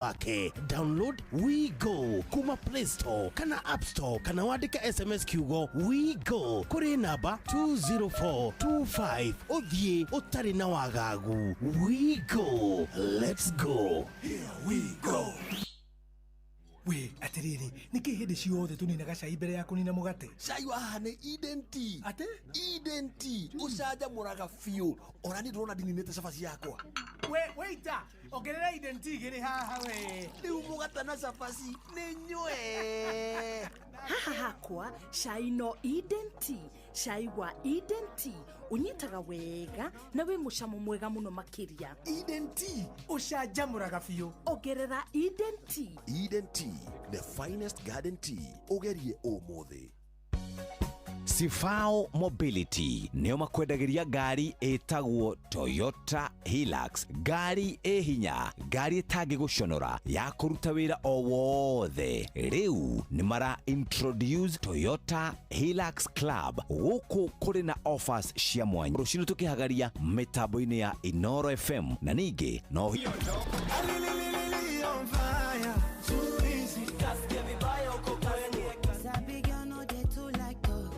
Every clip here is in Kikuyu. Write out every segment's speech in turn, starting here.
Wake download We Go kuma Play Store kana App Store, kana wandĩke SMS kiugo We Go kũrĩ namba 20425, ũthiĩ ũtarĩ na wagagu. We Go, let's go. Here we go. We atiriri, nĩkĩ hĩndĩ ciothe tũninaga cai mbere ya kũnina mũgate? Cai wa haha nĩ Eden Tea. Atĩ? Eden Tea ũcanjamũraga biũ. Ona niĩ ndĩrona ndininĩte cabaci yakwa. We waiter, ongerera Eden Tea igĩrĩ haha we. Rĩu mũgate na cabaci nĩ nywe. Haha hakwa cai no Eden Tea. Cai wa Eden Tea ũnyitaga wega na wĩ mũcamo mwega mũno makĩria. Eden Tea ũcanjamũraga biũ. Ongerera Eden Tea. Eden Tea, the finest garden tea. Ũgerie ũmũthĩ. Sifao Mobility nĩo makwendagĩria ngari ĩtagwo Toyota Hilux, ngari ĩ hinya, ngari ĩtangĩgũconora, ya kũruta wĩra o wothe. Rĩu nĩ mara introduce Toyota Hilux Club. Gũkũ kũrĩ na offers cia mwanya. Rũcinĩ tũkĩhagaria mĩtambo-inĩ ya Inoro FM na ningĩ no On fire, too easy. Kasikia vibaya uko kwenu. Sabi girl no dey too like talk.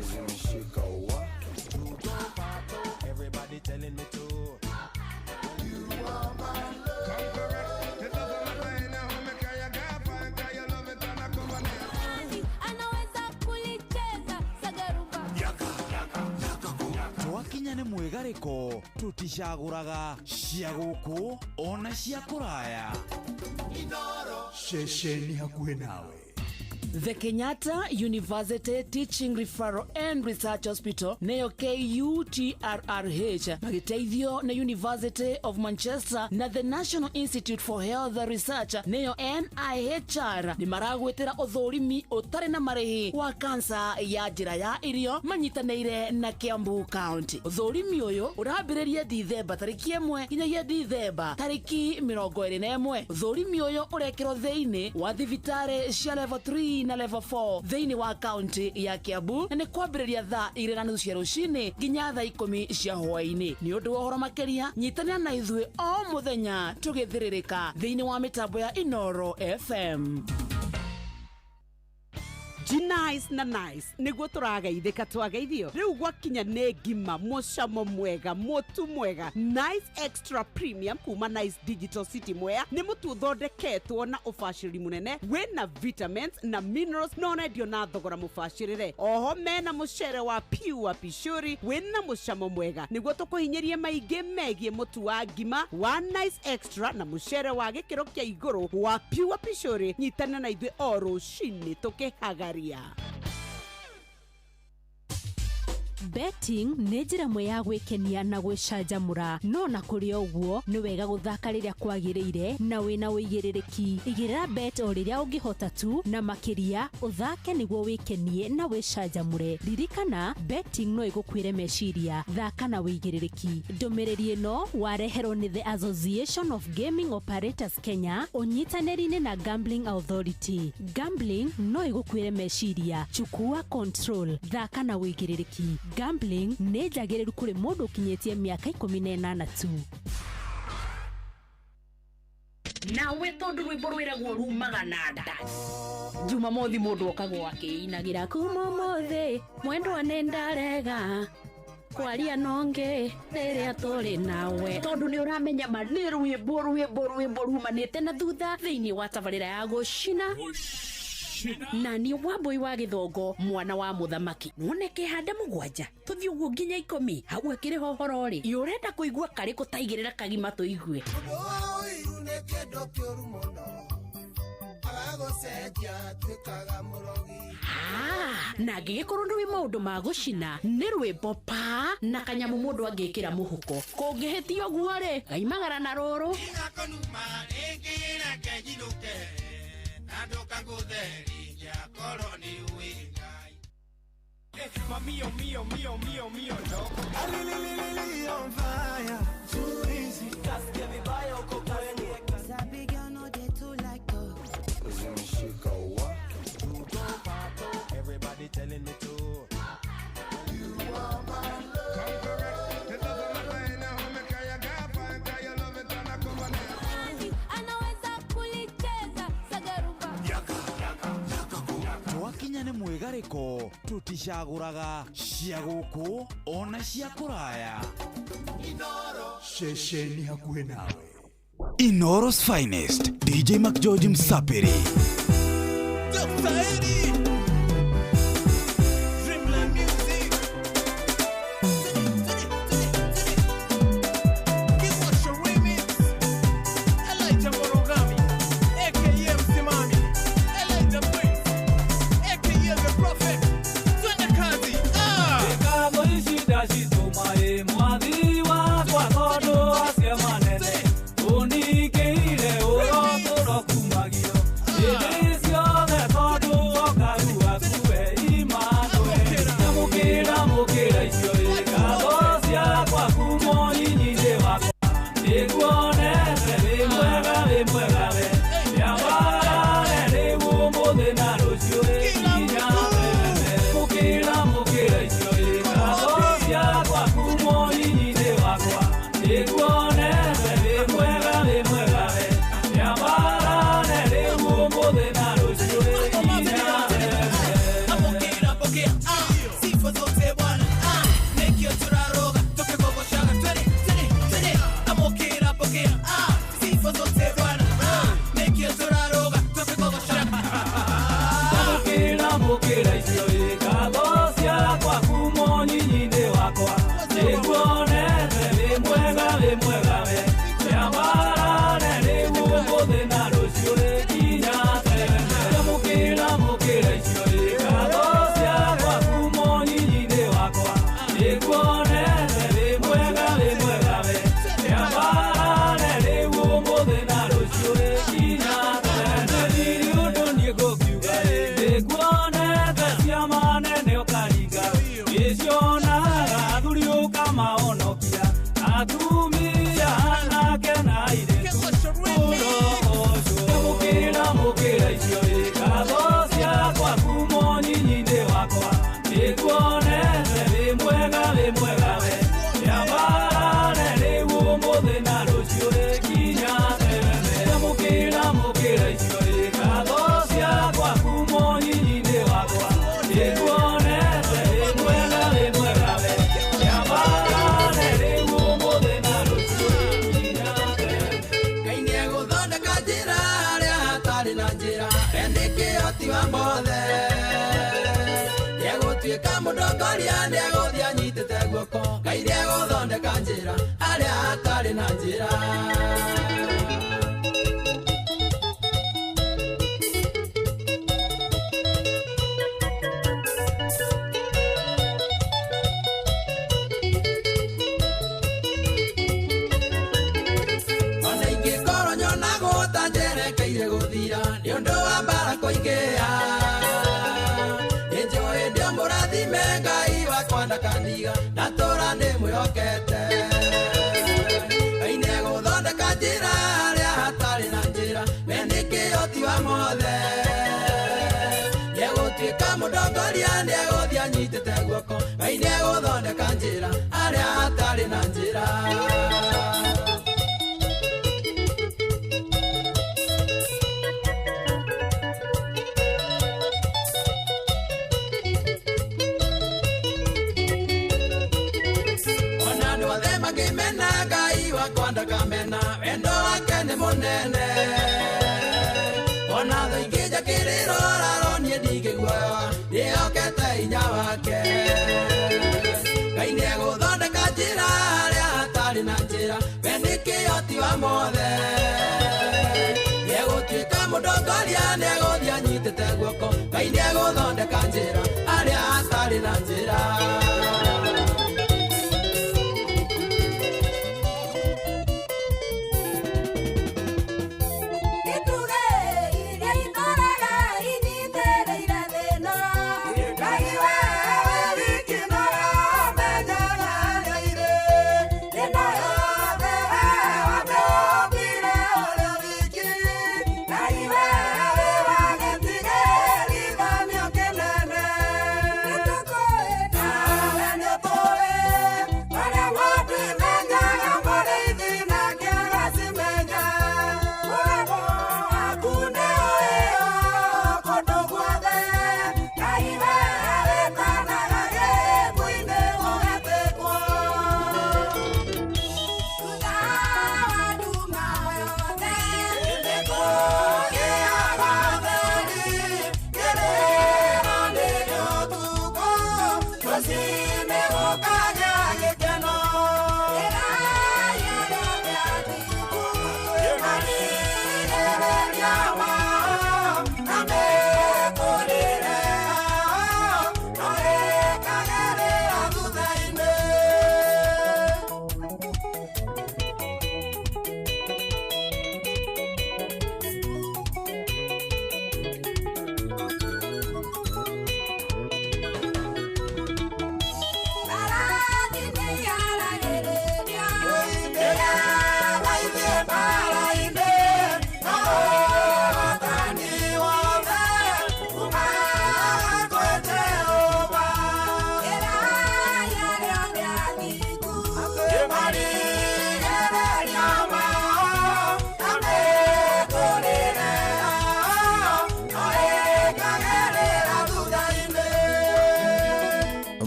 Zimeshika wa. Everybody telling me to. You are my love. Come correct. The love of my life, now me carry a girlfriend, 'cause you love it and I come on. Anaweza kulicheza sagarumba. Twakinya nĩ mwĩgarĩko, tũticagũraga cia gũkũ ona cia kũraya. Ceceni hakuhĩ nawe. The Kenyatta University Teaching Referral and Research Hospital, neyo KUTRRH, magĩteithio nĩ University of Manchester na the National Institute for Health Research, neyo NIHR, nĩ maragwĩtĩra ũthũrimi ũtarĩ na marĩhi wa kansa ya njĩra ya irio manyitanĩire na Kiambu County. Ũthũrimi ũyũ ũrambĩrĩria Dithemba tarĩki 1 nginyagia Dithemba tarĩki 21. Ũthũrimi ũyũ ũrekĩrwo thĩinĩ wa thibitarĩ cia level 3 na level 4 thĩinĩ wa kaunti ya Kiambu, na nĩ kwambĩrĩria thaa 2:30 cia rũcinĩ nginya thaa 10 cia hwaĩ-inĩ. Nĩ ũndũ wa ũhoro makĩria, nyitanĩra na ithuĩ o mũthenya tũgĩthĩrĩrĩka thĩinĩ wa mĩtambo ya Inoro FM. Nice na nice nĩguo tũrageithĩka twageithio. Rĩu gwakinya nĩ ngima, mũcamo mwega, mũtu mwega, Nice Extra Premium kuma Nice Digital City Mwea nĩ mũtu ũthondeketwo na ũbacĩrĩri mũnene, wĩna vitamins na minerals, na ũrendio na thogora mũbacĩrĩre. Oho mena mũcere wa Pure Pishuri wĩna mũcamo mwega. Nĩguo tũkũhinyĩrie maingĩ megiĩ mũtu wa ngima wa Nice Extra na mũcere wa gĩkĩro kĩa igũrũ wa Pure Pishuri, nyitana na ithuĩ o rũcinĩ tũkĩhagaria. Betting nĩ njĩra ĩmwe ya gwĩkenia na gwĩcanjamũra, no na kũrĩ o ũguo nĩ wega gũthaka rĩrĩa kwagĩrĩire na wĩna ũigĩrĩrĩki. Igĩrĩra bet o rĩrĩa ũngĩhota tu, na makĩria ũthake nĩguo wĩkenie na wĩcanjamũre. Ririkana, betting no ĩgũkuĩre meciria. Thaka na ũigĩrĩrĩki. Ndũmĩrĩri ĩno wareherwo nĩ The Association of Gaming Operators Kenya ũnyitanĩri-inĩ na Gambling Authority. Gambling no ĩgũkuĩre meciria. Chukua control. Thaka na ũigĩrĩrĩki. Gambling nĩ njagĩrĩru kũrĩ mũndũ ũkinyĩtie mĩaka 18 tu. Nawe tondũ rwĩmbo rwĩragwo rumaga na nda, Jumamothi mũndũ okagwo akĩinagĩra kuma ũmũthĩ mwendwa nĩ ndarega kwaria nonge rĩrĩa tũrĩ nawe, tondũ nĩ ũramenya ma nĩ rwĩmbo rwĩmbo rumanĩte na thutha thĩinĩ wa tabarĩra ya gũcina na niĩ Wambui wa Gĩthongo, mwana wa mũthamaki, noneke handa mũgwanja tũthiĩ ũguo nginya 10 hau akĩrĩ hohoro rĩ ĩ ũrenda kũigua karĩkũ taigĩrĩra kagima tũigue. Ũiru nĩ kĩndũ kĩũru mũno, agagũcenjia tuĩkaga mũrogi. Ah, na angĩgĩkorwo nĩ wĩ maũndũ ma gũcina nĩ rwĩmbo pa na kanyamũ mũndũ angĩkĩra mũhuko kũngĩhĩtia ũguo rĩ gaimagara na rũrũ. Tigakonuma rĩngĩ, reke nyinũke na ndũkangũthe rĩngĩ akorwo nĩ ũĩ Ngai. Mamio mio mio mio mio no. On fire, too easy. Kasikia vibaya uko kwenu. Sabi girl no dey too like talk. Zimeshika wa. Everybody telling me to. You are my love. Come correct. The love of my life, now me carry a girlfriend, 'cause you love it and I come on. Anaweza Mĩtararĩko tũticagũraga, cia gũkũ ona cia kũraya. Ceceni hakuhĩ nawe. Inooro's finest, DJ McGeorge Msapiri. Dr. Eddie, Dreamland Music. Kiwasha Remix, Elijah Morogami, aka Msimami, Elijah Prince, aka The Prophet. Twende kazi. Ah! Ngatho ici ndacitũma ĩ mwathi wakwa tondũ acia manene ũningĩire ũrotũro kumagio hĩndĩ ciothe tondũ okaru akue Imanueli. Amũkĩra mũkĩra icio ĩ ngatho ciakwa kuma ũnyinyi-inĩ wakwa nĩnguonete wĩ mwega wĩ mwega we rĩambarare rĩu ũmũthĩ na rũciũ ĩ nginya tene. Mũkĩra mũkĩra icio ĩ ngatho ciakwa kuma ũnyinyi-inĩ wakwa nĩnguonete wĩ mwega wĩ mwega we rĩambarare rĩu ũmũthĩ na rũciũ ĩ nginya tene. Amokera pokea, ah, sifa zote Bwana, ah, nekio turaroga tukigogoshaga twende twende twende. Amokera pokea, ah, sifa zote Bwana, ah, nekio turaroga tukigogoshaga. Amũkĩra mũkĩra icio ĩ ngatho ciakwa kuma ũnyinyi-inĩ wakwa nĩnguonete wĩ mwega wĩ mwega we rĩambarare rĩu ũmũthĩ na rũciũ ĩ nginya tene. Amũkĩra mũkĩra icio ĩ ngatho ciakwa kuma ũnyinyi-inĩ wakwa nĩnguonete wĩ mwega wĩ mwega we rĩambarare rĩu ũmũthĩ na rũciũ ĩ nginya tene. Ndirĩ ũndũ niĩ ngũkiuga ĩ nĩnguonete ciama nene ũkaringa nĩcionaga athuri ũkamahonokia atumia anake na airĩtu ũrogocwo. Mũkĩra mũkĩra icio ĩ ngatho ciakwa kuma ũnyinyi-inĩ wakwa nĩnguonete wĩ mwega wĩ mwega we rĩambarare rĩu ũmũthĩ na rũciũ ĩ nginya tene. Mũkĩra mũkĩra icio ĩ ngatho ciakwa kuma ũnyinyi-inĩ wakwa nĩnguonete wĩ mwega wĩ mwega we rĩambarare rĩu ũmũthĩ na rũciũ ĩ nginya tene. Ngai nĩegũthondeka njĩra harĩa hatarĩ na njĩra, we nĩ kĩhoti wa mothe. Nĩegũtuĩka mũtongoria, nĩegũthiĩ anyitĩte guoko. Ngai nĩegũthondeka njĩra harĩa hatarĩ na njĩra. Ona ingĩkorwo nyonagwo ta njerekeire gũthira nĩ ũndũ wa mbara kũingĩha, nĩnjũĩ ndĩ mũrathime Ngai wakwa ndakandiga, ndatũra ndĩmwĩhokete. Ngai nĩegũthondeka njĩra harĩa hatarĩ na njĩra, we nĩ kĩhoti wa mothe. Nĩegũtuĩka mũtongoria, nĩegũthiĩ anyitĩte guoko. Ngai nĩegũthondeka njĩra harĩa hatarĩ na njĩra. Ona andũ othe mangĩmena Ngai wakwa ndakamena, wendo wake nĩ mũnene. Ona thũ ingĩnja kĩrĩro raro niĩ ndingĩguoyoa, ndĩhokete hinya wake. Ngai nĩegũthondeka njĩra harĩa hatarĩ na njĩra, we nĩ kĩhoti wa mothe. Nĩegũtuĩka mũtongoria, nĩegũthiĩ anyitĩte guoko. Ngai nĩegũthondeka njĩra harĩa hatarĩ na njĩra. Itugĩ iria itũũraga inyitĩrĩire thĩna, Ngai we wiki nowe ũmenyaga harĩa irĩ. Thĩna yothe we wamĩũmbire.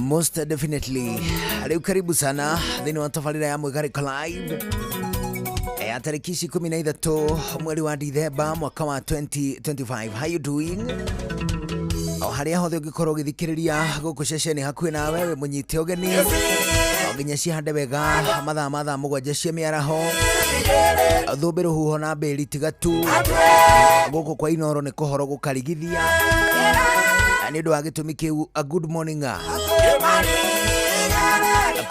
Most definitely. Rĩu karibu sana thĩinĩ wa tabarĩra ya Mwĩgarĩko Live ya tarĩki ici 13 mweri wa Dithemba mwaka wa 2025. How you doing? O harĩa hothe ũngĩkorwo ũgĩthikĩrĩria gũkũ ceceni hakuhĩ nawe wĩ mũnyite ũgeni o nginya cihande wega mathaa ma thaa 7 cia mĩaraho, thũmbĩ rũhuho na mbĩri tiga tu gũkũ kwa Inoro nĩ kũhoro gũkarigithia nĩ ũndũ wa gĩtũmi kĩu. A good morning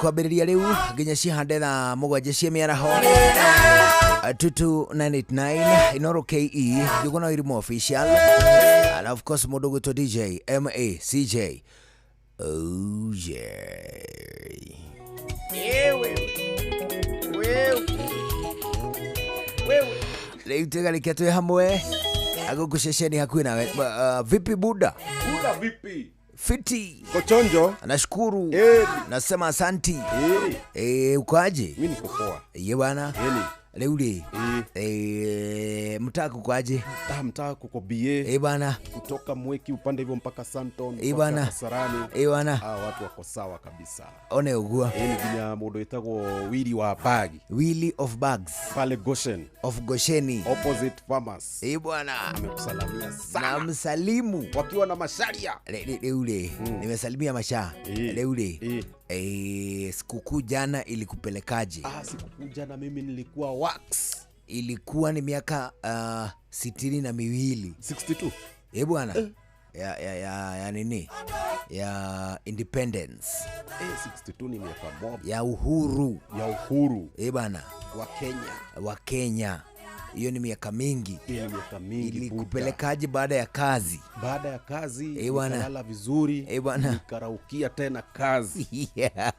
kwambĩrĩria rĩu nginya cihande thaa 7 cia mĩaraho. 22989 Inoro KE Njuguna Wairimu official and of course mũndũ gwĩtwo DJ MACJ. Oh yeah. Rĩu tũgarĩkia twĩ hamwe agũkũ ceceni hakuhĩ nawe. Vipi buda? Buda vipi? Fiti. Kochonjo. Nashukuru. Nasema asanti. Uko aje? Mimi niko poa. Ye bwana. Rĩu rĩ, mtaa kuko aje? Ah, mtaa kuko BA. Bwana. Kutoka Mweki upande hivyo mpaka Santon, mpaka bwana. Kasarani. Bwana. Ah, watu wako sawa kabisa. One ũguo. Ni nginya mũndũ wĩtagwo Willy wa Bag. Willy of Bags. Pale Goshen. Of Gosheni. Opposite Farmers. Bwana. Amekusalamia sana. Namsalimu. Wakiwa na masharia. Rĩu rĩ, nimesalimia masha. Rĩu rĩ, sikukuu jana ilikupelekaje? Ah, sikukuu jana mimi nilikuwa wax. Ilikuwa ni miaka 62. 62. Bwana. Ya nini? Ya independence. 62 ni miaka mob. Ya uhuru. Ya uhuru. Bwana. Wa Kenya. Wa Kenya. Hiyo ni miaka mingi. Hiyo ni miaka mingi. Ilikupelekaje baada ya kazi? Baada ya kazi bwana. nikalala vizuri. Bwana. Nikaraukia tena kazi. Yeah.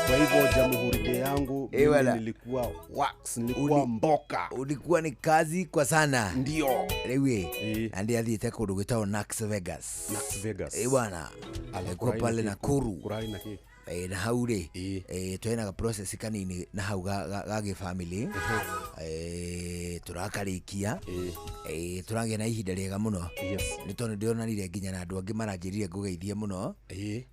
Kwa hivyo jamhuri yangu mimi bwana. nilikuwa wax, nilikuwa mboka. Ulikuwa ni kazi kwa sana. Ndio. Rĩu na ndiathiĩte kũndũ gwĩtagwo Nax Vegas. Nax Vegas. Bwana. Alikuwa pale Nakuru. Kurari na kĩ? Na hau rĩ, twĩna ga process kanini na hau ga gĩbamĩrĩ, tũrakarĩkia, tũragĩa na ihinda rĩega mũno. Nĩ tondũ ndĩronanire nginya na andũ angĩ maranjĩrire ngũgeithie mũno,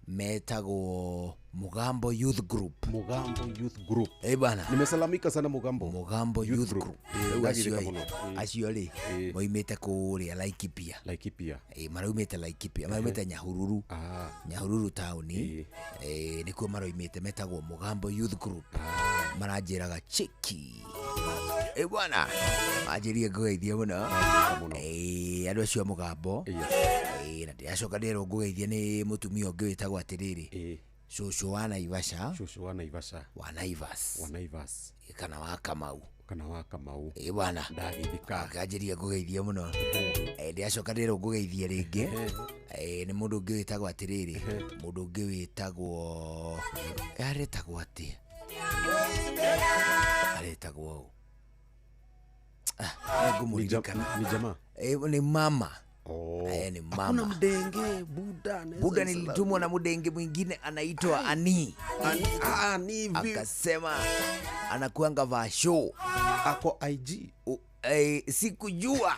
metagwo Mugambo Youth Group. Mugambo Youth Group. Bwana. Nimesalamika sana Mugambo. Mugambo Youth Group. Rĩu Ndagirĩka acio mũno. Acio rĩ moimĩte kũrĩa Laikipia. Laikipia. Maraumĩte Laikipia, maraumĩte Nyahururu. Nyahururu taũni. Nĩkuo maroimĩte, metagwo Mugambo Youth Group. Maranjĩraga cheki. Bwana, manjĩrire ngũgeithie mũno. Andũ acio a Mugambo. Na ndĩracoka ndĩrerwo ngũgeithie nĩ mũtumia ũngĩ wĩtagwo atĩrĩrĩ. Cũcũ wa Naivasha. Cũcũ wa Naivasha. Wa Naivas. Wa Naivas. Kana wa Kamau. Kana wa Kamau. Bwana. Ndagithika. Akanjĩria ngũgeithie mũno. Ndĩracoka ndĩrerwo ngũgeithie rĩngĩ. Nĩ mũndũ ũngĩ wĩtagwo atĩrĩrĩ. Mũndũ ũngĩ wĩtagwo, aretagwo atĩa? Aretagwo ũ? Ngũmũririkana. Ni jamaa? Ni mama. Ni mama. Hakuna mdenge, Buda. Buda nilitumwa na mdenge mwingine anaitwa Ani. Ani vipi? Akasema anakuanga vasho. Ako IG. Sikujua.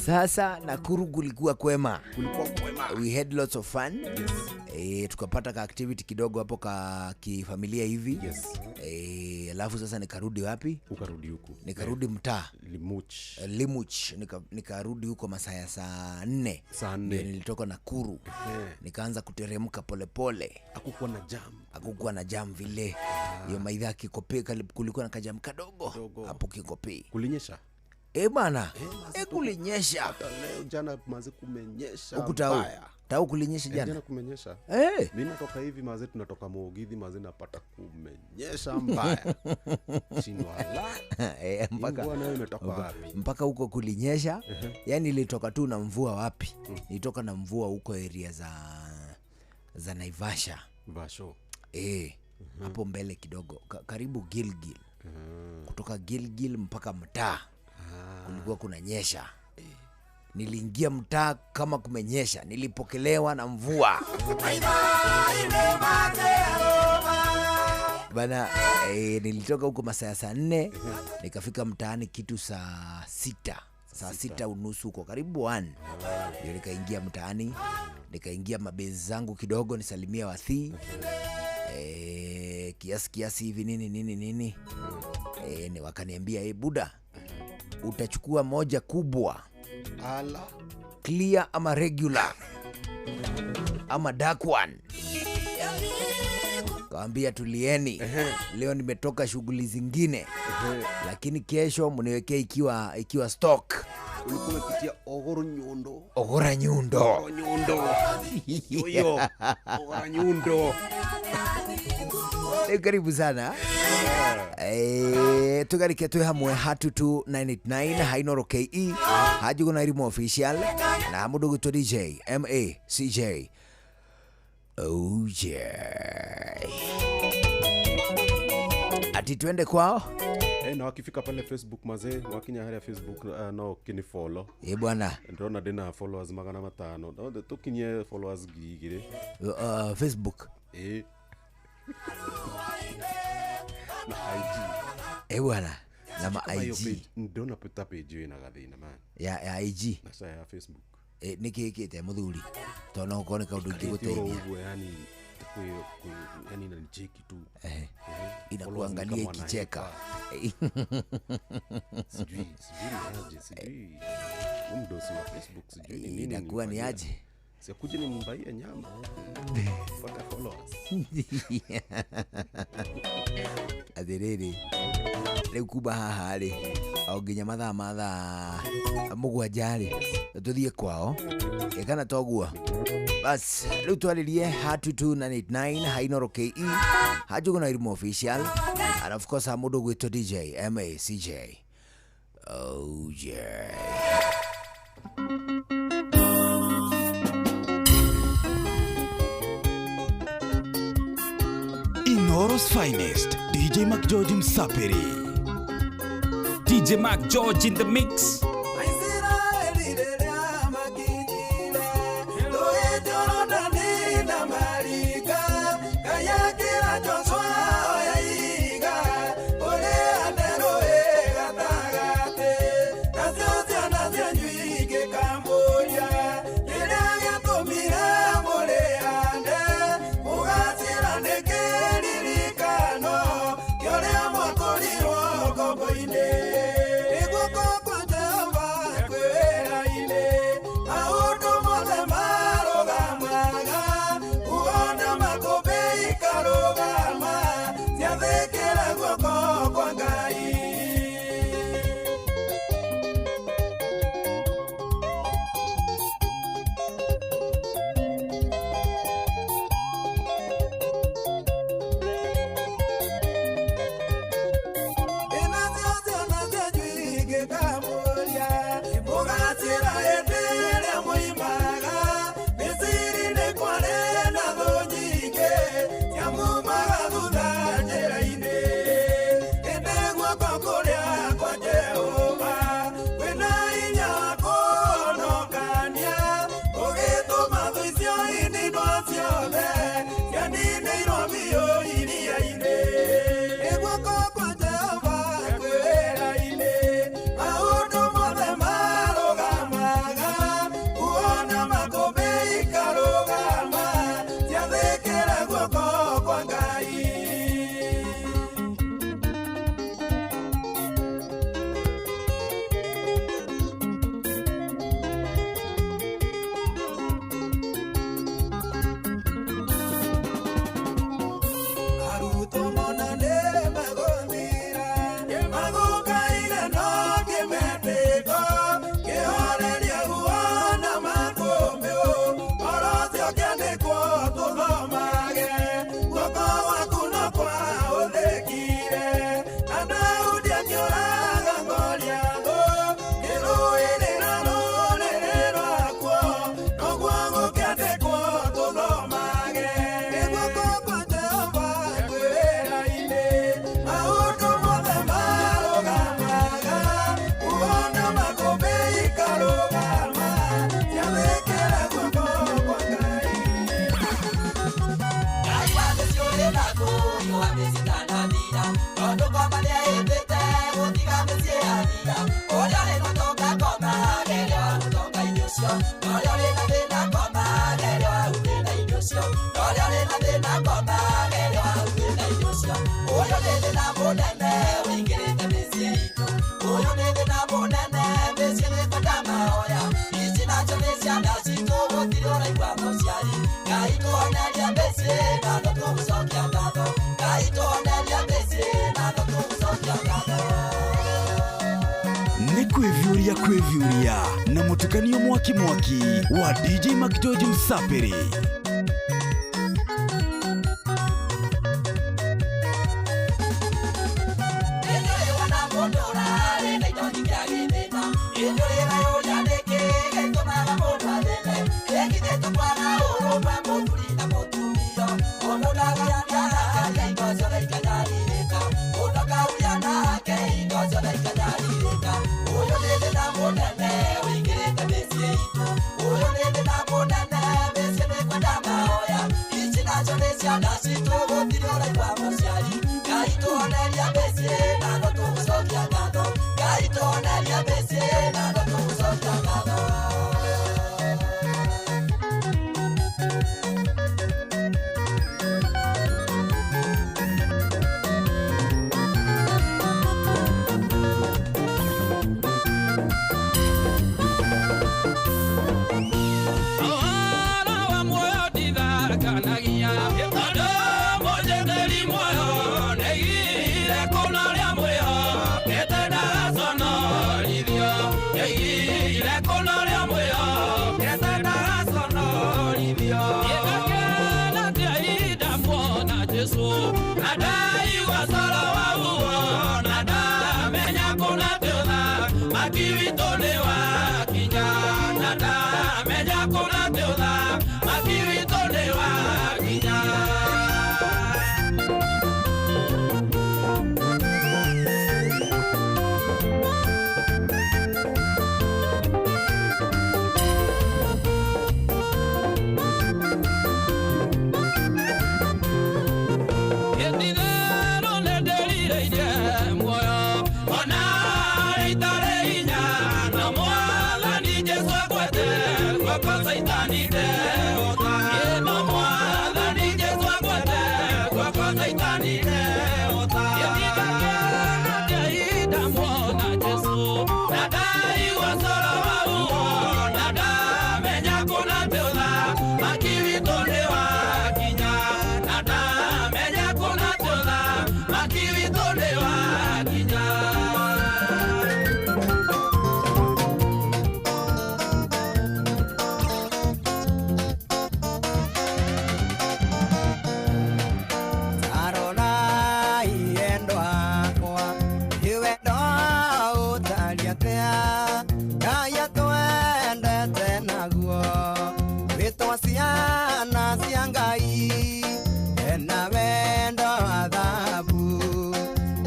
Sasa Nakuru kulikuwa kwema. Kulikuwa kwema. We had lots of fun. Yes. Tukapata ka activity kidogo hapo ka kifamilia hivi. Yes. Alafu sasa nikarudi wapi? Ukarudi huku. Nikarudi mtaa. Limuch. Limuch. Nikarudi huko masaa ya saa 4. Saa 4. Ndio nilitoka Nakuru. Nikaanza kuteremka polepole. Hakukuwa na jam. Hakukuwa na jam vile. Hiyo maidha Kikopey kulikuwa na kajam kadogo. Hapo Kikopey. Kulinyesha? Bana. Kulinyesha. Hata leo jana maze kumenyesha. Huku tau. Tau kulinyesha jana? Jana kumenyesha. Mimi natoka hivi maze tunatoka Mugithi maze napata kumenyesha mbaya. Shindwa la. Mpaka nayo imetoka wapi? Mpaka huko kulinyesha. Yaani nilitoka tu na mvua wapi? Nilitoka na mvua huko area za Naivasha. Vasho. Hapo mbele kidogo, karibu Gilgil. Kutoka Gilgil mpaka mtaa. Kulikuwa kunanyesha. Niliingia mtaa kama kumenyesha, nilipokelewa na mvua. Bana, nilitoka huko masaa ya saa 4, nikafika mtaani kitu saa 6, saa 6:30 huko karibu 1, ndio nikaingia mtaani, nikaingia mabezi zangu kidogo nisalimia wathii kiasi kiasi hivi nini nini nini, ni wakaniambia, "Buda, utachukua moja kubwa Ala. Clear ama regular ama dark one?" Kawambia, "Tulieni, leo nimetoka shughuli zingine, lakini kesho mniwekee ikiwa stock." Ulikuwa umepitia Ogoro Nyundo. Ogora Nyundo. Ogoro Nyundo. Huyo Ogora Nyundo. Karibu sana, tugarike twi hamwe hatutu 989 hainoro ke hajuguna irimu official na mundu gwitwo DJ MACJ. Oh yeah. Ati twende kwao. Na wakifika pale Facebook mazee, wakinya haria Facebook, no kinifollow. Ĩ bwana. Ndĩrona ndĩna followers 500, no tũkinyie followers 2000. Facebook? Ĩ, na IG. Ĩ bwana, na ma Kama hiyo IG. page, ndĩrona ta page ĩyo ĩna gathĩna man. Ya IG? Na sa ya Facebook. Ĩ, nĩkĩ ĩkĩte mũthuri, tondũ no gũkorwo nĩ kaũndũ Ikarĩte oro ingĩgũteithia. ũguo, yani yani inanicheki tu. Inakuangalia Followers ni kama ikicheka. wanahepa. Sijui ni aje, sijui huyu mdosi wa Facebook, sijui ni nini Inakuwa ni nilimfanyia. aje? Sikuje nimbaie nyama pata followers. Atĩrĩrĩ, rĩu kuma haha rĩ, o nginya mathaa ma thaa 7 rĩ, tũthiĩ kwao. Ĩ, kana toguo? Bas, rĩu twarĩrie ha 22989 hainoro ke hanjuguna irimu official and of course ha mũndũ gwĩtwo DJ MACJ. Oh yeah. Inoro's finest, DJ McGeorge Msapiri. DJ Mac George in the mix. Aisiraeli rĩrĩa makinyire rũĩ Jorodani na marika, Ngai akĩra Joshua, "Oya ihiga ũrĩhande rũĩ gatagatĩ, nacio ciana cianyu ingĩkamũria kĩrĩa gĩatũmire mũrĩhande, mũgacĩra nĩ kĩririkano kĩa ũrĩa mwatũrirwo ngombo-inĩ. Nĩ guoko kwa Jehova." Riũa mĩcitanathira tondũ ngoma nĩahĩtĩte gũtiga mĩciĩ yathira. Ũrĩa ũrĩ na ũtonga koma geria wa ũtonga-inĩ ũcio, na ũrĩa ũrĩ na thĩna koma geria wa thĩna-inĩ ũcio, na ũrĩa ũrĩ na thĩna koma geria wa thĩna-inĩ ũcio. Ũyũ nĩ thĩna mũnene ũingĩrĩte mĩciĩ itũ, ũyũ nĩ thĩna mũnene mĩciĩ nĩkwenda mahoya. Ici nacio nĩ ciana citũ gũtirĩ ũraigua mũciari. Ngai tũhonerie mĩciĩ na no tũgũcokia ngatho, Ngai tũhonerie mĩciĩ na no tũgũcokia ngatho. Nĩ kwĩviũria kwĩviũria na mũtukanio mwaki mwaki wa DJ McGeorge Msapiri. Ciana citũ gũtirĩ ũraigua mũciari. Ngai tũhonerie mĩciĩ na no tũgũcokia ngatho, Ngai tũhonerie mĩciĩ na no tũgũcokia ngatho. Ũhoro wa muoyo ndithakanagia tondũ mũnjĩtĩri muoyo nĩaigire kũna ũrĩa mwĩhokete ndagaconorithio, nĩaigire kũna ũrĩa mwĩhokete ndagaconorithio. Gĩgakena tia ihinda muona Jesũ na ndaigua coro wa uo na ndamenya kũna tĩũtha maki witũ nĩ wakinya, na ndamenya kũna tĩũtha maki witũ nĩ wakinya. Gĩtigĩrwo nĩndĩrirĩirie muoyo ona itarĩ hinya, na Mwathani Jesũ akwete guoko Caitani ndehota. No Mwathani Jesũ akwete guoko Caitani ndehota. Gĩtigakena tia ihinda muona Jesũ na ndaigua coro wa uo na ndamenya kũna tĩũtha maki witũ nĩ wakinya, na ndamenya kũna tĩũtha maki witũ nĩ wakinya. Tarorai endwa akwa, nĩ wendo ũtariĩ atĩa, Ngai atwendete naguo, twĩtwo ciana cia Ngai, ena wendo wa thahabu,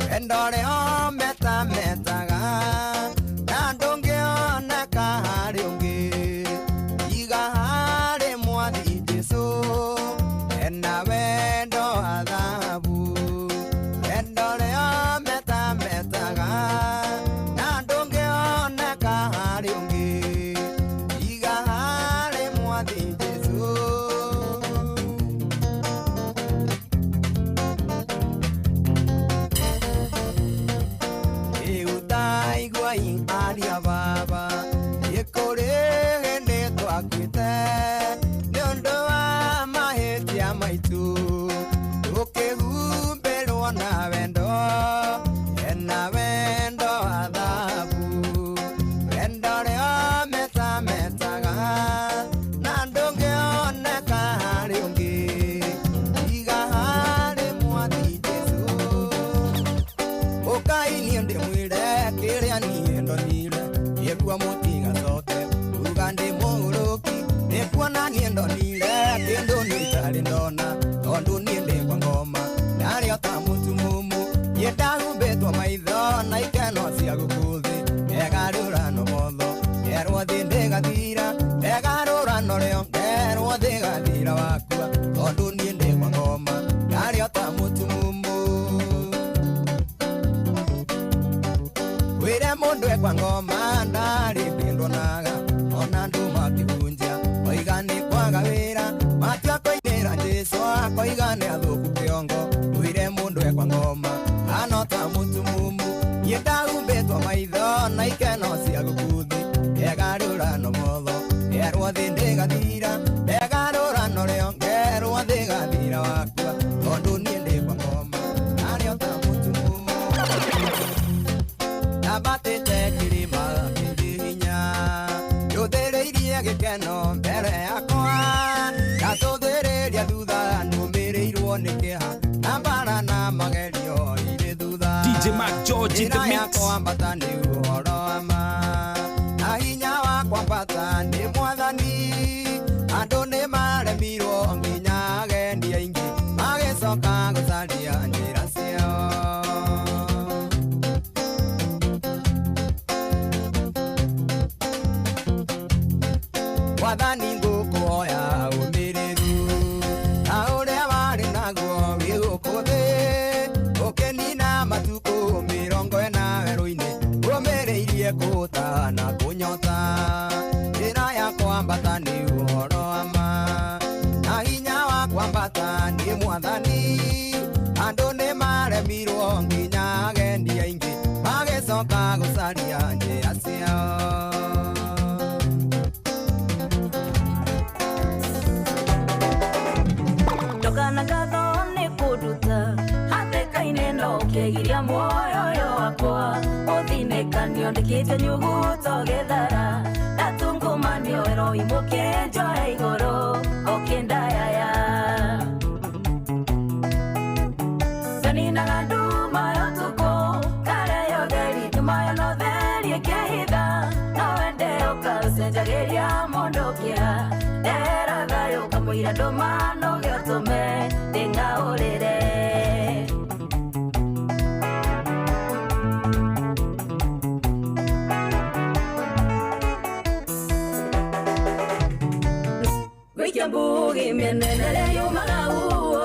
wendo ũrĩa ũmetametaga, na ndũngĩoneka harĩ ũngĩ, tiga harĩ Mwathi Jesũ, ena wendo wa thahabu, wendo ũrĩa ũmetametaga, na ndũngĩoneka harĩ ũngĩ, tiga harĩ Mwathi Jesũ. Rĩu taiguai aria baba, nĩ kũrĩ hĩndĩ twakuĩte, nĩ ũndũ wa mahĩtia maitũ, tũkĩhumbĩrwo na wendo, ena wendo wa thahabu, wendo ũrĩa ũmetametaga, na ndũngĩoneka harĩ ũngĩ, tiga harĩ Mwathi Jesũ. Ũkai niĩ ndĩmwĩre kĩrĩa niĩ ndonire, nĩguo mũtigacoke kuga ndĩ mũgũrũki, nĩkuona niĩ ndonire kĩndũ niĩ itarĩ ndona, tondũ niĩ ndĩ kwa ngoma ndarĩ o ta mũtumumu, niĩ ndahumbĩtwo maitho na ikeno cia gũkũ thĩ, ndegarũrano motho, nderwo thĩ ndĩgathira, ndegarũrano rĩo, nderwo thĩ gathira wakua, tondũ niĩ ndĩ kwa ngoma ndarĩ o ta mũtumumu. ekwa ngoma ndarĩ kĩndũ naga ona andũ makĩhunjia oiga nĩ kwaga wĩra matua koinĩra Jesũ akoiga nĩ athũku kĩongo ũire mũndũ ekwa ngoma ano ta mũtumumu niĩ ndahumbĩtwo maitho na ikeno cia gũkuthi ndegarũrano motho ngerwo thĩ ndĩgathira ndegarũrano rĩo ngerwo thĩ gathira wakua tondũ niĩ ndĩ kwa ngoma arĩ o ta mũtumumu ndabatĩte kĩrĩma kĩrĩ hinya njũthĩrĩirie gĩkeno mbere yakwa ndacũthĩrĩria thutha nũmĩrĩirwo nĩ kĩeha na mbara na magerio irĩ thutha DJ Mark George in the Njĩra ya mix. kwambata nĩ ũhoro wa ma na hinya wa kwambata nĩ mwathani andũ nĩ maremirwo nginya agendi aingĩ magĩcoka gũcaria njĩra ciao. Mwathani ngũkũhoya ũmĩrĩru ta ũrĩa warĩ naguo wĩ gũkũ thĩ ũkĩnina matukũ 40 werũ-inĩ ũmĩrĩirie kũũta na kũnyota njĩra ya kwambata nĩ ũhoro wa ma na hinya wa kwambata nĩ mwathani andũ nĩ maremirwo nginya agendi aingĩ magĩcoka gũcaria njĩra ciao. Ndokana ngatho nĩ kũnduta hatĩka-inĩ no ũkĩgiria muoyo ũyũ wakwa ũthinĩkanio ndĩkĩte nyuguto gĩthara ndatungũmanio ĩroimũkĩ njoe igũrũ ũkĩndayaya ndaninaga nduma ya ũtukũ karĩa ũtheri nduma yo no theri ĩkĩhitha no wende ũkaũcenjagĩria mũndũ kĩeha ndehera thayũ kamũira ndũma no gĩotũme ndĩng'aũrĩre. Gũikia mbugi mĩenenere yumaga uo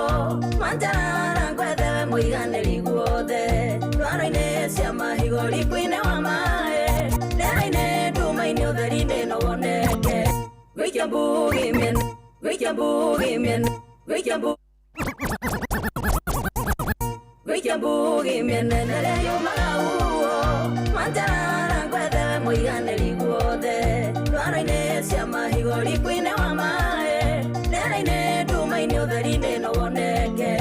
manjarara ngwethewe mũiganĩri guothe ndwaro-inĩ cia mahigo riko-inĩ wa maĩ rĩera-inĩ nduma-inĩ ũtheri-inĩ no woneke gũikia mbugi mĩene gũikia mbugi mĩene gũikia mbu gũikia mbugi mĩenenere yumaga uo manjarara ngwethewe mũiganĩri guothe ndwaro-inĩ cia mahigo riko-inĩ wa maĩ rĩera-inĩ nduma-inĩ ũtheri-inĩ no woneke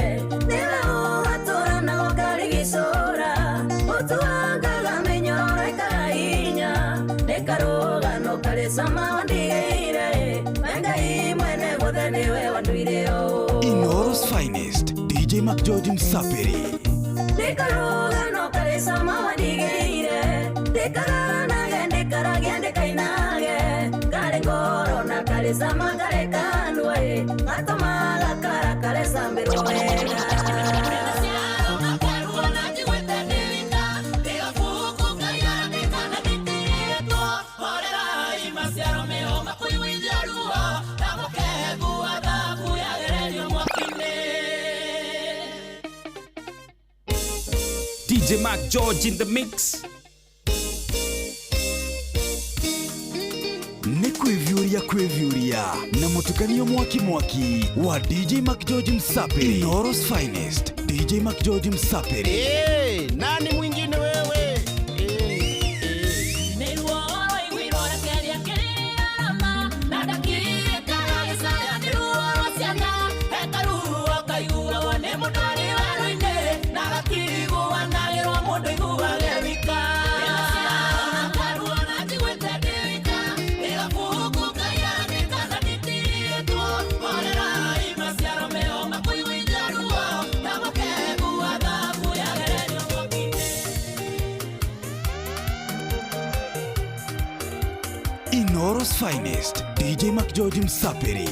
nĩwe ũgatũra na ũkarigicũra ũtuangaga mĩnyororo ĩkaga hinya nĩ karũgano karĩ cama wandigĩire we Ngai mwene guothe nĩwe wanduire ũũ. Inooro's finest, DJ Mark George Msapiri. Nĩ karũgano karĩ cama wandigĩire ndĩkaganage ndĩkaragie ndĩkainage karĩ ngoro na karĩ cama karĩ kanua ĩ gatũmaga kara karecambĩrwo wega. DJ Mark George in the mix. Nĩ kwĩviũria kwĩviũria na mũtukanio mwaki mwaki wa DJ Mark George Msapiri. Inooro's finest, DJ Mark George Msapiri. Hey, nani mwingine wewe? Inooro's finest, DJ Mark George Msapiri.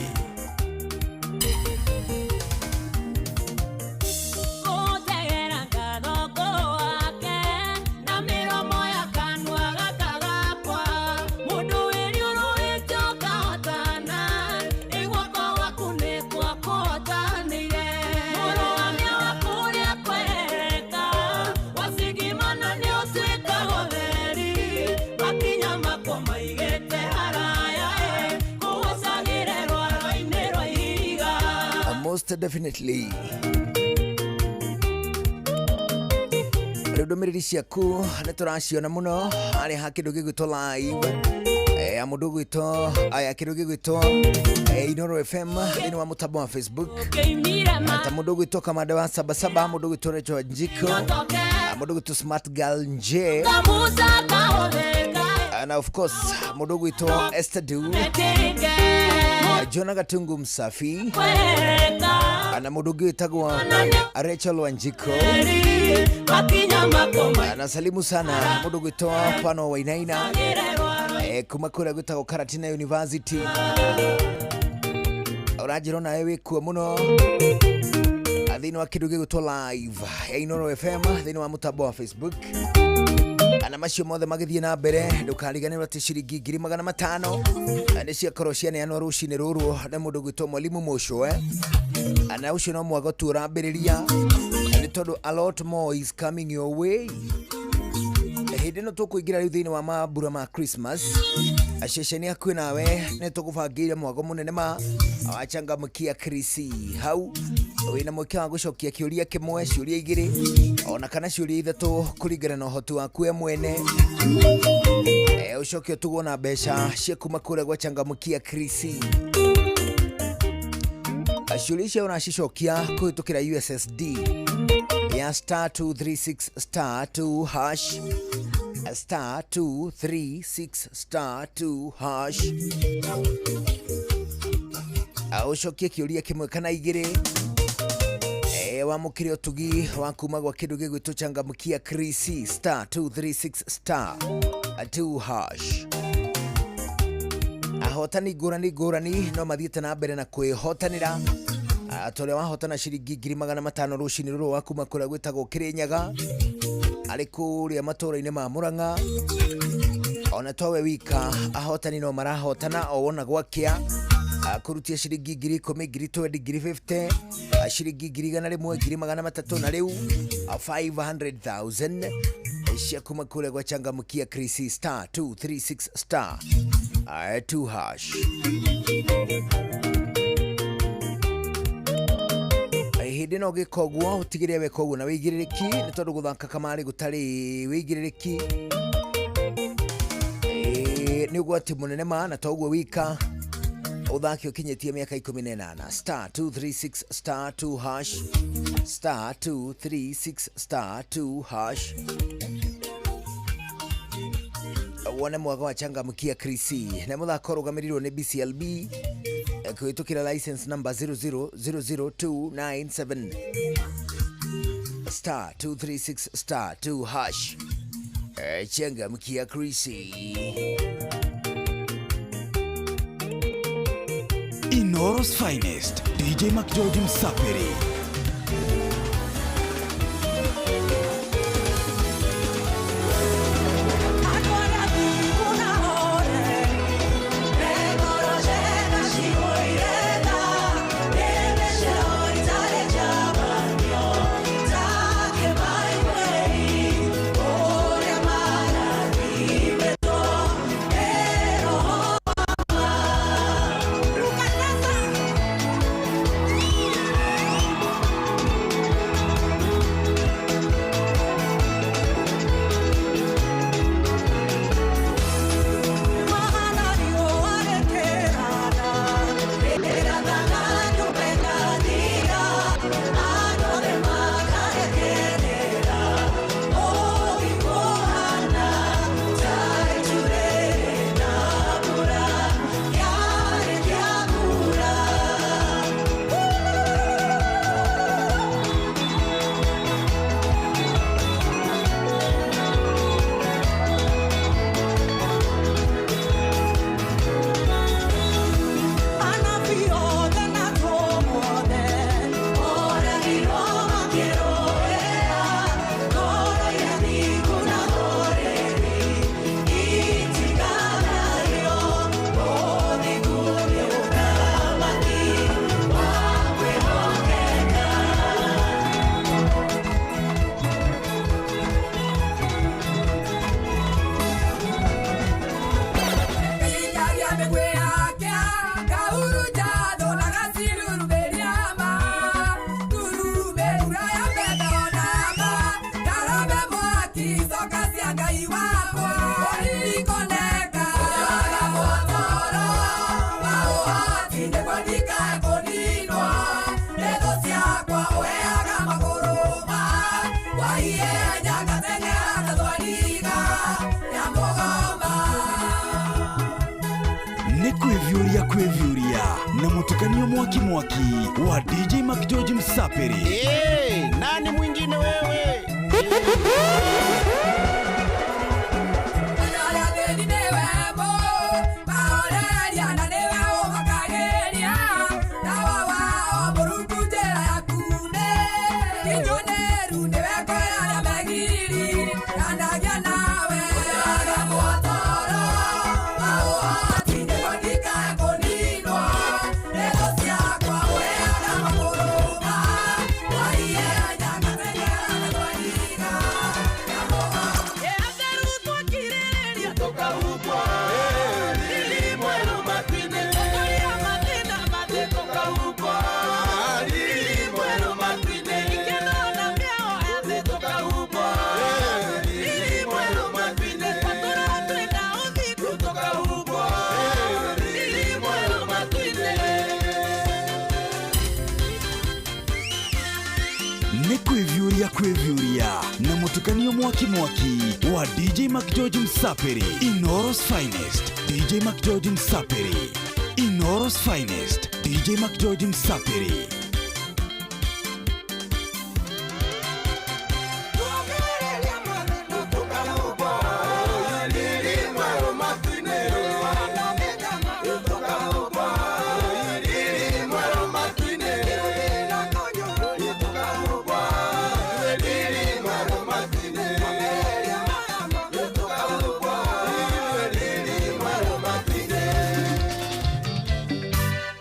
Most definitely. Rĩu ndũmĩrĩri ciaku nĩ tũraciona mũno harĩa ha kĩndũ gĩgwĩtwo live, ya mũndũ ũgwĩtwo aya kĩndũ gĩgwĩtwo Inoro FM thĩinĩ wa mũtambo wa Facebook, ta mũndũ ũgwĩtwo Kamande wa Sabasaba, mũndũ ũgwĩtwo Rachel Njiko, mũndũ ũgwĩtwo Smart Girl Nje, na of course mũndũ ũgwĩtwo Esther Du, Jona Gatungu Msafi, na mũndũ ũngĩ wĩtagwo Rachel Wanjiko. Nasalimu sana mũndũ ũgwĩtwo Pano Wainaina, kuma kũrĩa gwĩtagwo Karatina University. Ũranjĩra onawe wĩkuo mũno thĩinĩ wa kĩndũ gĩgwĩtwo live ya Inoro FM thĩinĩ wa mũtambo wa Facebook. Na macio mothe magĩthiĩ na mbere, ndũkariganĩrwo atĩ ciringi 500,000 nĩ ciakorwo cianeanwo rũcinĩ rũrũ nĩ mũndũ ũgwĩtwo Mwalimu Mũcũe, na ũcio no mwago tu ũrambĩrĩria, nĩ tondũ a lot more is coming your way. Hĩndĩ ĩno tũkũingĩra rĩu thĩinĩ wa mambura ma Christmas, ceceni hakuhĩ nawe nĩ tũgũbangĩire mwago mũnene ma wachangamkia Krisi. Hau wĩna mweke wa gũcokia kĩũria kĩmwe, ciũria igĩrĩ, ona kana ciũria ithatũ kũringana na ũhoti waku we mwene. Ũcoke ũtugwo na mbeca cia kuma kũrĩa gwa changamkia Krisi. Ciũria icio ũracicokia kũhĩtũkĩra USSD ya star 236 star 2 hash, star 236 star 2 hash. Ũcokie kĩũria kĩmwe kana igĩrĩ, wamũkĩre ũtugi wa kuma gwa kĩndũ gĩgwĩtwo changamkia Krisi, star 236 star 2 hash. Ahotani ngũrani ngũrani no mathiĩte na mbere na kwĩhotanĩra, ta ũrĩa wahotana ciringi 500,000 rũcinĩ rũrũ wa kuma kũrĩa gwĩtagwo Kĩrĩnyaga, arĩ kũrĩa matũũra-inĩ ma Mũrang'a. Ona towe wika, ahotani no marahotana o wona gwakĩa, kũrutia ciringi 10,000, 20,000, 50,000, ciringi 100,000, 300,000, na rĩu 500,000 cia kuma kũrĩa gwa changamkia Krisi, star 236 star 2 hash. Hĩndĩ ĩno ũgĩka ũguo ũtigĩrĩre weka ũguo na wĩigĩrĩrĩki, nĩ tondũ gũthaka kamarĩ gũtarĩ wĩigĩrĩrĩki nĩ ũgwati mũnene ma, na toguo wika ũthake ũkinyĩtie mĩaka 18. Star 236 star 2 hash, star 236 star 2 hash, wone mwaga wa changamkia Krisi. Na mũthako ũrũgamĩrĩirwo nĩ BCLB kũhĩtũkĩra license number 0000297, star 236 star 2 hash. Changamkia Krisi. Inoro's finest, DJ McGeorge Msafiri. Waiye nyagateng'era ta thwariga ya mũgoma. Nĩ kwĩviũria kwĩviũria na mũtukanio mwaki mwaki wa DJ McGeorge Msapiri. Hey, nani mwingine wewe? Nĩ kwĩviũria kwĩviũria na mũtukanio mwaki mwaki wa DJ McGeorge Msapiri. Inooro's finest DJ McGeorge Msapiri. Inooro's finest DJ McGeorge Msapiri.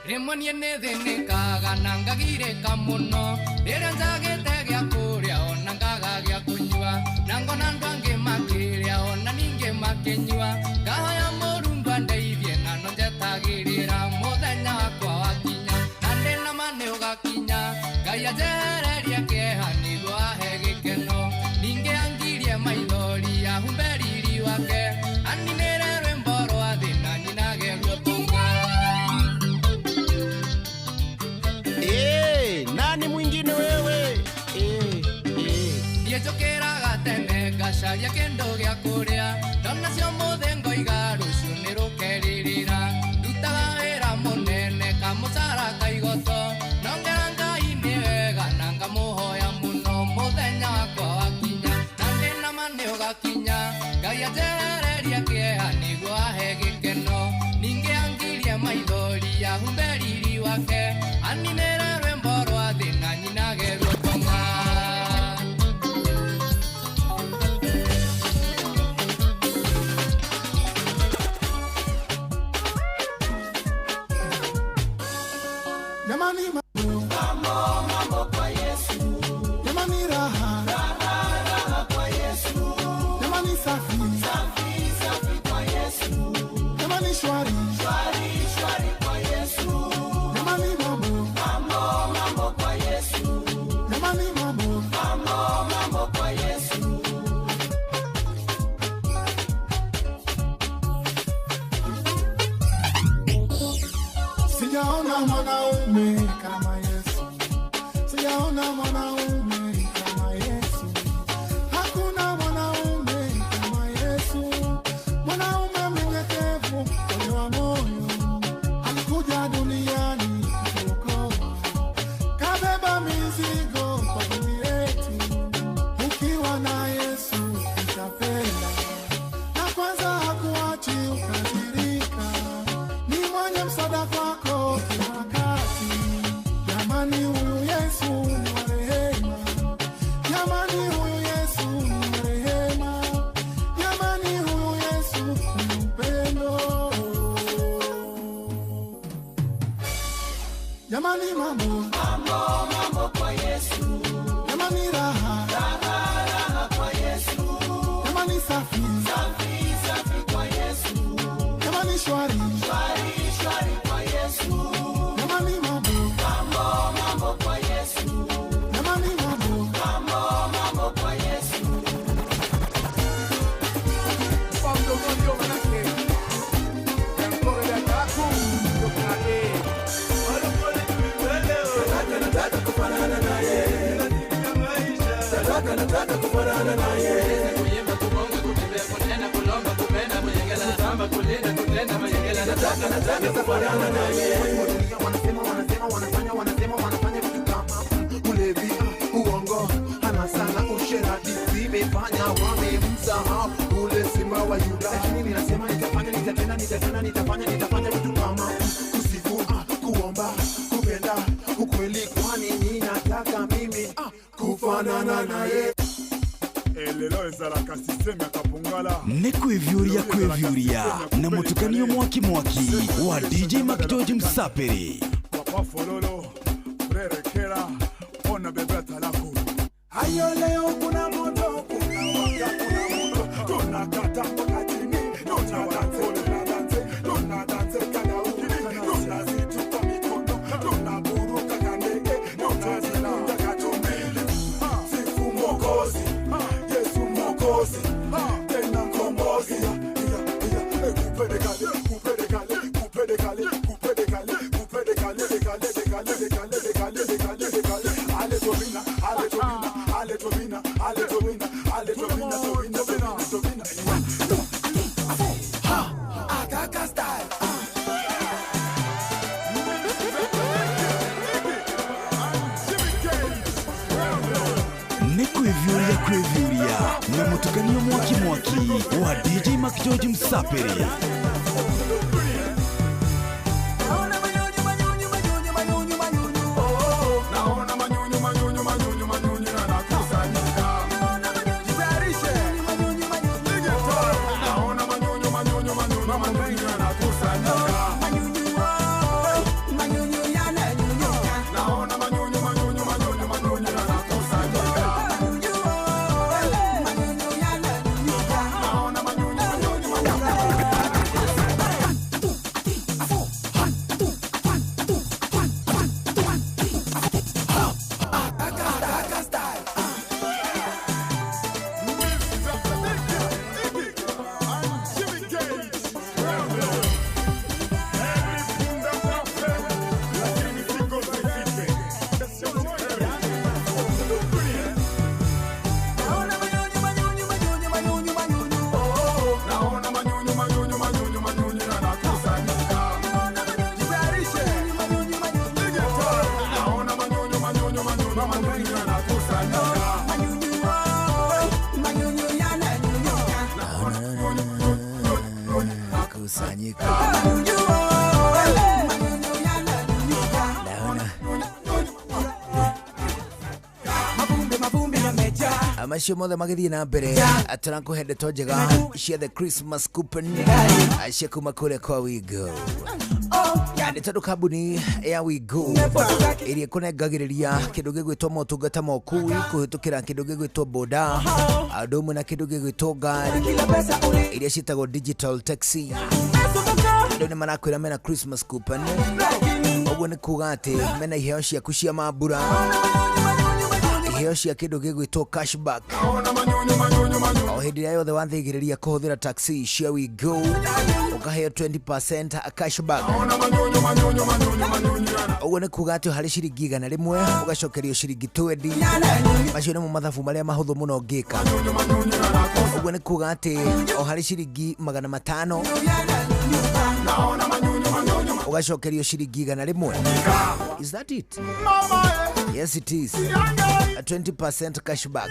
Rĩmwe niĩ nĩ thĩnĩkaga na ngagirĩka mũno rĩrĩa njagĩte gĩa kũrĩa ona ngaga gĩa kũnyua na ngona andũ angĩ makĩrĩa ona ningĩ makĩnyua ngahoya Mũrungu andeithie na no njetagĩrĩra mũthenya wakwa wakinya na ndĩ na ma nĩ ũgakinya Ngai anjehererie kĩeha nĩguo ahe gĩkeno ningĩ angirie maithori ahumbe riri wake aninĩre rwĩmbo rwa thĩna nyinage ruo. Hey, nani mwingine wewe? Hey, hey. Niĩ njũkĩraga tene ngacaria kĩndũ gĩa kũrĩa ndona cio mũthĩ ngoiga rũciũ nĩ rũkerĩrĩra ndutaga wĩra mũnene kamũcara kaigoto nongera Ngai nĩ wega na ngamũhoya mũno mũthenya wakwa wakinya na ndĩ na ma nĩ ũgakinya Ngai anjehererie kĩeha nĩguo ahe gĩkeno ningĩ angirie maithori ahumbe riri wake aninĩre rwĩmbo rwa thĩna nyinage ruo. Jamani mambo mambo kwa Yesu. Jamani raha raha raha kwa Yesu. Jamani safi safi safi kwa Yesu. Jamani shwari shwari shwari kwa Yesu. Jamani mambo mambo mambo kwa Yesu. Jamani mambo mambo mambo kwa Yesu. Sijaona mwanaume kama Yesu. Sijaona mwanaume kama Yesu. Hakuna mwanaume kama Yesu. Mwanaume mnyenyekevu, mwenye wa moyo. Alikuja duniani kutuokoa. Kabeba mizigo kwa ajili yetu. Ukiwa na Yesu utapenda. Na kwanza hakuachi ukazirika. Ni mwenye msaada kwako kila wakati. Jamani huyu Yesu ni wa rehema. Jamani huyu Yesu ni wa rehema. Jamani huyu Yesu ni upendo. Jamani mambo mambo mambo kwa Yesu. Jamani raha raha raha kwa Yesu. Jamani safi safi safi kwa Yesu. Jamani shwari shwari shwari kwa Yesu. Jamani mambo mambo mambo kwa Yesu. Jamani mambo mambo mambo kwa Yesu. Nataka kufanana naye. Nataka, nataka kufanana naye. Kuimba, kubonga, kutembea, kunena, kulomba, kupenda, mayengela, kutamba, kulinda, kutenda, mayengela. Nataka, nataka kufanana naye. Wanasema, wanasema, wanafanya, wanasema, wanafanya vitu kama ulevi, uongo, anasa na usherati vimefanya wamemsahau ule simba wa Yuda. Lakini ninasema nitafanya, nitatenda, nitatenda, nitafanya, nitafanya vitu kama kusifu, kuomba, kupenda ukweli, kwani ninataka mimi kufanana naye. Elelo ezalaka systeme ya kapongala. Nĩ kwĩviũria kwĩviũria na mũtukanio mwaki mwaki wa DJ McGeorge Msapiri. Papa Fololo, frere Kera, ona bebe atalako. Hayo leo kuna moto, kuna waka, kuna moto. Tunakata mpaka chini, tunadanse, tunadanse, tunadanse kada ukili, tunazitupa mikono, tunaburuka kandege, tunazikuta katumbili. Sifu Mwokozi, Yesu Mwokozi, tena mkombozi. Kupedekale, kupedekale, kupedekale, kupedekale, kupedekale, dekale, dekale, dekale, dekale, dekale, dekale. Ale tobina, ale tobina, ale tobina, ale tobina, ale tobina, tobina, tobina, tobina. 1, 2, 3, 4. Ha, Akaka style. Nĩ kwĩviũria kwĩviũria na mũtukanio mwaki mwaki wa DJ McGeorge Msapiri. Naona manyunyu, manyunyu, manyunyu, manyunyu yanakusanyika. Jitayarishe. Naona manyunyu, manyunyu, manyunyu, manyunyu yanakusanyika. Naona manyunyu, manyunyu, manyunyu, manyunyu yanakusanyika. Naona manyunyu, manyunyu, manyunyu. Akaka style. Naona manyunyu, manyunyu, manyunyu, manyunyu yanakusanyika. Jitayarishe. Naona manyunyu, manyunyu, manyunyu, manyunyu yanakusanyika. Kusanyika. Naona macio mothe magĩthiĩ na mbere tũrakũhe ndeto njega cia the Christmas coupon cia kuma kũrĩa kwa Wigo. Nĩ tondũ kambuni ya Wigo ĩrĩa ĩkũnengagĩrĩria kĩndũ gĩgwĩtwo motungata ma ũkui kũhĩtũkĩra kĩndũ gĩgwĩtwo boda ũndũ ũmwe na kĩndũ gĩgwĩtwo ngari iria ciĩtagwo digital taxi. Andũ nĩ marakwĩra mena Christmas coupon, ũguo nĩ kuga atĩ mena iheo ciaku cia mambura, iheo cia kĩndũ gĩgwĩtwo cashback. O hĩndĩ ĩrĩa yothe wathĩgĩrĩria kũhũthĩra taxi cia Wigo ũkaheo 20% cashback. Ũguo nĩ kuga atĩ harĩ ciringi 100 ũgacokerio ciringi 20. Macio nĩmo mathabu marĩa mahũthũ mũno ũngĩka. Ũguo nĩ kuga atĩ o harĩ ciringi 500 ũgacokerio ciringi 100. Is that it? Yes, it is. A 20% cashback.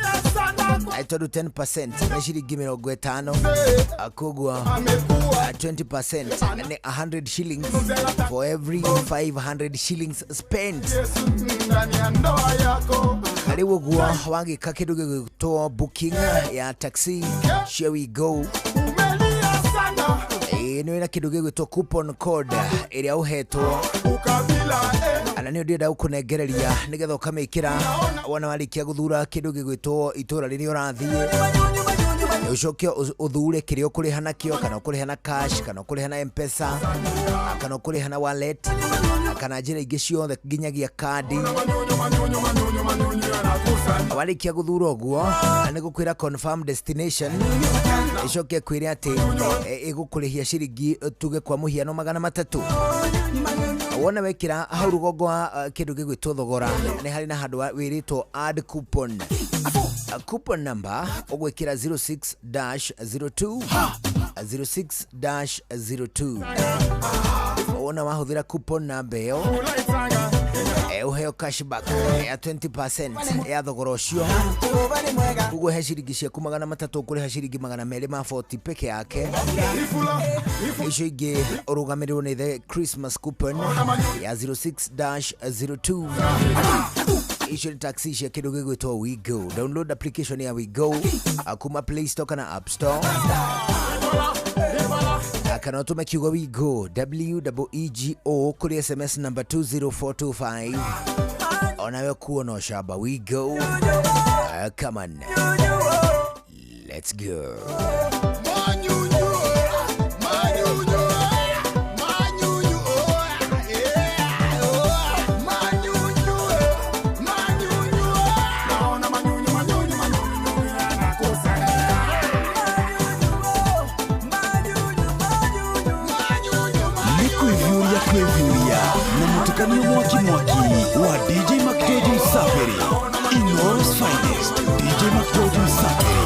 I told you 10% nĩ ciringi 50, koguo 20% nĩ 100 shillings for every 500 shillings spent. Na rĩu ũguo wagĩka kĩndũ gĩgwĩtwo booking ya taxi cia Wigo, nĩ wĩna kĩndũ gĩgwĩtwo coupon code ĩrĩa ũhetwo ana nĩ ndĩrenda gũkũnengereria nĩgetha ũkamĩkĩra wona warĩkia gũthura kĩndũ gĩgwĩtwo itũra rĩrĩa ũrathiĩ, ũcoke ũthure kĩrĩa ũkũrĩha nakĩo, kana ũkũrĩha na cash, kana ũkũrĩha na M-Pesa, kana ũkũrĩha na wallet, kana njĩra ingĩ ciothe nginyagia kandi. Warĩkia gũthura ũguo nĩ gũkwĩra confirm destination, ĩcoke kwĩre atĩ ĩgũkũrĩhia ciringi tuge kwa mũhiano 300. Wona wekĩra hau rũgongo wa kĩndũ gĩgwĩtwo thogora nĩ harĩ na handũ wĩrĩtwo add coupon. Coupon number ũgwĩkĩra 06-02 06-02. Wona wahũthĩra coupon number ĩyo, ũheo cashback ya 20% ya thogora ũcio. Koguo he ciringi ciaku 300 ũkũrĩha ciringi 240 peke yake. Icio ingĩ ũrũgamĩrĩrwo nĩ the Christmas coupon ya 06-02. Icio nĩ taxi cia kĩndũ gĩgwĩtwo WeGo. Download application ya WeGo kuma Play Store kana App Store, kana ũtũme kiugo WeGo WEEGO kũrĩ SMS number 20425. Onawe kuona ũcamba WeGo. Come on, let's go. Nĩ kwĩviũria kwĩviũria na mũtukanio mwaki mwaki wa DJ McGeorge Msafiri. Inooro's finest DJ McGeorge Msafiri.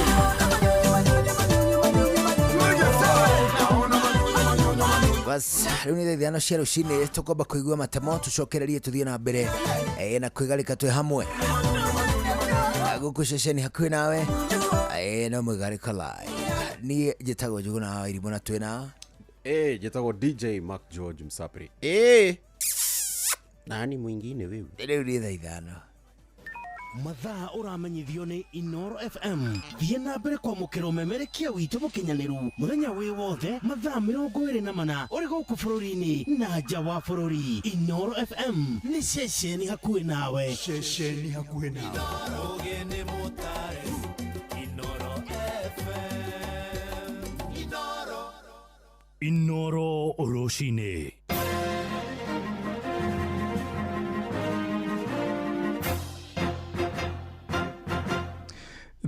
Bas rĩu nĩ thaa 5 cia rũcinĩ, tũkwamba kũigua matemo tũcokererie tũthiĩ na mbere na kwĩgarĩka twĩ hamwe gũkũ ceceni hakuhĩ nawe, no mwĩgarĩka live. Niĩ njĩtagwo Njũgũna wa Irimũ na twĩna Njĩtagwo DJ Mark George Msapri. Nani mwingine wewe? Rĩu nĩ thaa 5. Mathaa ũramenyithio nĩ Inooro FM. Thiĩ na mbere kwamũkĩra ũmemerekia witũ mũkinyanĩru mũthenya wĩ wothe mathaa 24 ũrĩ gũkũ bũrũri-inĩ na nja wa bũrũri. Inooro FM nĩ ceceni hakuhĩ nawe. Ceceni hakuhĩ nawe. Inooro rũcinĩ.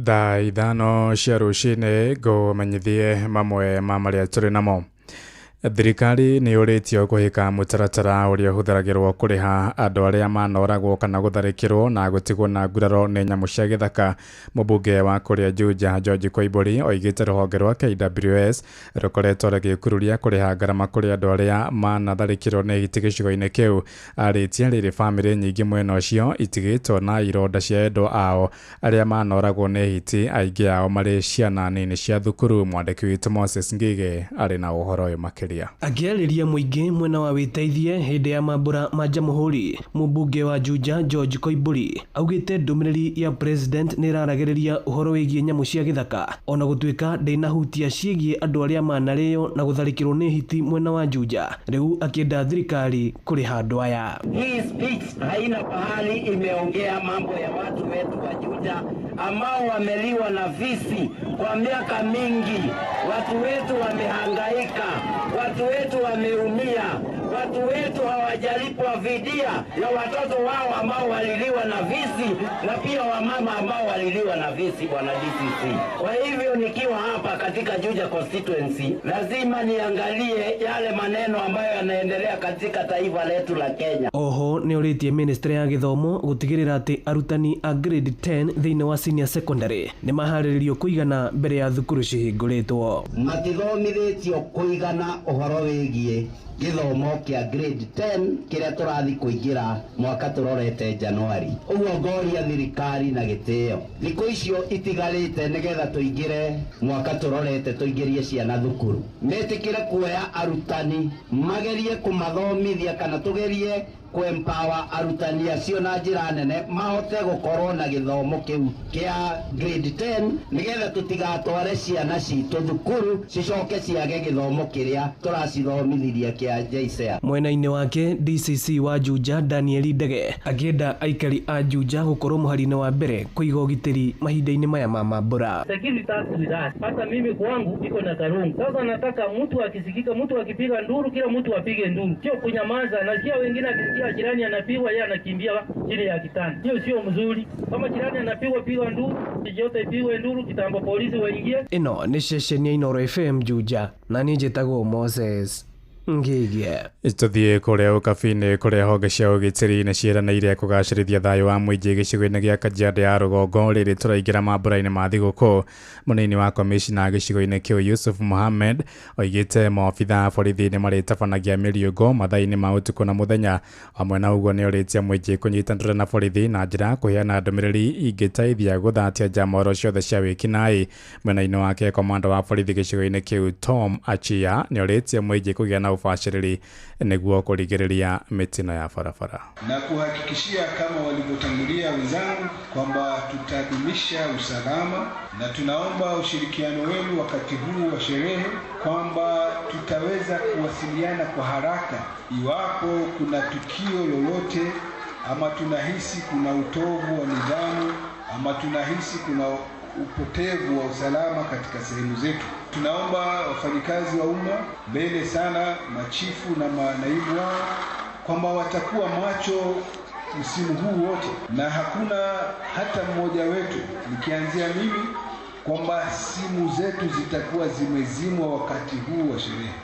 Thaa 5 cia rũcinĩ ngũmenyithie mamwe ma marĩa tũrĩ namo. Thirikari nĩ yũrĩtio kũhĩka mũtaratara ũrĩa ũhũthagĩrwo kũrĩha andũ arĩa manoragwo kana gũtharĩkĩrwo na gũtigwo na nguraro nĩ nyamũ cia gĩthaka. Mũmbunge wa kũrĩa Juja George Koimbũri oigĩte rũhonge rwa KWS rũkoretwo rũgĩkururia kũrĩha ngarama kũrĩ andũ arĩa manatharĩkĩrwo nĩ hiti gĩcigo-inĩ kĩu. Arĩtie rĩrĩ bamĩrĩ nyingĩ mwena ũcio itigĩtwo na ironda cia endwa ao arĩa manoragwo nĩ hiti, aingĩ ao marĩ ciana nini cia thukuru. Mwandĩki witũ Moses Ngige arĩ na ũhoro ũyũ makĩria. Akĩarĩria mũingĩ mwena wa wĩteithie hĩndĩ ya mambũra ma Jamhuri, mũmbunge wa Juja George Koimbũri augĩte ndũmĩrĩri ya president nĩ ĩraragĩrĩria ũhoro wĩgiĩ nyamũ cia gĩthaka ona gũtuĩka ndĩnahutia ciĩgiĩ andũ arĩa manarĩo na gũtharĩkĩrwo nĩ hiti mwena wa Juja. Rĩu akĩenda thirikari kũrĩha andũ aya. Hii speech haina pahali imeongea mambo ya watu wetu wa Juja ambao wameliwa na fisi kwa miaka mingi. Watu wetu wamehangaika, watu wetu wameumia, watu wetu hawajalipwa fidia ya watoto wao ambao waliliwa na visi na pia wamama ambao waliliwa na visi, bwana DCC. Kwa hivyo nikiwa hapa katika Juja constituency lazima niangalie yale maneno ambayo yanaendelea katika taifa letu la Kenya. Oho nĩ ũrĩtie ministry ya gĩthomo gũtigĩrĩra atĩ arutani a grade 10 thĩinĩ wa senior secondary nĩ maharĩrĩrio kũigana mbere ya thukuru cihingũrĩtwo. Matithomithĩtio kũigana ũhoro wĩgiĩ gĩthomo kĩa grade 10 kĩrĩa tũrathiĩ kũingĩra mwaka tũrorete Januari. Ũguo ngoria thirikari na gĩtĩo, thikũ icio itigarĩte nĩgetha tũingĩre mwaka tũrorete tũingĩrie ciana thukuru, metĩkĩre kuoya arutani magerie kũmathomithia kana tũgerie kũempower arutani acio na njĩra nene mahote gũkorwo na gĩthomo kĩu kĩa grade 10 nĩgetha tũtigatware ciana citũ thukuru cicoke ciage gĩthomo kĩrĩa tũracithomithirie kĩa JSEA. Mwena-inĩ wake DCC wa Juja Daniel Ndege akĩenda aikari a Juja gũkorwo mũhari-inĩ wa mbere kũiga ũgitĩri mahinda-inĩ maya ma mambũra. Security starts with us. Hata mimi kwangu iko na karungu. Sasa nataka mtu akisikika, mtu akipiga nduru, kila mtu apige nduru, sio kunyamaza. Na sio wengine akisikia jirani anapigwa yeye anakimbia chini ya kitanda. Hiyo sio mzuri. Kama jirani anapigwa, piga nduru, yote ipigwe nduru kitambo polisi waingie. Ĩno nĩ ceceni ya Inooro FM Juja na niĩ njĩtagwo Moses Ngigie. Tũthiĩ kũrĩa ũkabi-inĩ kũrĩa honge cia ũgitĩri nĩ ciĩranĩire kũgacĩrithia thayũ wa mũingĩ gĩcigo-inĩ gĩa Kajiado ya rũgongo rĩrĩ tũraingĩra mambura-inĩ ma thigũkũ. Mũnini wa komishina gĩcigo-inĩ kĩu Yusuf Mohammed oigĩte maobitha a borithi nĩ marĩtabanagia mĩriũngũ mathaa-inĩ ma ũtukũ na mũthenya. Hamwe na ũguo nĩ orĩtie mũingĩ kũnyitanĩra na borithi na njĩra ya kũheana ndũmĩrĩri ingĩteithia gũthatia njama ciothe cia wĩkinaĩ. Mwena-inĩ wake komanda wa borithi gĩcigo-inĩ kĩu Tom Achia nĩ orĩtie mũingĩ kũgĩa na ũbacĩrĩri nĩguo kũrigĩrĩria mĩtino ya barabara. Na kuhakikishia kama walivyotangulia wenzangu kwamba tutadumisha usalama na tunaomba ushirikiano wenu wakati huu wa sherehe, kwamba tutaweza kuwasiliana kwa haraka iwapo kuna tukio lolote ama tunahisi kuna utovu wa nidhamu ama tunahisi kuna upotevu wa usalama katika sehemu zetu. Tunaomba wafanyikazi wa umma mbele sana, machifu na manaibu wao, kwamba watakuwa macho msimu huu wote, na hakuna hata mmoja wetu, nikianzia mimi, kwamba simu zetu zitakuwa zimezimwa wakati huu wa sherehe.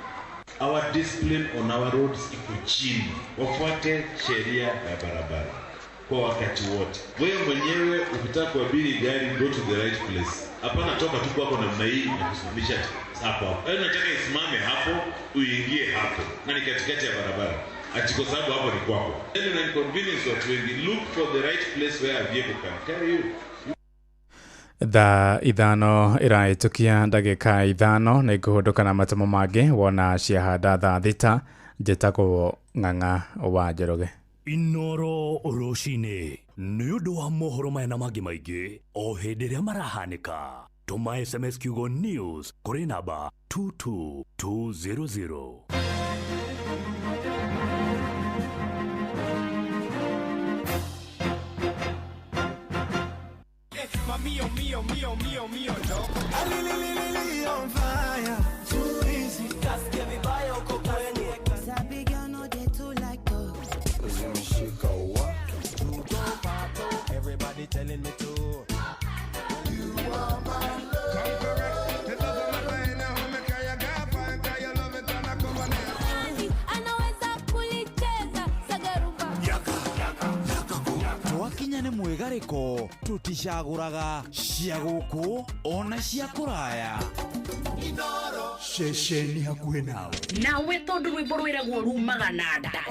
Our discipline on our roads iko chini, wafuate sheria ya barabara kwa wakati wote. Wewe mwenyewe ukitaka kuabiri gari, go to the right place. Hapana toka tu kwako namna hii na kusimamisha hapo hapo. Yaani unataka isimame hapo, uingie hapo, na ni katikati ya barabara. Ati kwa sababu hapo ni kwako. Yaani una inconvenience watu wengi. Look for the right place where a vehicle can carry you. Thaa 5 ĩrahĩtũkia ndagĩka 5 nĩ ngũhũndũka na matemo mangĩ wona ciahanda thaa 6. Njĩtagwo Ng'ang'a wa Njoroge. Inoro rũcinĩ nĩ ũndũ wa mohoro maya na mangĩ maingĩ o hĩndĩ ĩrĩa marahanĩka. Tũma SMS kiugo news kũrĩ namba 22200. Mio, mio, mio, mio, mio, no. Ali, on fire. Too easy. Kasikia vibaya uko kwenye. Sabi girl no dey too like talk. Zimeshika wa. Everybody telling me to. You are my love. Come correct. The love of my life now. Make I gafa. Kaya love it and I come on. Anaweza kulicheza sagarumba. Yaka, yaka, yaka. Twakinya nĩ mwĩgarĩko tũticagũraga cia gũkũ ona cia kũraya. Ceceni hakuhĩ nawe. Nawe tondũ rwĩmbo rwĩragwo rumaga na nda.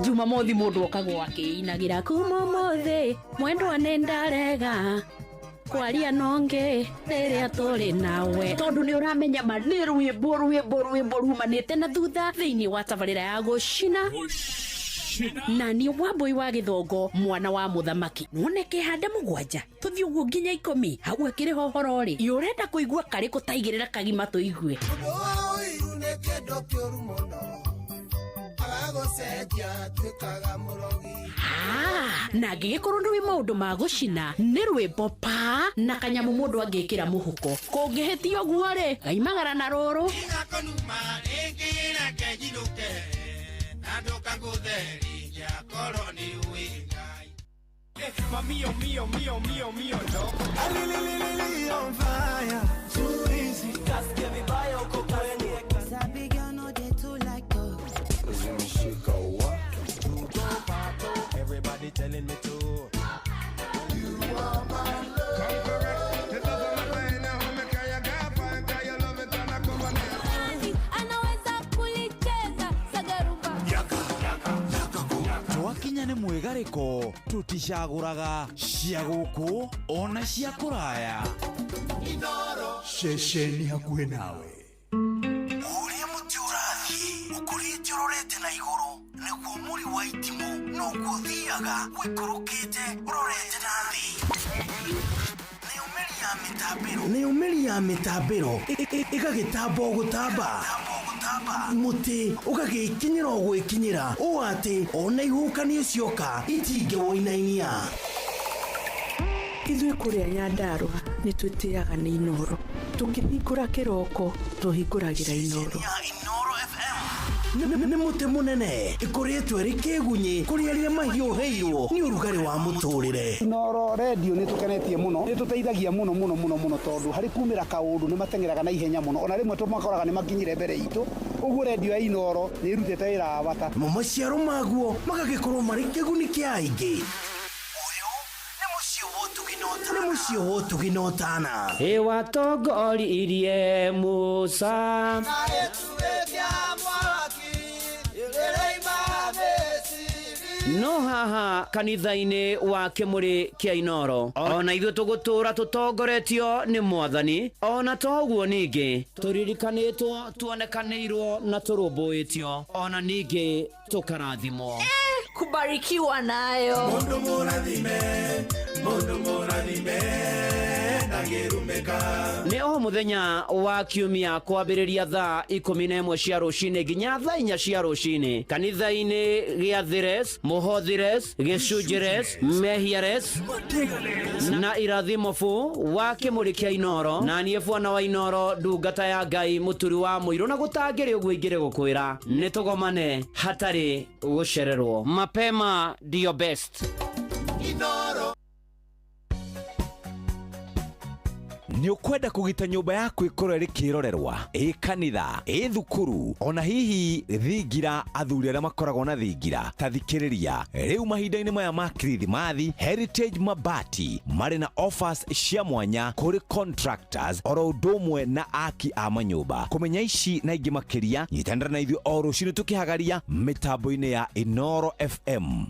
Jumamothi mũndũ okagwo akĩinagĩra kuma ũmũthĩ mwendwa nĩ ndarega kwaria nonge rĩrĩa tũrĩ nawe, tondũ nĩ ũramenya ma nĩ rwĩmbo rwĩmbo rwĩmbo rumanĩte na thutha thĩinĩ wa tabarĩra ya gũcina na nĩ Wambui wa Gĩthongo mwana wa mũthamaki. None kĩhanda 7 tũthiĩ ũguo nginya 10 hau akĩrĩ hohoro rĩ ũrenda kũigua karĩkũ taigĩrĩra kagima tũigue. Na angĩgĩkorwo nĩ maũndũ ma gũcina nĩ rwĩmbo pa na kanyamũ mũndũ angĩkĩra mũhuko kũngĩhĩtia ũguo rĩ gaimagara na rũrũ. Mio, mio, mio, mio, mio, no. Ali, on fire. Too easy. Kasikia vibaya uko kwenye. Sabi girl no dey too like talk. Zimeshika wa. Everybody telling me to. You are my love. Come correct. The love of my life now. Make I gafa. Kaya love it and I come on. Anaweza kulicheza sagarumba. Yaka, yaka, yaka. Twakinya nĩ mwĩgarĩko tũticagũraga cia gũkũ ona cia kũraya. Ceceni hakuhĩ nawe. Ũrĩa mũtĩ ũrathiĩ ũkũrĩte ũrorete na igũrũ nĩguo mũri wa itimũ noguo ũthiaga ũikũrũkĩte ũrorete na thĩ. Nayo mĩri ya mĩtambĩro ĩgagĩtamba o gũtamba, mũtĩ ũgagĩkinyĩra o gwĩkinyĩra ũũ atĩ ona ihuhũkanio cioka itingĩwũinainia. Ithuĩ kũrĩa Nyandarũa nĩ twĩtĩaga nĩ Inoro. Tũkĩhingũra kĩroko tũhingũragĩra Inoro. Inoro FM. Nĩ mũtĩ mũnene ĩkoretwo ĩrĩ kĩgunyĩ kũrĩ arĩa mahiũhĩirwo nĩ ũrugarĩ wa mũtũrĩre. Inooro redio nĩ tũkenetie mũno, nĩ tũteithagia mũno mũno mũno mũno, tondũ harĩ kumĩra kaũndũ nĩ mateng'eraga na ihenya mũno, ona rĩmwe tũmakoraga nĩ makinyire mbere itũ. Ũguo redio ya Inooro nĩ ĩrutĩte wĩra wa bata. Mo maciaro maguo magagĩkorwo marĩ kĩguni kĩa aingĩ. Nĩ mũciĩ wa ũtugi na ũtana. Ĩ watongoririe Musa. No haha kanitha-inĩ wa kĩmũrĩ kĩa Inoro, ona ithuĩ tũgũtũra tũtongoretio nĩ Mwathani. Ona toguo ningĩ tũririkanĩtwo, tuonekanĩirwo na tũrũmbũĩtio, ona ningĩ tũkarathimwo. Kubarikiwa nayo. Mundu mũrathime, mundu mũrathime, ndangĩrumĩka. Nĩ o mũthenya wa kiumia kwambĩrĩria thaa 11 cia rũcinĩ nginya thaa 4 cia rũcinĩ, kanitha-inĩ gĩa Thires, Mũhothires, Gĩcunjĩres, Mehiares na Irathimo bu wa kĩmũrĩ kĩa Inoro. Na niĩ bwana wa Inoro, ndungata ya Ngai, mũturi wa mũirũ, na gũtangĩrĩ ũguo ingĩrĩ gũkwĩra nĩ tũgomane hatarĩ gũcererwo. Mapema ndio best. Inoro. Nĩ ũkwenda kũgita nyũmba yaku ĩkorwo ĩrĩ kĩrorerwa, ĩ kanitha, ĩ thukuru, ona hihi thingira, athuri arĩa makoragwo na thingira, ta thikĩrĩria rĩu mahinda-inĩ maya ma Kirithimathi, Heritage Mabati marĩ na offers cia mwanya kũrĩ contractors oro ũndũ ũmwe na aki a manyũmba. Kũmenya ici na ingĩ makĩria, nyitanĩra na ithuĩ o rũcinĩ tũkĩhagaria mĩtambo-inĩ ya Inooro FM.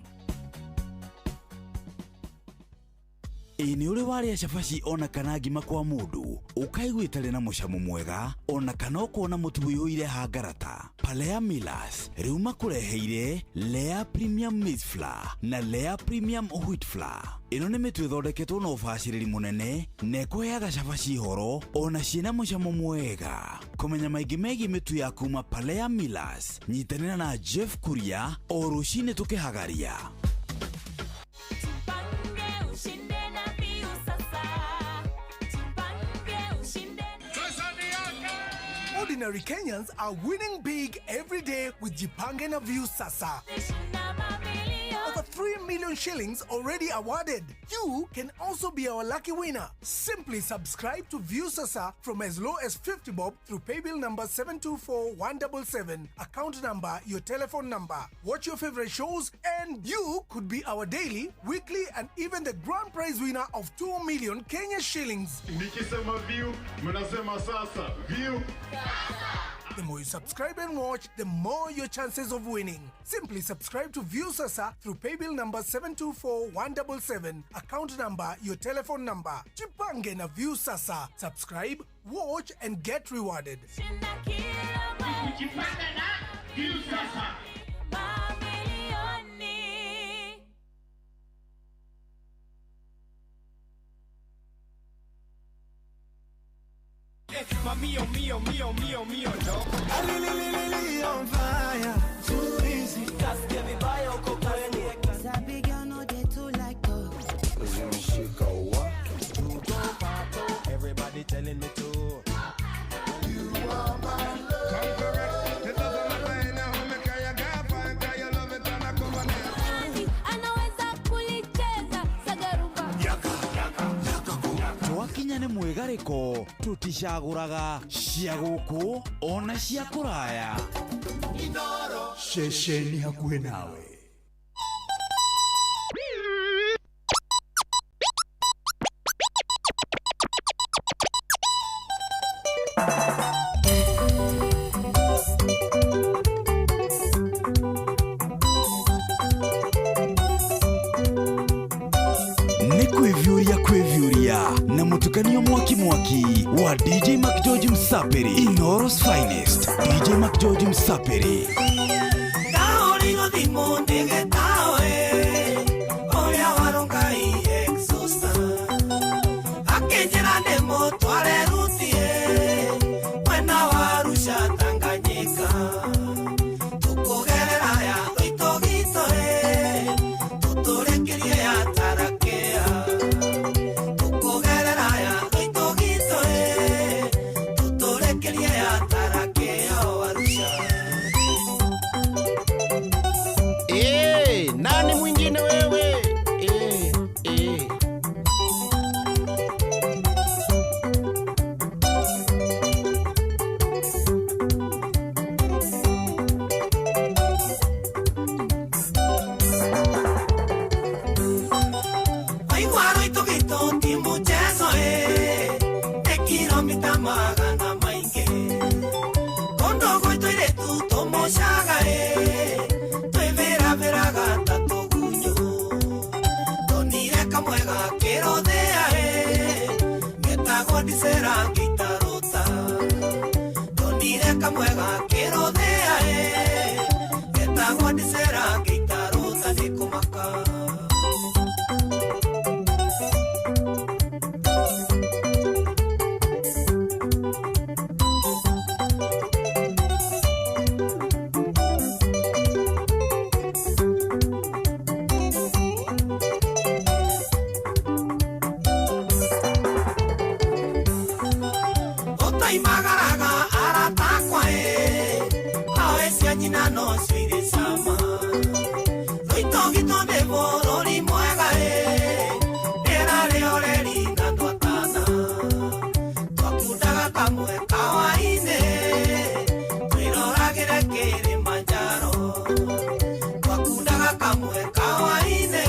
Ĩ nĩ ũrĩ warĩa cabaci ona kana ngima kwa mũndũ ũkaigua ĩtarĩ na mũcamo mwega, ona kana ũkona mũtu ũiyũire hangarata? Palea Millers rĩu makũreheire Lea Premium Maize Flour na Lea Premium Wheat Flour. Ĩno nĩ mĩtu ĩthondeketwo na ũbacĩrĩri mũnene na ĩkũheaga cabaci horo ona ciĩna mũcamo mwega. Kũmenya maingĩ megiĩ mĩtu ya kuma Palea Millers, nyitanĩra na Jeff Kuria o rũcinĩ tũkĩhagaria. Ordinary Kenyans are winning big every day with Jipange na Viusasa. Over 3 million shillings already awarded. You can also be our lucky winner. Simply subscribe to Viusasa from as low as 50 bob through paybill number 724177, account number, your telephone number. Watch your favorite shows and you could be our daily, weekly and even the grand prize winner of 2 million Kenya shillings. Nikisema view, mnasema sasa. View. The more you subscribe and watch, the more your chances of winning. Simply subscribe to Viusasa through paybill number 724177, account number, your telephone number. Jipange na Viusasa. Subscribe, watch and get rewarded. Jipange na Viusasa. Mio, mio, mio, mio, mio, no. Alililili on fire. Too easy. Kasikia vibaya uko kwenye. Sabi girl no dey too like talk. Zimeshika wa. Everybody telling me to. You are my love. Come correct. It doesn't matter now. Me kaya gafa, kaya love it and I come on. Anaweza kulicheza sagarumba. Yaka, yaka, yaka. Twakinya nĩ mwĩgarĩko, tũticagũraga cia gũkũ ona cia kũraya. Ceceni hakuhĩ nawe. Nĩ kwĩviũria kwĩviũria na mũtukanio mwaki mwaki wa DJ McGeorge Msapiri, Inooro's finest. DJ McGeorge Msapiri. Kaoriro thimũ ndigetawe, ũrĩa warongai exhauster. Akĩnjĩra ndĩmũtware Rutie, mwena wa Arusha Tanganyika. Tũkũgerera ya Oitogitoe, tũtũrĩkĩrie ya Tarakea. Tũkũgerera ya Oitogitoe, tũtũrĩkĩrie ya Tarakea o Arusha. Magana maingĩ Kũndũ gwitũ irĩtu tũmocaga ĩ Twĩvĩravĩraga ta tũgunyũ Tonire kamwe gakĩrothĩa ĩ Getagwo ndicera ngĩitarũta Tonire kamwe gakĩrothĩa ĩ Getagwo ndicera ngĩitarũta nĩ kũmaka. Otoimagaraga aratakwa ĩ awe cia nyina no cio irĩ cama Rũitũ gitũ nĩ bũrũri mwega ĩ rĩera rĩoreri na twatana twakundaga kamwe kawainĩ twĩroragĩre Kilimanjaro twakundaga kamwe kawainĩ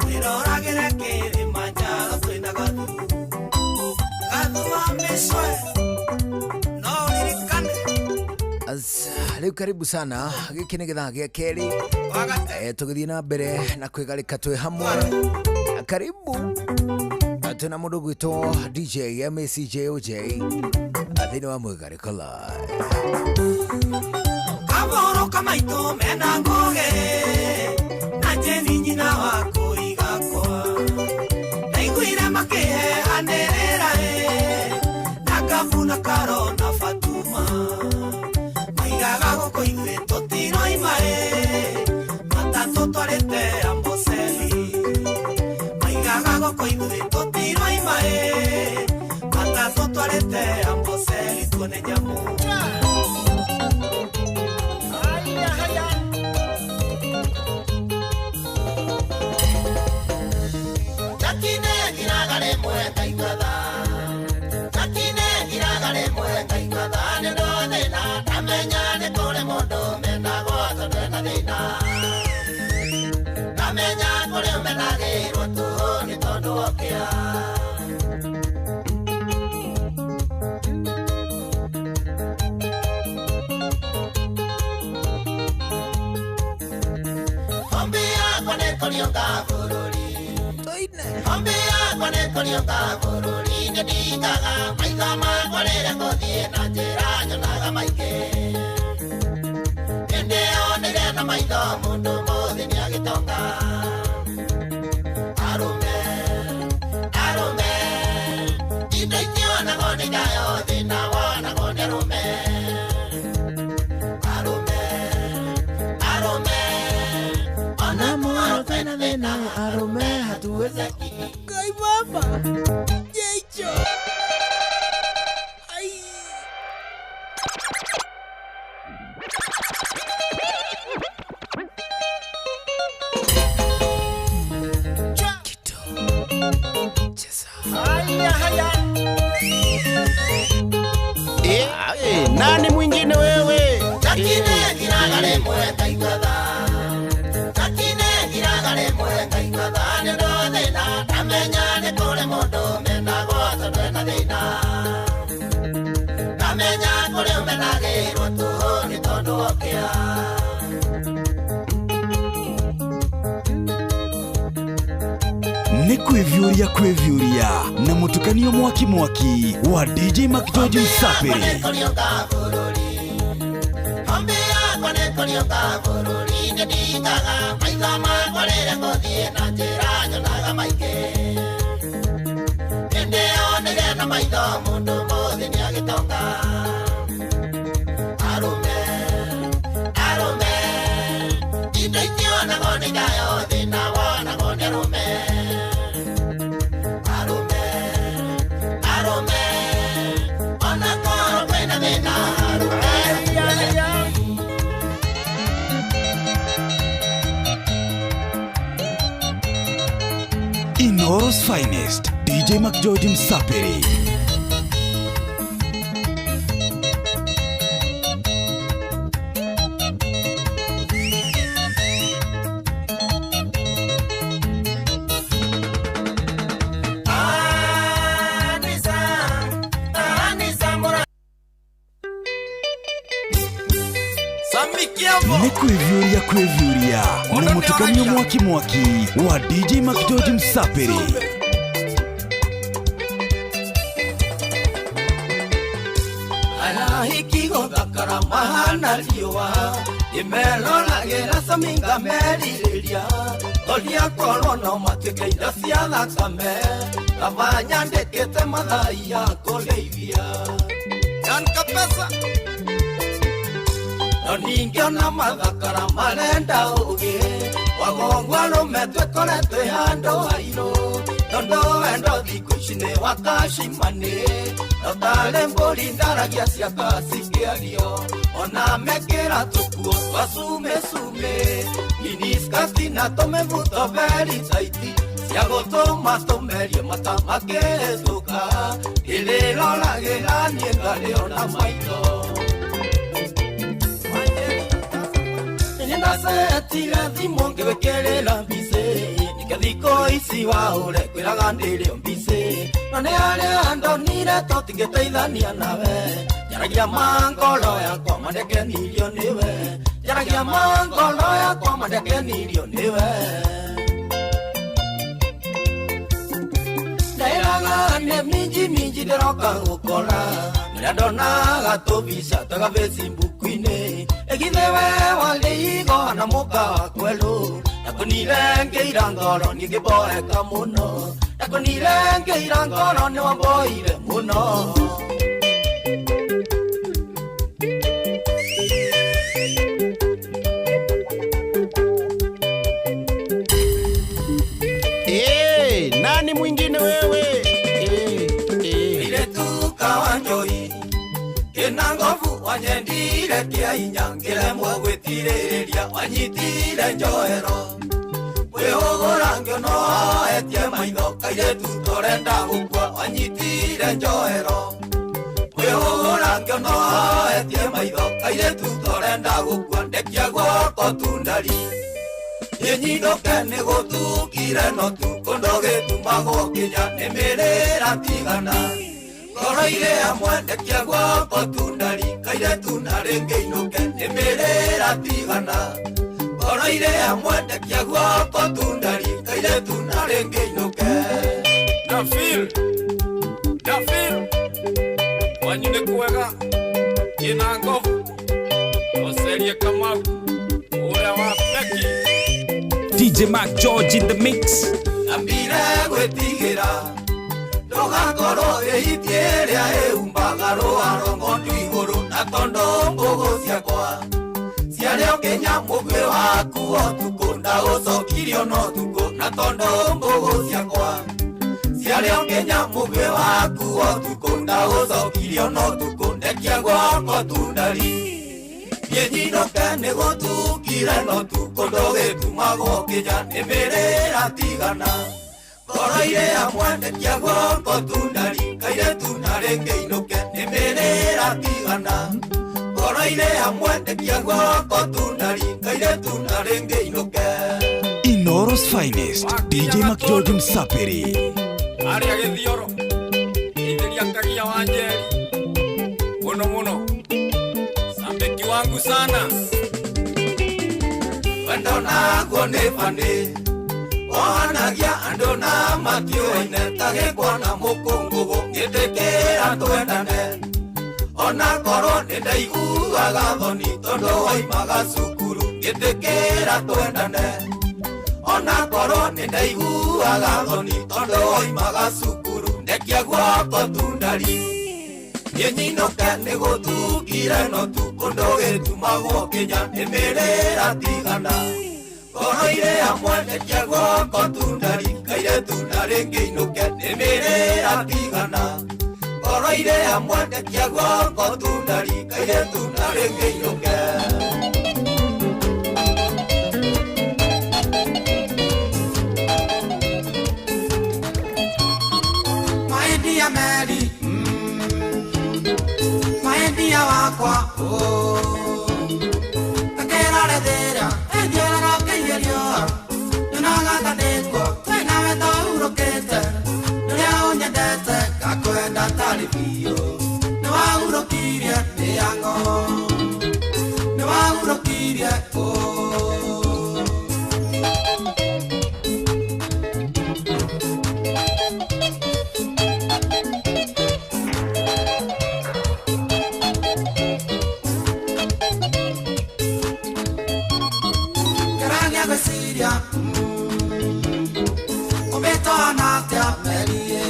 twĩroragĩre Kilimanjaro twĩna gathu Rĩu karibu sana gĩkĩ nĩ gĩthaa gĩa kerĩ tũgĩthiĩ na mbere na kwĩgarĩka twĩ hamwe karibu twĩna mũndũ gwĩtwo DJ MACJOJ thĩinĩ wa mwĩgarĩko live. Kaboro kamaitũ mena ngũgĩ na Jeni nyina wa kũigakwa ndaiguire makĩheanĩrĩra ĩ na Kabuna Karo na Fatuma maigaga gũkũ ithuĩ tũtiroima ĩ matatũ twarĩte Amboseli maigaga gũkũ ithuĩ tũtiroima ĩ matatũ twarĩte Amboseli tuone nyamũ. Ngai baba Jecho Ai. Kitu Cheza. Haya haya. Nani mwingine wewe? Takine kiragare mwe kaikatha Takine kiragare mwe kaikatha nĩ thĩna ndamenya nĩ kũrĩ mũndũ menagwo tondũ ena thĩna ndamenya kũrĩ ũmenagĩrwo tũhũ nĩ tondũ okĩa. Nĩ kwĩviũria kwĩviũria na mũtukanio mwaki mwaki wa DJ McGeorge Msafiri. Inoro's finest, DJ McGeorge Msafiri. Anisa, Nĩ kwĩviũria kwĩviũria na mũtukanio mwaki mwaki wa DJ McGeorge Msapiri. Anahiki gũthakara mahana riũa Imeloragĩra caminga merirĩria Thoria korwo no matuĩke indo cia thakame Kaba nyandĩkĩte mathai ya kũrĩithia John Kapesa No ningĩona mathakara marenda ũgĩ Wagongwa rũme twĩkore twĩ handũ hairũ Tondũ wendo thikũ ici nĩ wakacimani No tarĩ mbũri ndaragia ciakwa cikĩario Ona mekĩra tũkuo twa cume cume Miniskati na tũmĩbuto very tight Cia gũtũma tũmerie mata makĩhĩtũka Ndĩrĩroragĩra niĩ ngarĩo na maitho Nĩndasetire thimũ ngĩwĩkĩrĩra mbici Nike thikũ ici waũre kwĩraga ndĩrĩo mbici No nĩ arĩa ndonire tũtingĩteithania nawe Njaragia mangoro yakwa mandekenirio nĩwe Njaragia mangoro yakwa mandekenirio nĩwe Ndairaga nĩ minji minji ndĩroka gũkora Nĩrĩa ndonaga tũbica twega Facebook-inĩ Ĩgithe we warĩ igo na mũka wa kwelũ Ndakonire ngĩira ngoro niĩ ngĩboeka mũno Ndakonire ngĩira ngoro nĩwamboire mũno Nani mwingine wewe? Iretuka wa njoi Kina ngovu wanyendire kia inya ngĩremwo gwĩtirĩrĩria wanyitire njohero Kwĩhũgũra ngĩonoetie maitho kairĩtu tũrenda gũkua wanyitire njohero Kwĩhũgũra ngĩonoetie maitho kairĩtu tũrenda gũkua ndekia guoko tundari Nyinũke nĩ gũtukire no tukũ ndũgĩtumagwo kinya nĩ mĩrĩra tigana Ngoro irĩ hamwe ndekia guoko tundari kairĩtu na rĩngĩ inũke nĩ mĩrĩra tigana Ngoro irĩ hamwe ndekia guoko tundari kairĩtu na rĩngĩ inũke Nafil Nafil Wanyu nĩ kwega kĩna ngovu Ocerie Kamau ũrĩa wa Beki DJ Mac George in the mix. Ambire gwĩtigĩra ndũgakorwo ĩhitie ĩrĩa ĩhumbaga rũaro ng'ondu igũrũ na tondũ mbũgũ ciakwa ciarĩ o nginya mũgwĩ waku ũtukũ ndagũcokirio no tukũ na tondũ mbũgũ ciakwa ciarĩ o nginya mũgwĩ waku ũtukũ ndagũcokirio no tukũ ndekia guoko tundari Nyinũke nĩ gũtukire no tukũ ndũgĩtumagwo kinya nĩ mĩrĩra tigana Ngoro irĩ hamwe ndekia guoko tundari kairĩtu na rĩngĩ inũke nĩ mĩrĩra tigana Ngoro irĩ hamwe ndekia guoko tundari kairĩtu na rĩngĩ inũke Inooro's finest DJ McGeorge Msapiri Arĩa gĩthioro Ithĩria Kagia wa Njeri Mũno mũno Sambeki wangu sana Wendo naguo nĩ bani Wohanagia andũ na matiũaine ta gĩkwa na mũkũngũgũ ngĩtĩkĩra twendane Ona korwo nĩ ndaiguaga thoni tondũ waimaga cukuru ngĩtĩkĩra twendane Ona korwo nĩ ndaiguaga thoni tondũ waimaga cukuru ndekia guoko tundari Nyinũke nĩ gũtukire no tukũ ndũgĩtumagwo kinya nĩ mĩrĩra tigana Ngoro irĩ hamwe ndekia guoko tundari kairĩtu na rĩngĩ inũke nĩ mĩrĩra tigana Ngoro irĩ hamwe ndekia guoko tundari kairĩtu na rĩngĩ inũke My dear Mary, my dear wakwa, oh, takĩrorethĩra ĩthiũrũrũkĩirie nyonaga ta ndĩkuo twĩ nawe tũhurũkĩte rĩrĩa ũnyendete ngakwenda tarĩ biũ nĩwahurũkirie mĩang'o nĩwahurũkirie ngwĩcirie oh. Kĩragia gwĩciria ũmbĩtwo na atĩa merie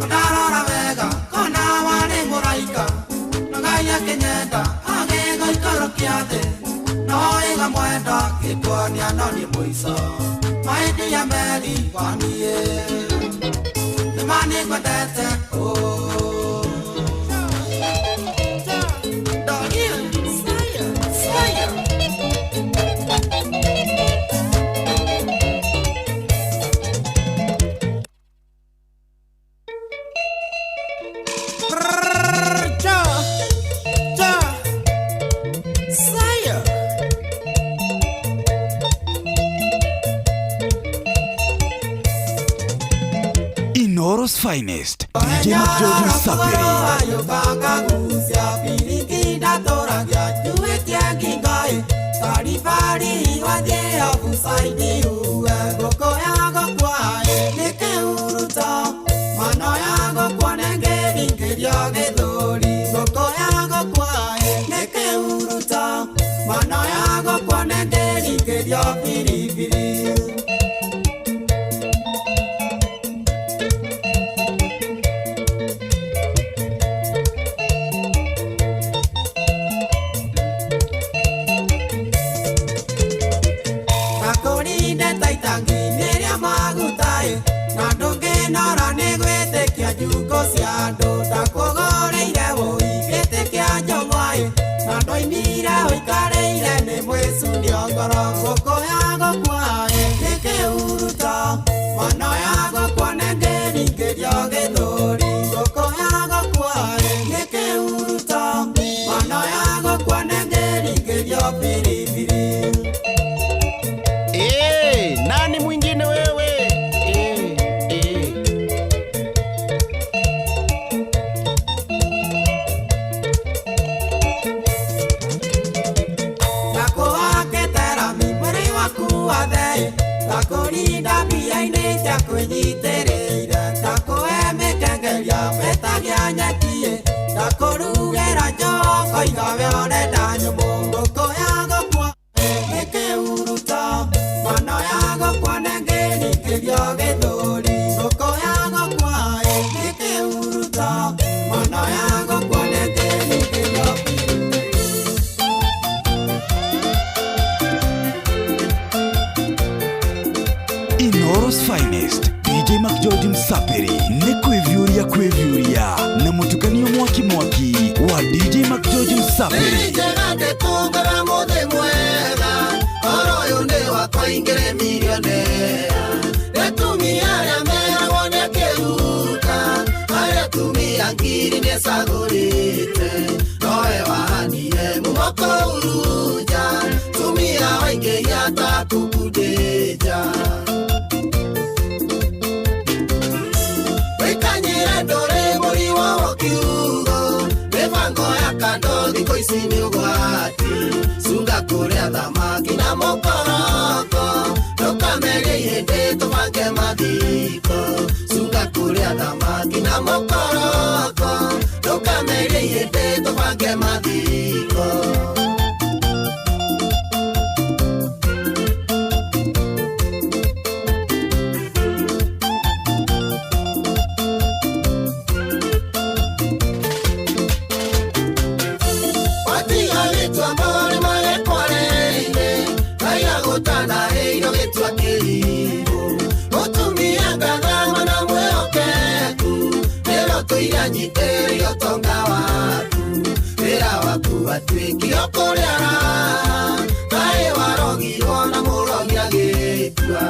ndarora wega kona warĩ mũraika na Ngai akĩnyenda agĩgũikũrũkia thĩ no ĩga mwenda gĩkuonia no nĩ mũico maendia meri waniĩ nĩma nĩngwendete oh. Doggy, saya, saya. Cha, cha, saya. Inooro's finest DJ McGeorge Msapiri. Ayũkakagucia biringi ndatũragia njuĩtie ngingo-ĩ karibari wathiĩ obucaidi uwe ngũkũ ya gũkua-ĩ nĩ kĩhuruto mano ya gũkua nĩngĩringĩrio gĩthũri ngũkũ ya gũkua-ĩ nĩ kĩhuruto mano ya gũkua nĩngĩringĩrio biribiri. Takorinde taitangi nĩrĩa maguta-ĩ na ndũngĩnora nĩ gwĩtĩkia njukũ cia andũ ndakũgũrĩire wũi gĩtĩ kĩa njũng'wa-ĩ na ndoimire ũikarĩire nĩ mwĩcunio ngoro ngũkũ ya gũkua-ĩ nĩ kĩhuruto mano ya gũkua nĩngĩringĩrio gĩthũri ngũkũ ya gũkua-ĩ nĩ kĩhuruto mano ya gũkua nĩngĩringĩrio biribiri. Eh, nani mwingine wewe? Eh, eh. Ndakũhakĩte rami mwĩrĩ waku wothe ndakũrinda mbia-inĩ cia kwĩnyitĩrĩire ndakũhe mĩkengeria wĩtagia nyeki ndakũrugĩra njũkũ igawe ũrenda nyũmũ ngũkũ ya gũkua nĩ kĩhuruto mano ya gũkua nĩngĩringĩrio gĩthũri ngũkũ ya gũkua nĩ kĩhuruto mano ya gũkua nĩngĩringĩrio. Inooro's finest DJ McGeorge Msapiri nĩ kwĩviũria kwĩviũria na mũtukanio mwaki mwaki wa DJ McGeorge Msapiri. Njega ndĩtungaga mũthĩ mwega oro ũyũ nĩ wakwa ingĩrĩ milionea nĩtumia arĩa meragwo nĩakĩruka arĩa atumia ngiri nĩcagũrĩte nowe wahanire mũmoko urunja tumia waingĩria takukundĩnja wĩkanyĩre ndũrĩ mũriwo kiugo mĩbango ya kando thikũ ici nĩ ũgwati cunga kũrĩa thamaki na mũkoroko ndũkamerie ihĩndĩ tũbange mathiko cunga kũrĩa thamaki na mũkoroko ndũkamerie ihĩndĩ tũbange mathiko. Watiga gĩtua mbore magekwarĩire Ngai agũtanaheirwo gĩtua kĩrimũ mũtumia ngathama na mwĩhokeku nĩro tũira nyitĩrĩire ũtonga waku wĩra waku watuĩkire kũrĩa raha kaĩ warogirwo na mũrogi agĩkua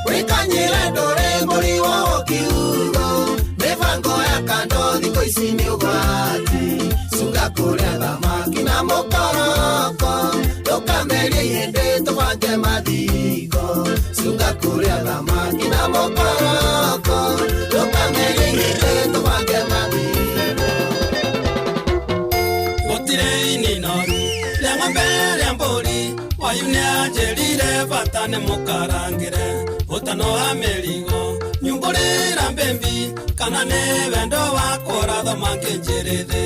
wĩkanyĩre ndũrĩ mũriwo kiugo mĩbango ya kando thikũ ici nĩ ũgwati cunga kũrĩa thamaki na mũkoroko ndũkamerie ihĩndĩ tũbange mathiko cunga kũrĩa thamaki na mũkoroko ndũkamerie ihĩndĩ tũbange mathiko. nĩ mũkarangĩre ũtanoha mĩrigo nyumbũrĩra mbĩmbi kana nĩ wendo wakwa ũrathoma ngĩnjĩrĩthĩ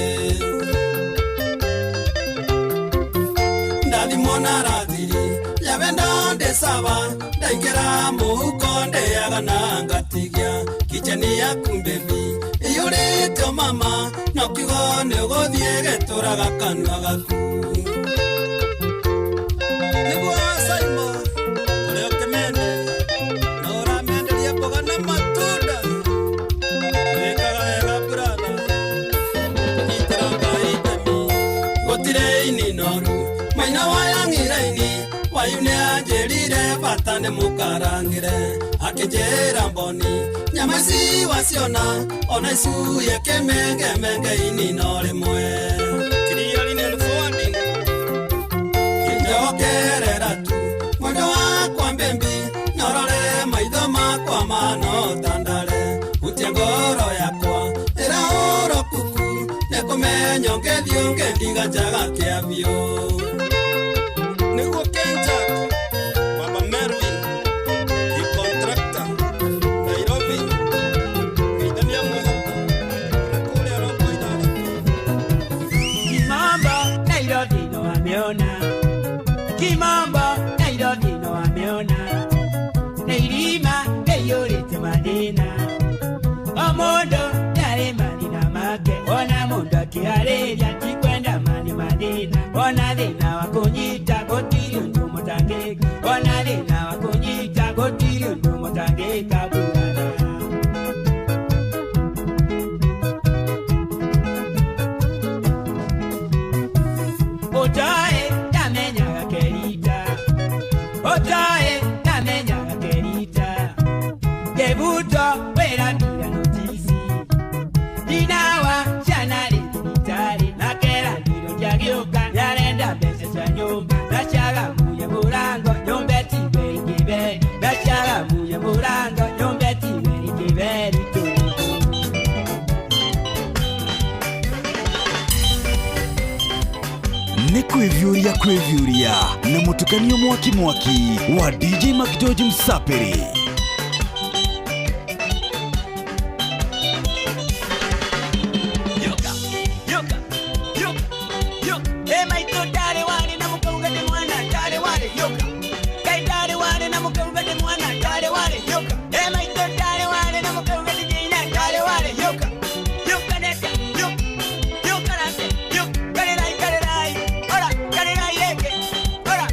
ndathimwo na ratiri ya wendo ndĩ sawa ndaingĩra mũhuko ndĩaga na ngatigia kicheni yaku mbĩmbi iyũrĩte mama no kiugo nĩ ũgũthiĩ gĩtũraga kanua gaku nĩguo Saimo ũrĩa ũkĩmende na ũramenderia mboga na matunda wĩkaga wega brother kũnyitĩra Ngai itemi gũtirĩ ininoru maina wa yang'iraini wayu nĩ anjĩrire bata nĩ mũkarangĩre akĩnjĩra mboni nyama ici waciona ona icuye kĩmengemenge inino rĩmwe njokerera tu mwendo wakwa mbĩmbi norore maitho makwa manotandare hutie ngoro yakwa ĩrahũrwo kuku nĩkũmenya ũngĩthiĩ ũngĩndiga njaga kĩa biũ nĩguo Kenjack Baba Merwin the contractor Nairobi geithania mwĩhoko kũrĩa roko ithathatũ Kimambo Nairobi no ameona Kimambo Nairobi no ameona Neirima nĩiyũrĩte mathĩna O mũndũ nĩarĩ mathĩna make ona mũndũ akĩarĩria ti kwenda mani mathĩna ona thĩna wa kũnyita gũtirĩ ũndũ mũtangĩka ona thĩna wa kũnyita gũtirĩ ũndũ mũtangĩka burana Otae ndamenyaga kerita Otae ndamenyaga kerita Ngebuto wĩra mbira notisi Ndinawa ciana rĩ thibitarĩ na kera ndiro ndiagĩũka nĩarenda mbeca cia nyũmba ndaciaga muye mũrango nyũmba ĩtigwe ĩkĩberi ndaciaga muye mũrango nyũmba ĩtigwe ĩkĩberi tũ Nĩ kwĩviũria kwĩviũria na mũtukanio mwaki mwaki wa DJ McGeorge Msapiri. Yoka, yoka, yoka, yoka. Hey, maito dare wale na mukauga de mwana dare wale yoka. Kai dare wale na mukauga de mwana dare wale yoka. Hey, maito dare wale na mukauga de jina dare wale yoka. Yoka neta, yoka, yoka nate, yoka. Kare rai, kare rai, ora, kare rai leke, ora.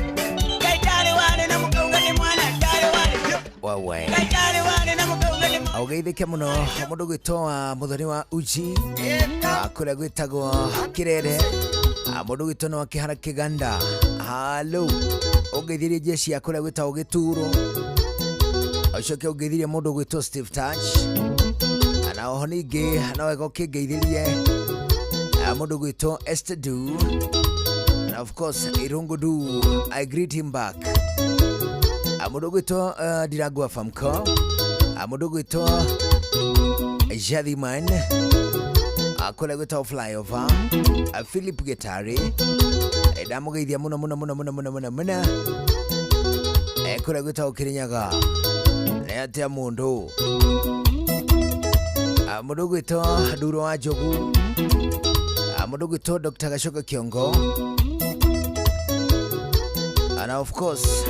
Kai dare wale na mukauga de mwana dare wale yoka. Wawe. Kai dare wale na mukauga de mwana. Ũgeithĩke mũno mũndũ gwĩtwo Mũthoni wa Uji kũrĩa gwĩtagwo Kĩrere mũndũ gwĩtwo no akĩhara Kĩganda halo ũngeithirie jeshi ya kũrĩa gwĩtagwo Gĩturo ũcoke ũngeithirie mũndũ gwĩtwo Steve Touch na oho ningĩ no wega ũkĩngeithirie mũndũ gwĩtwo Esther Du and of course Irungu Du I greet him back mũndũ gwĩtwo Ndirangwa Famco mũndũ gwĩtwo Jathiman kũrĩa gwĩtagwo Flyover Philip Getari ndamũgeithia mũno mũno mũno mũno mũno mũno mũno kũrĩa gwĩtagwo Kĩrĩnyaga nĩ atĩa mũndũ mũndũ gwĩtwo Nduro wa Njogu mũndũ gwĩtwo Dr. Gacoka Kĩongo and of course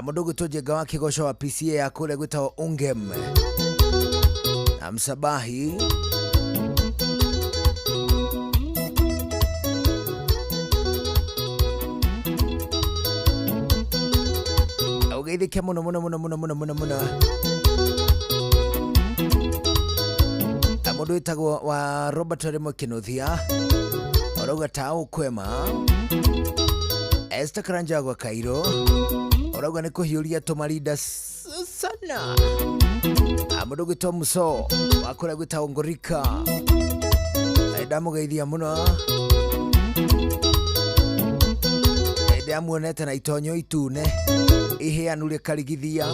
mũndũ gwĩtwo Njenga wa Kĩgoco wa PCA ya kũrĩa gwĩtagwo Ungem na Msabahi ũgeithĩke mũno mũno mũno mũno mũno mũno mũno mũndũ wĩtagwo wa Robert Remo Kĩnuthia ũrauga ta ũkwema Esther Karanja gwa Cairo ũrauga nĩ kũhiũria tũmarinda sana mũndũ gwĩtwo Muso wa kũrĩa gwĩtagwo Ngorika ndamũgeithia mũno ndĩamuonete na itonyo itune iheanu rĩkarigithia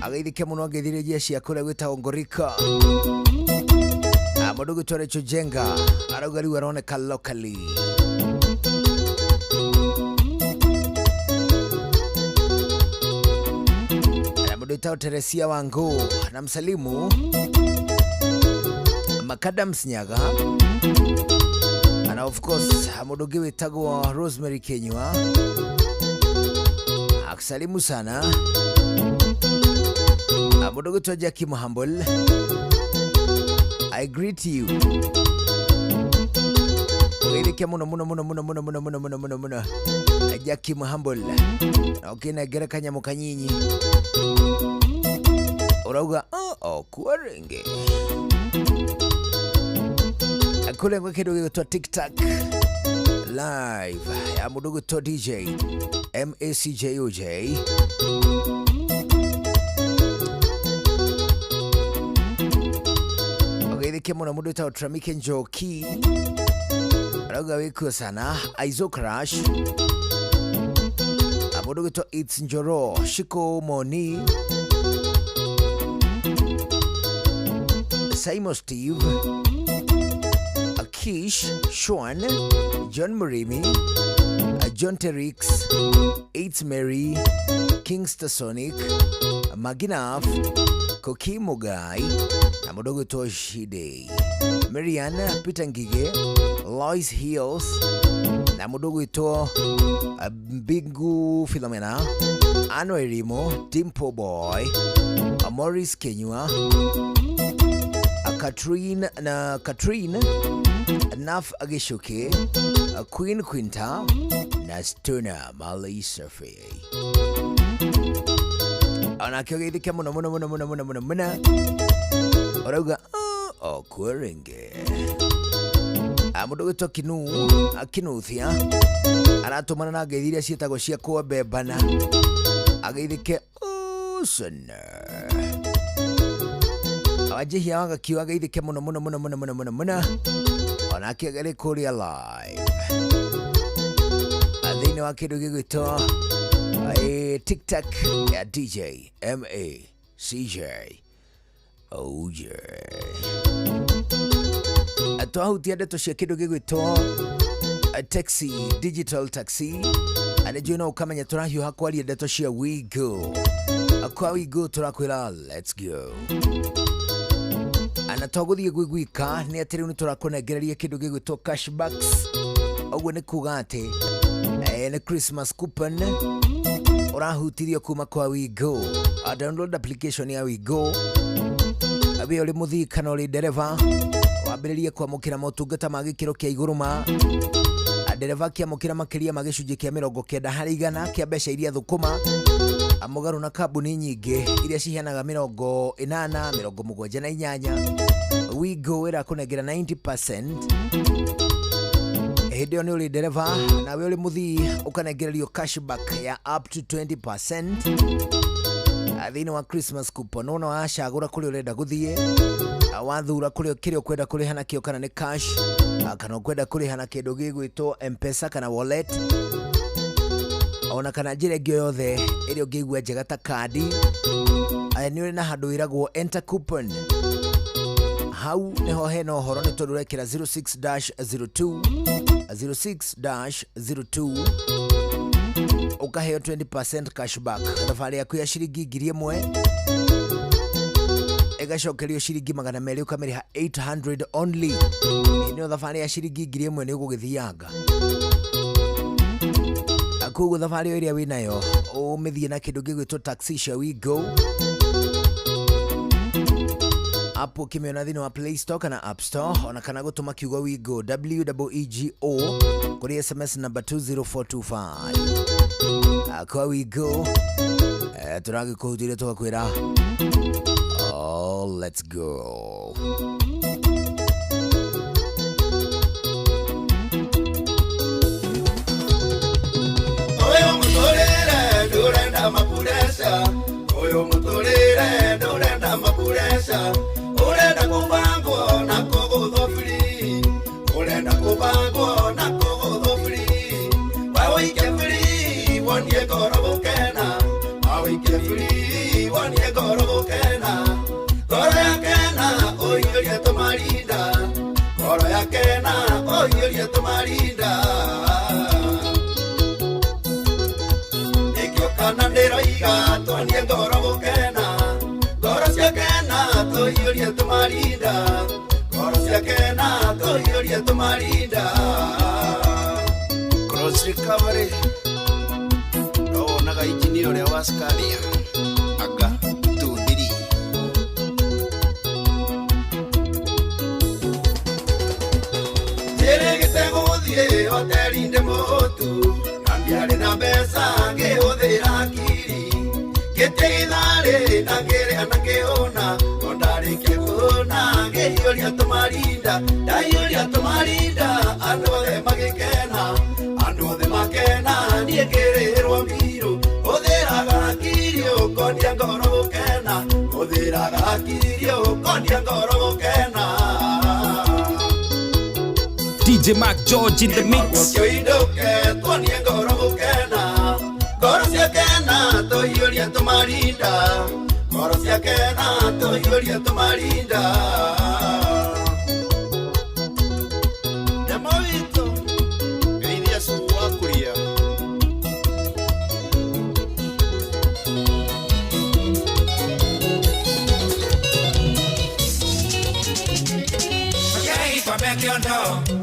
ageithĩke mũno angeithirie jeshi ya kũrĩa gwĩtagwo Ngorika mũndũ gwĩtwo Rachel Jenga arauga rĩu aroneka locally. Wĩtagwo Teresia Wangu na msalimu Makadams Nyaga na of course mũndũ ũngĩ wĩtagwo Rosemary Kenyua akusalimu sana. Mũndũ ũgwĩtwo Jackie Muhambol, I greet you. Ũgeithĩke mũno mũno mũno mũno mũno mũno mũno mũno mũno mũno Jackie Muhambol, na ũkĩnengere kanyamũ kanyinyi ũrauga okuo rĩngĩ kũrĩa gwĩ kĩndũ gĩgwĩtwo TikTok live ya mũndũ ũgwĩtwo DJ MACJOJ. Ũgeithĩke mũno mũndũ wĩtagwo Tramike Njoki arauga wĩkuo sana. Aizo Crash, mũndũ ũgwĩtwo It's Njoro Shiko Moni, Simon Steve, Akish Sean, John Murimi, John Terix, It's Mary, Kingster Sonic, Maginaf, Koki Mugai na mũndũ ũgwĩtwo Shidei, Marian Peter Ngige, Lois Hills na mũndũ ũgwĩtwo Mbingu Philomena, Anno Erimo, Dimple Boy, Maurice Kenyua, Katrine na Katrine Naf Agishuke, Queen Quinta na Stona Mali Safi. Onake ũgeithĩke mũno mũno mũno mũno mũno mũno mũno ũrauga okuo rĩngĩ. Mũndũ ũgwĩtwo Kinu Kinuthia aratũmana na ngeithi iria ciĩtagwo cia kwambembana, ageithĩke sana. Wanjihia wa Gakiu ageithĩke mũno mũno mũno mũno mũno mũno mũno onake arĩ kũrĩa live thĩinĩ wa kĩndũ gĩgwĩtwo TikTok ya DJ MACJ OJ. Twahutia ndeto cia kĩndũ gĩgwĩtwo taxi, digital taxi, na njũĩ no ũkamenya tũrahiũha kwaria ndeto cia WeGo. Kwa WeGo tũrakwĩra let's go. Na to gũthiĩ gwĩ gwika nĩ atĩ rĩu nĩ tũrakũnengereria kĩndũ gĩgwĩtwo cashbacks. Ũguo nĩ kuga atĩ nĩ Christmas coupon ũrahutirio kuma kwa WeGo. Download application ya WeGo we ũrĩ mũthii kana ũrĩ ndereba wambĩrĩrie kwamũkĩra motungata ma gĩkĩro kĩa igũrũ ma ndereba akĩamũkĩra makĩria ma gĩcunjĩ kĩa 90 harĩ igana kĩa mbeca iria thũkũma mũgarũ na kambuni nyingĩ iria ciheanaga 80 78. WeGo ĩrakũnengera 90% hĩndĩ ĩyo nĩ ũrĩ ndereba nawe ũrĩ mũthii ũkanengererio cashback ya up to 20% thĩinĩ wa Christmas coupon. Wona wacagũra kũrĩa ũrenda gũthiĩ, wathura kũrĩa kĩrĩa ũkwenda kũrĩha nakĩo, kana nĩ cash kana ũkwenda kũrĩha na kĩndũ gĩgwĩtwo M-Pesa kana wallet, ona kana njĩra ĩngĩ o yothe ĩrĩa ũngĩigua njega ta kandi. Nĩ ũrĩ na handũ wĩragwo enter coupon, hau nĩho hena ũhoro nĩ tondũ ũrekĩra 06-02 06-02 ũkaheo 20% cashback. Thabarĩ yaku ya ciringi 1000 ĩgacokerio ciringi 200 ũkamĩrĩha 800 only. Ĩno thabarĩ ya ciringi 1000 nĩ ũgũgĩthianga. Koguo thabarĩ ĩrĩa wĩnayo ũmĩthiĩ na kĩndũ gĩgwĩtwo taxi cia WeGo app ũkĩmĩona thĩinĩ wa Play Store kana App Store, ona kana gũtũma kiugo WeGo WEEGO kũrĩ SMS number 20425. Kwa WeGo tũragĩkũhutĩria tũgakwĩra oh, let's go. Oyo mutorere ndurenda mapuresha, oyo mutorere ndurenda mapuresha, urenda kubangwo na kũgũthwo free, urenda kubangwo na kũgũthwo free, waũike free wonie ngoro gũkena, waũike free wonie ngoro gũkena, ngoro yakena ũiyũrie tũmarinda, ngoro yakena ũiyũrie tũmarinda. Kana ndĩroiga twanie ngoro gũkena. tũiyũrie tũmarinda ngoro ciakena tũiyũrie tũmarinda Cross recovery no wonaga injinia ũrĩa wa Scania anga 23 njĩrĩgĩte gũthiĩ hoteri ndĩ mũhũtu na ndiarĩ na mbeca ngĩhũthĩra ngiri ngĩte gĩtharĩ na ngĩrĩa na ngĩhũna no ndarĩkia kũhũna ngĩiyũria tũmarinda ndaiyũria tũmarinda andũ othe magĩkena andũ othe makena niĩ ngĩrĩhĩrwo mbirũ hũthĩraga ngiri ũkonia ngoro gũkena hũthĩraga ngiri ũkonia ngoro gũkena DJ Mark George in the mix. Kĩinũke tuonie ngoro gũkena ngoro ciakena tũiyũrie tũmarinda ngoro ciakena tũiyũrie tũmarinda Demo witũ geithia cucu wa kũria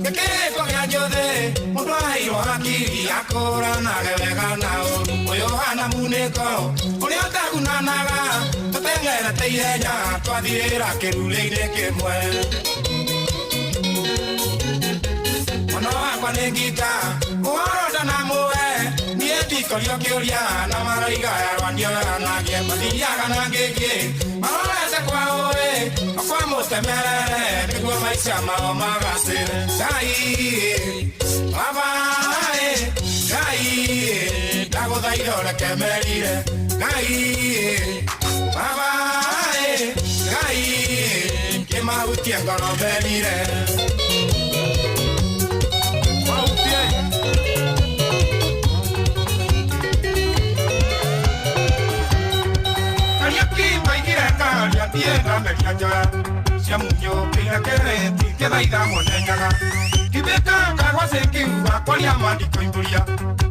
Gĩkĩrĩtwo kĩa njũthĩ mũndũ aheirwo hakiri akũranage wega na ũru ũyũ hana munĩko ũrĩa ũtagunanaga tũteng'erete ihenya twathiĩra kĩrurĩ-inĩ kĩmwe mwana wakwa nĩ ngita ũhoro ndanamũhe niĩ ndikorio kĩũria na maroiga yarwanio yanagie mathiaga na ngĩngĩ marorete kwa ũĩ kwa mũtemerere nĩguo maica mao magacĩre Ngai baba Ngai ndagũthaitha ũreke merire Ngai baba Ngai kĩmahutie ngoro merire Ndiendameria njoya cia munyũkĩire kĩrĩti kĩthaitha mũnenyaga kibĩka kagwacĩ ngiuga kwaria mandiko imbũria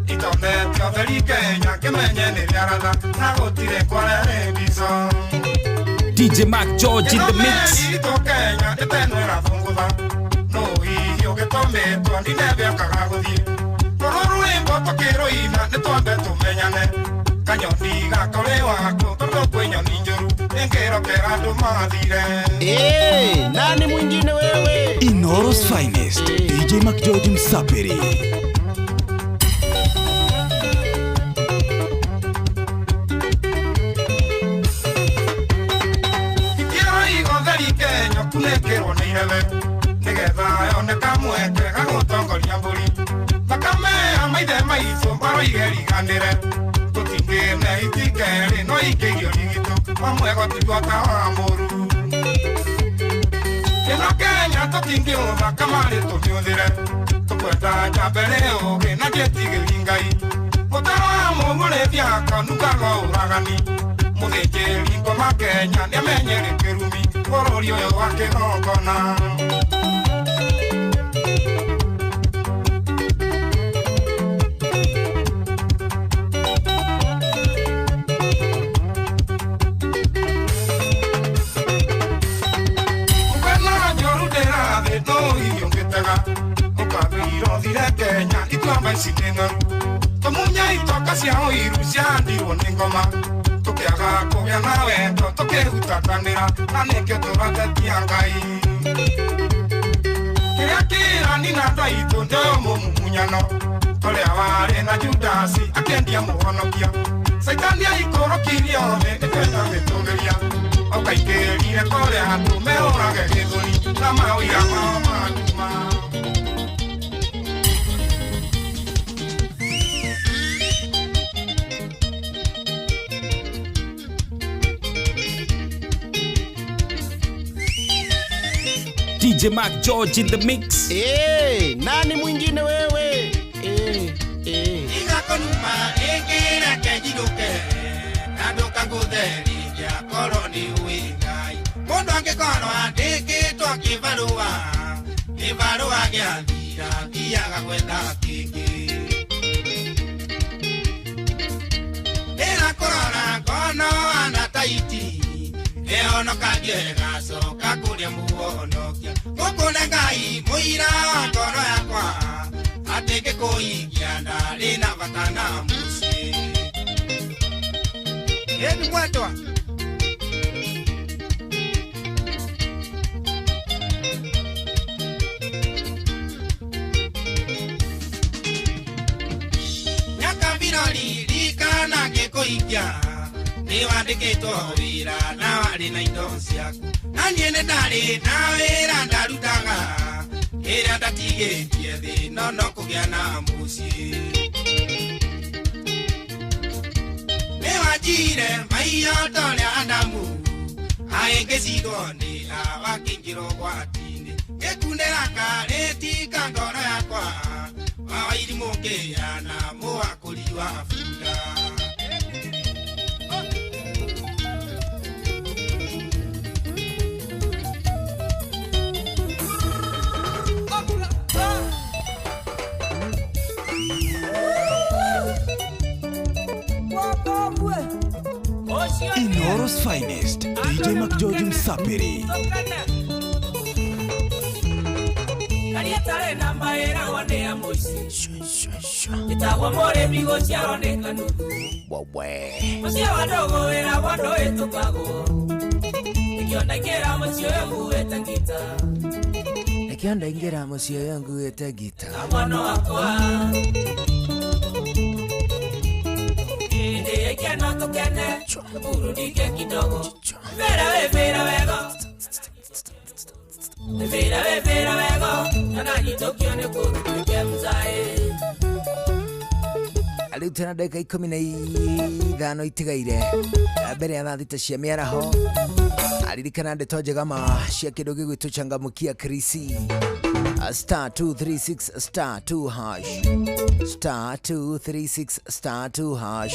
itonete ũtheri Kenya kĩmenye nĩ rĩaratha na gũtirĩ kwarere mbico DJ Mark George in the mix. Itũ Kenya ĩtenwĩra thũngũtha no hihi ũgĩtũmĩtwo ndinebĩokaga gũthiĩ rũrũ rwĩmbo tũkĩrũina nĩ twambe tũmenyane kanyoni gakũrĩ waku tondũ kwĩ nyoni njũru ĩngĩrokera andũ mathire nani mwingine wewe Inooro's finest DJ Mark George Msapiri Itiroigo theri Kenya kunĩkĩrwo nĩ irebe nĩgetha yone kamweke gagũtongoria mbũri thakame ya maithe maitũ maroige riganĩre tũtingĩne itingerĩ no ikĩirio rigitũ mamwe gũtigwo ta wa mũru ĩno Kenya tũtingĩũtha kamarĩ tũmĩũthĩre tũkwenda njambere ũgĩ na njĩtigĩri Ngai mũtaro wa mũmũrĩthia akonungaga ũragani mũthĩnjĩri ngoma Kenya nĩamenyere kĩrumi bũrũri ũyũ wa kĩgongona Kenya ituamba ici nĩ ng'aru tũmunya itoka cia ũiru ciahandirwo nĩ ngoma tũkĩaga kũgĩa na wendo tũkĩhutatanĩra na nĩkĩo tũratetia Ngai kĩrĩa kĩrani na andũ aitũ nĩoyo mũmumunyano tũrĩa warĩ na Judasi akĩendia mũhonokia Caitani aikũrũkirie othe nĩkwenda gwĩtũgĩria ũkaingĩrire kũrĩa andũ mehũrage gĩthũri na maũira mao ma nduma DJ Mark George in the mix. Hey, nani mwingine wewe? Hey, hey. Igakonuma ingira kejiruke na ndukagutheriria korwo ni ui Ngai mundu angikorwo andikitwo kibarua kibarua giathira thiaga gwetha kingi ndĩrakũrora ngono ana taiti ĩyo Mũhonokagie gacoka kũrĩa mũhonokia Gũkũ nĩ Ngai mũira wa ngoro yakwa Atĩ ngĩkũigia ndarĩ na bata na mũciĩ Ĩni mwendwa Ririkana ngĩkũikia nĩ wandĩkĩtwo wĩra na warĩ na indo ciaku na niĩ nĩ ndarĩ na wĩra ndarutaga ĩrĩa ndatigĩtie thĩ no no kũgĩa na mũciĩ nĩ wanjire maiyo ta ũrĩa Adamu aĩngĩcirwo nĩ Hawa akĩingĩra ũgwati-inĩ ngĩkunĩra karĩti ka ngoro yakwa wawairimũ ngĩya na mũwakũri wa bunda. Inoro's finest, DJ McGeorge Msapiri. Nikiona ingera mũciĩ yangu ĩte gita. Rĩu tena ndagĩka 15 itigaire mbere ya thaa 6 cia mĩaraho. Aririkana ndeto njega ma cia kĩndũ gĩgwĩtwo changamukia Krisi star 236 star 2 hash star 236 star 2 hash.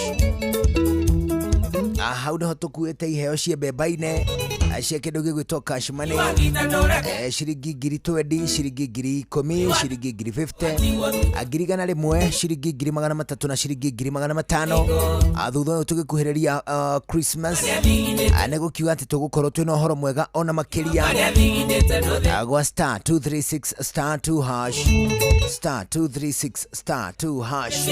Hau nĩho tũkuĩte iheo cia mbemba-inĩ cia kĩndũ gĩgwĩtwo cash money, ciringi 20,000, ciringi 10,000, ciringi 50,000, 100,000, ciringi 300,000 na ciringi 500,000. Thutha ũyũ tũgĩkuhĩrĩria Christmas nĩ gũkiuga atĩ tũgũkorwo twĩna ũhoro mwega ona makĩria gwa star 236 star 2 hash star 236 star 2 hash.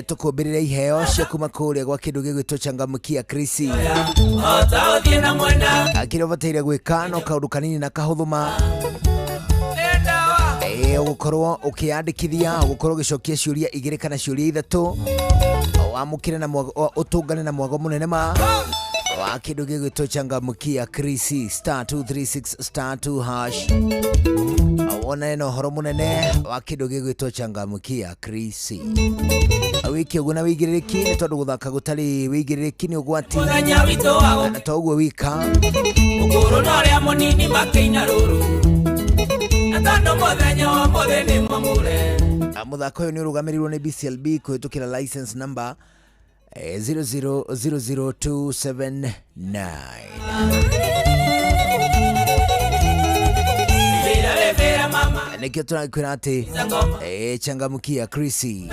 Tũkũmbĩrĩre iheo cia kuma kũrĩa gwa kĩndũ gĩgwĩtwo changamukia Krisi. Kĩrĩa ũbataire gwĩka no kaũndũ kanini na kahũthũ ma ũgũkorwo ũkĩyandĩkithia, ũgũkorwo ũgĩcokia ciũria 2 kana ciũria 3, wamũkĩre na ũtũngane na mwago mũnene ma wa kĩndũ gĩgwĩtwo changamukia Krisi star 236 star 2 hash. Wonane na ũhoro mũnene wa kĩndũ gĩgwĩtwo changamukia Krisi. Wĩke ũguo na wĩigĩrĩrĩki nĩ tondũ gũthaka gũtarĩ wĩigĩrĩrĩki nĩ ũgwati na to ũguo wika ũkũrũ na ũrĩa mũnini makĩina rũrũ na tondũ mũthenya wa mũthĩ nĩ mwamũre. Mũthako ũyũ nĩ ũrũgamĩrĩirwo nĩ BCLB kũhĩtũkĩra license number 0000279. Nĩkĩo tũrakwĩra atĩ changamukia Krisi.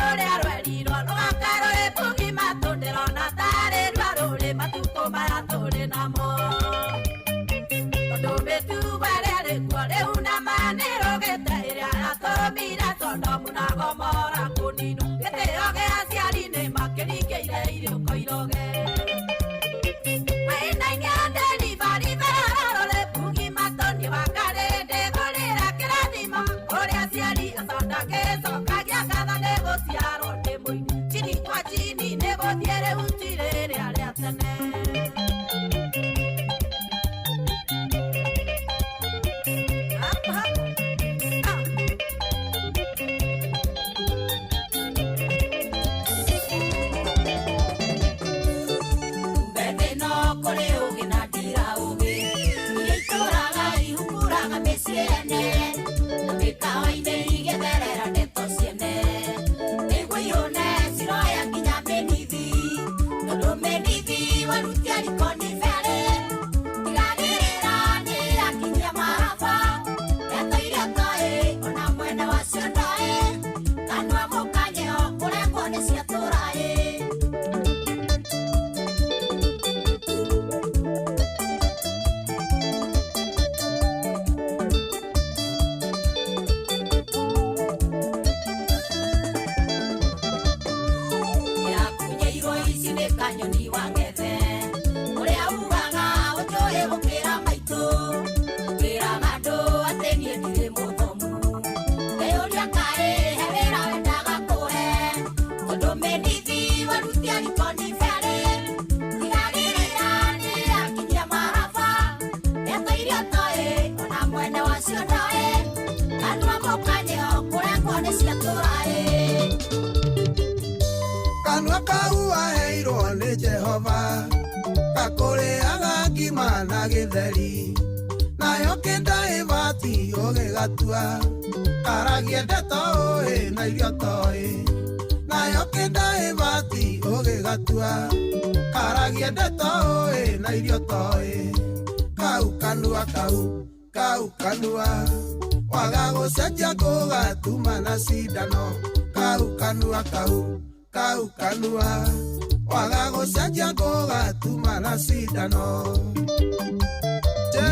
Rũrĩa rwerirwo rũgakarwo ĩtũgima tũndĩrona tarĩ rwa matukũ maya tũrĩ namo tondũ mĩtugo ĩrĩa ĩrĩ kuo rĩu na ma nĩrũgĩte ĩrĩa yatũmire Sodomu na Gomora kũninwo gĩtĩo gĩa aciari nĩ makĩringĩire iriũko iroge Kanua kau waheirwo nĩ Jehova gakũrĩaga ngima na gĩtheri nayo kĩnda ĩbati ũgĩgatua karagie ndeto ũĩ na irio toĩ nayo kĩnda ĩbati ũgĩgatua karagie ndeto ũĩ na irio toĩ kau kanua kau kau kanua waga gũcenjia ngũgatuma na cindano kau kanua kau kau kanua waga gũcenjia ngũgatuma na cindano.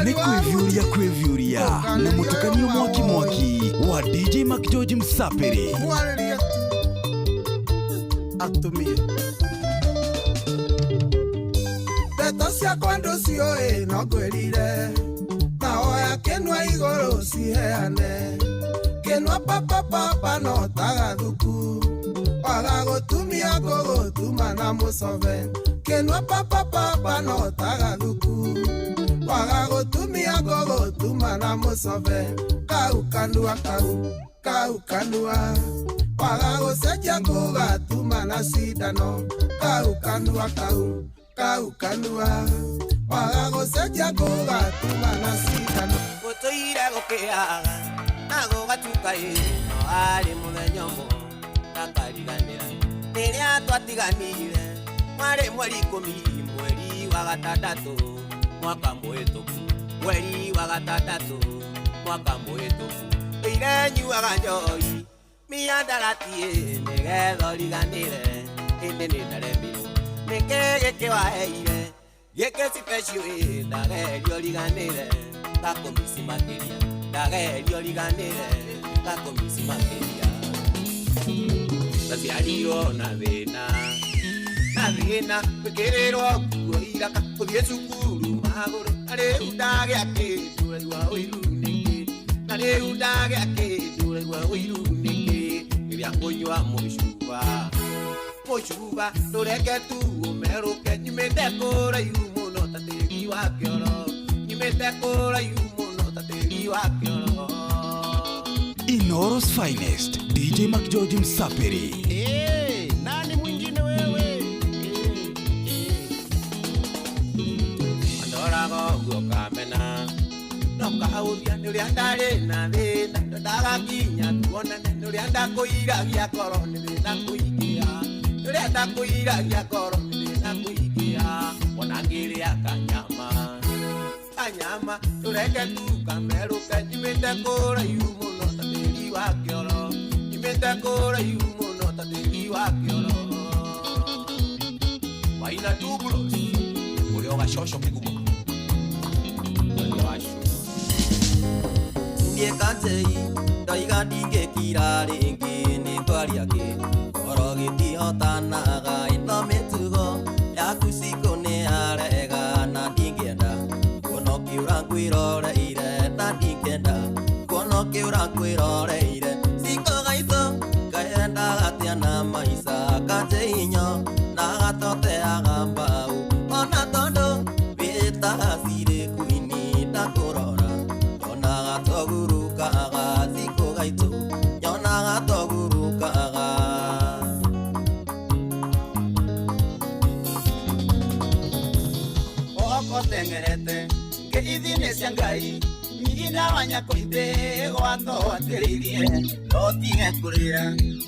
Nĩ kwĩviũria kwĩviũria na mũtukanio mwaki mwaki wa DJ Mac George Msapiri. Mwarĩrie tu atumie ndeto ciakwa ndũciũĩ no ngwĩrire naoya kĩnua igũrũ ciheane kĩnua papapapa no tagathuku waga gũtumia ngũgũtuma na mũcobe kĩnua papapapa no tagathuku waga gũtumia ngũgũtuma na mũcobe kau kanua kau kau kanua waga gũcenjia ngũgatuma na cindano kau kanua kau kau kanua waga gũcenjia ngũgatuma na cindano. Gũtũire gũkĩaga na gũgatuka ĩ no arĩ mũthenya ũmwe ndakariganĩra rĩrĩa twatiganire mwarĩ mweri ikũmi mweri wa gatandatũ mwaka mũhĩtũku mweri wa gatandatũ mwaka mũhĩtũku ĩire nyuaga njohi mĩandarati nĩgetha ũriganĩre ĩndĩ nĩ ndaremirwo nĩkĩ gĩkĩ waheire gĩkĩ special ĩ ndageria ũriganĩre ngakũmici makĩria ndageria ũriganĩre ngakũmici makĩria ndaciarirwo na thĩna na thĩna gwĩkĩrĩrwo nguo iraka gũthiĩ cukuru magũrũ na rĩu ndagĩa kĩndũ ũraigua ũiru nĩkĩ na rĩu ndagĩa kĩndũ ũraigua ũiru nĩkĩ rĩrĩa ngũnyua mũcuba mũcuba ndũreke tu ũmerũke nyumĩte kũraihu mũno ta tĩri wa kĩoro nyumĩte kũraihu mũno ta tĩri wa kĩoro. Inooro's finest DJ Mac George Msapiri. Hey, nani mwingine wewe? Andoraga ũguo kamena no kaũthia nĩ ũrĩa ndarĩ na thĩna ndagakinya tuonane nĩ ũrĩa ndakũiragia ngoro nĩ thĩna kũingĩha nĩ ũrĩa ndakũiragia ngoro nĩ thĩna kũingĩha ona ngĩrĩa kanyama kanyama tũreke tu kamerũke nyumĩte kũraihu mũno ta tĩri wa kĩoro nyumĩte kũraihu mũno ta tĩri wa kĩoro. Waina Douglas Ũrĩa ũgacoco kĩgumo. Ũrĩa wacu. Niĩ kanjei ndoiga ndingĩkira rĩngĩ nĩ kwaria kĩ ngoro gĩtihotanaga ĩno mĩtugo yaku cikũ nĩ yarega na ndingĩenda kuona ũkĩũra ngwĩroreire na ndingĩenda kuona ũkĩũra ngwĩroreire cikũ gaitũ kaendaga atĩa na maica kanjei nyo na gatoteaga mbau ona tondũ wĩtaga cirĩ kuini ndakũrora nyonaga togurukaga cikũ gaitũ nyonaga togurukaga. Okotengerete ngeithi-inĩ cia Ngai nyina wa nyakoithe gwatho atĩrĩirie no tige kũrĩra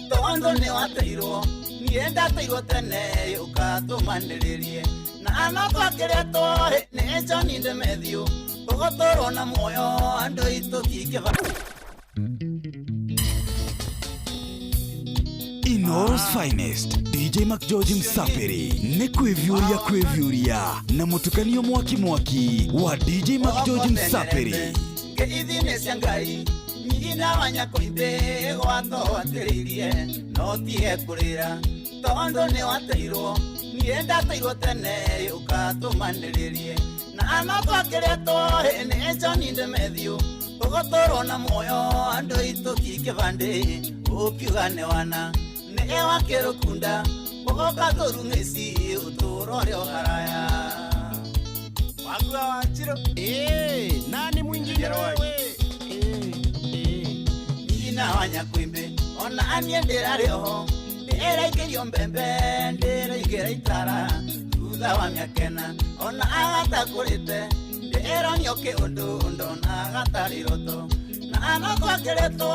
tondũ nĩ wateirwo niĩ ndateirwo tene ũkatũmanĩrĩrie na no twakĩrĩtwo nĩ John Ndemethiũ tũgũtũrwo na muoyo andũ aitũ kĩkĩba. Inooro's finest DJ McGeorge Msafiri nĩ kwĩviũria kwĩviũria na mũtukanio mwaki mwaki wa DJ McGeorge Msafiri. Ngeithi-inĩ cia Ngai nyina wa nyakoithe gwatho atĩrĩirie no tige kũrĩra tondũ nĩ wateirwo niĩ ndateirwo tene ũkatũmanĩrĩrie na no twakĩrĩtwo nĩ John Ndemethiũ tũgũtũrwo na muoyo andũ aitũ kĩkĩbandĩ ũkiuga nĩ wana nĩ wakĩrũkunda ũgoka tũrung'ĩci ũtũũro ũrĩa ũharaya. Wagua Wanjiru. Nani mwingine wewe? Nyina wa nyakwimbe ona anie ndĩrarĩ oho ndĩraikĩrio mbembe ndĩraigĩra itara thutha wa mĩakena ona agatakũrĩte ndĩronio kĩũndũ ndona gatarĩ roto na no twakĩrĩtwo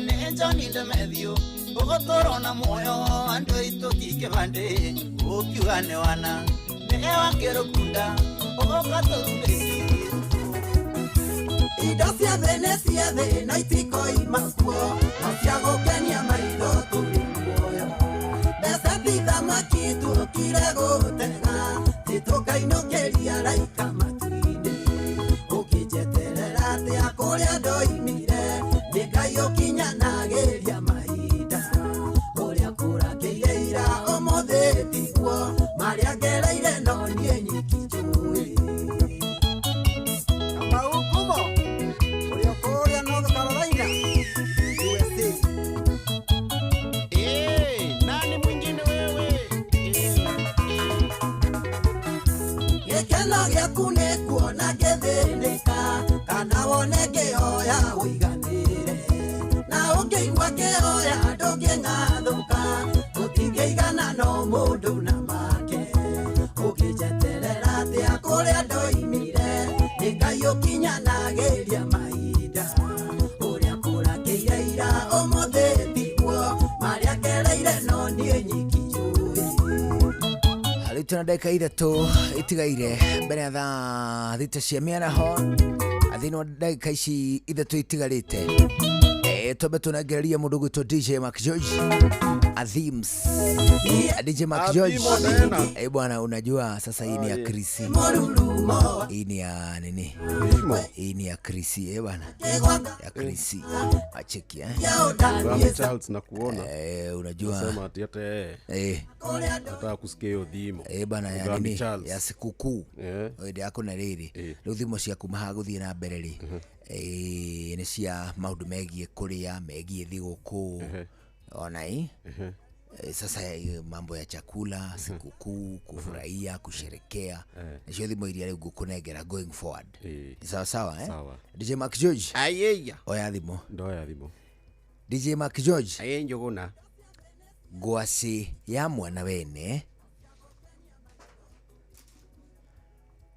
nĩ John Ndemethiũ ũgũtũrwo na muoyo andũ aitũ kĩkĩbandĩ ũkiuga nĩ wana nĩ wakĩrũkunda ũgoka tũrung'ĩci. Indo cia thĩ nĩ cia thĩ na itikoima kuo no cia gũkenia maitho tũrĩ muoyo mbeca ti thamaki tuokire gũtega titũkainũkĩria raika matu-inĩ ũkĩnjeterera atĩa kũrĩa ndoimire nĩ Ngai ũkinyanagĩria mahinda ũrĩa kũrakĩire ira ũmũthĩ tiguo marĩa ngereire no niĩ nyiki njũĩ. Kamau Kumo ũrĩa kũrĩa North Carolina USA. Nani mwingine wewe? Gĩkeno gĩaku nĩ kuona ngĩthĩnĩka kana wone ngĩoya ũiganĩre na ũngĩigua ngĩoya ndũngĩng'athũka tũtingĩigana no mũndũ na make ũkĩnjeterera atĩa kũrĩa ndoimire nĩ Ngai ũkinyanagĩria mahinda ũrĩa kũrakĩire ira ũmũthĩ tiguo marĩa ngereire no niĩ nyiki njũĩ. Rĩu twĩna ndagĩka ithatũ itigaire mbere ya thaa thita cia mĩaraho thĩinĩ wa ndagĩka ici ithatũ itigarĩte twambe tũnengererie mũndũ ũgwĩtwo DJ Mark George Adhims. DJ Mark George. Adhimo tena. Bwana unajua sasa hii ni ya Krisi. Hii ni ya nini? Hii ni ya Krisi bwana. Ya Krisi. Acheki Rami Charles nakuona. Unajua. Nasema ati hata yeye. Nataka kusikia hiyo dhimo. Bana ya Rami nini? Charles. Ya sikukuu. Hĩndĩ ya kũna rĩrĩ. Rĩu thimo cia kuma haha gũthiĩ na mbere rĩ. Nĩ cia maũndũ megiĩ kũrĩa, megiĩ thigũkũ. Ona hii. Sasa mambo ya chakula, sikukuu, kufurahia, kusherekea. Nicio thimo iria rĩu ngũkũnengera going forward. Ni sawa sawa Sawa. DJ Mark George. Ayeya. Oya thimo. Ndoya thimo. DJ Mark George. Aye njũgũna. Ngwacĩ ya mwana wene.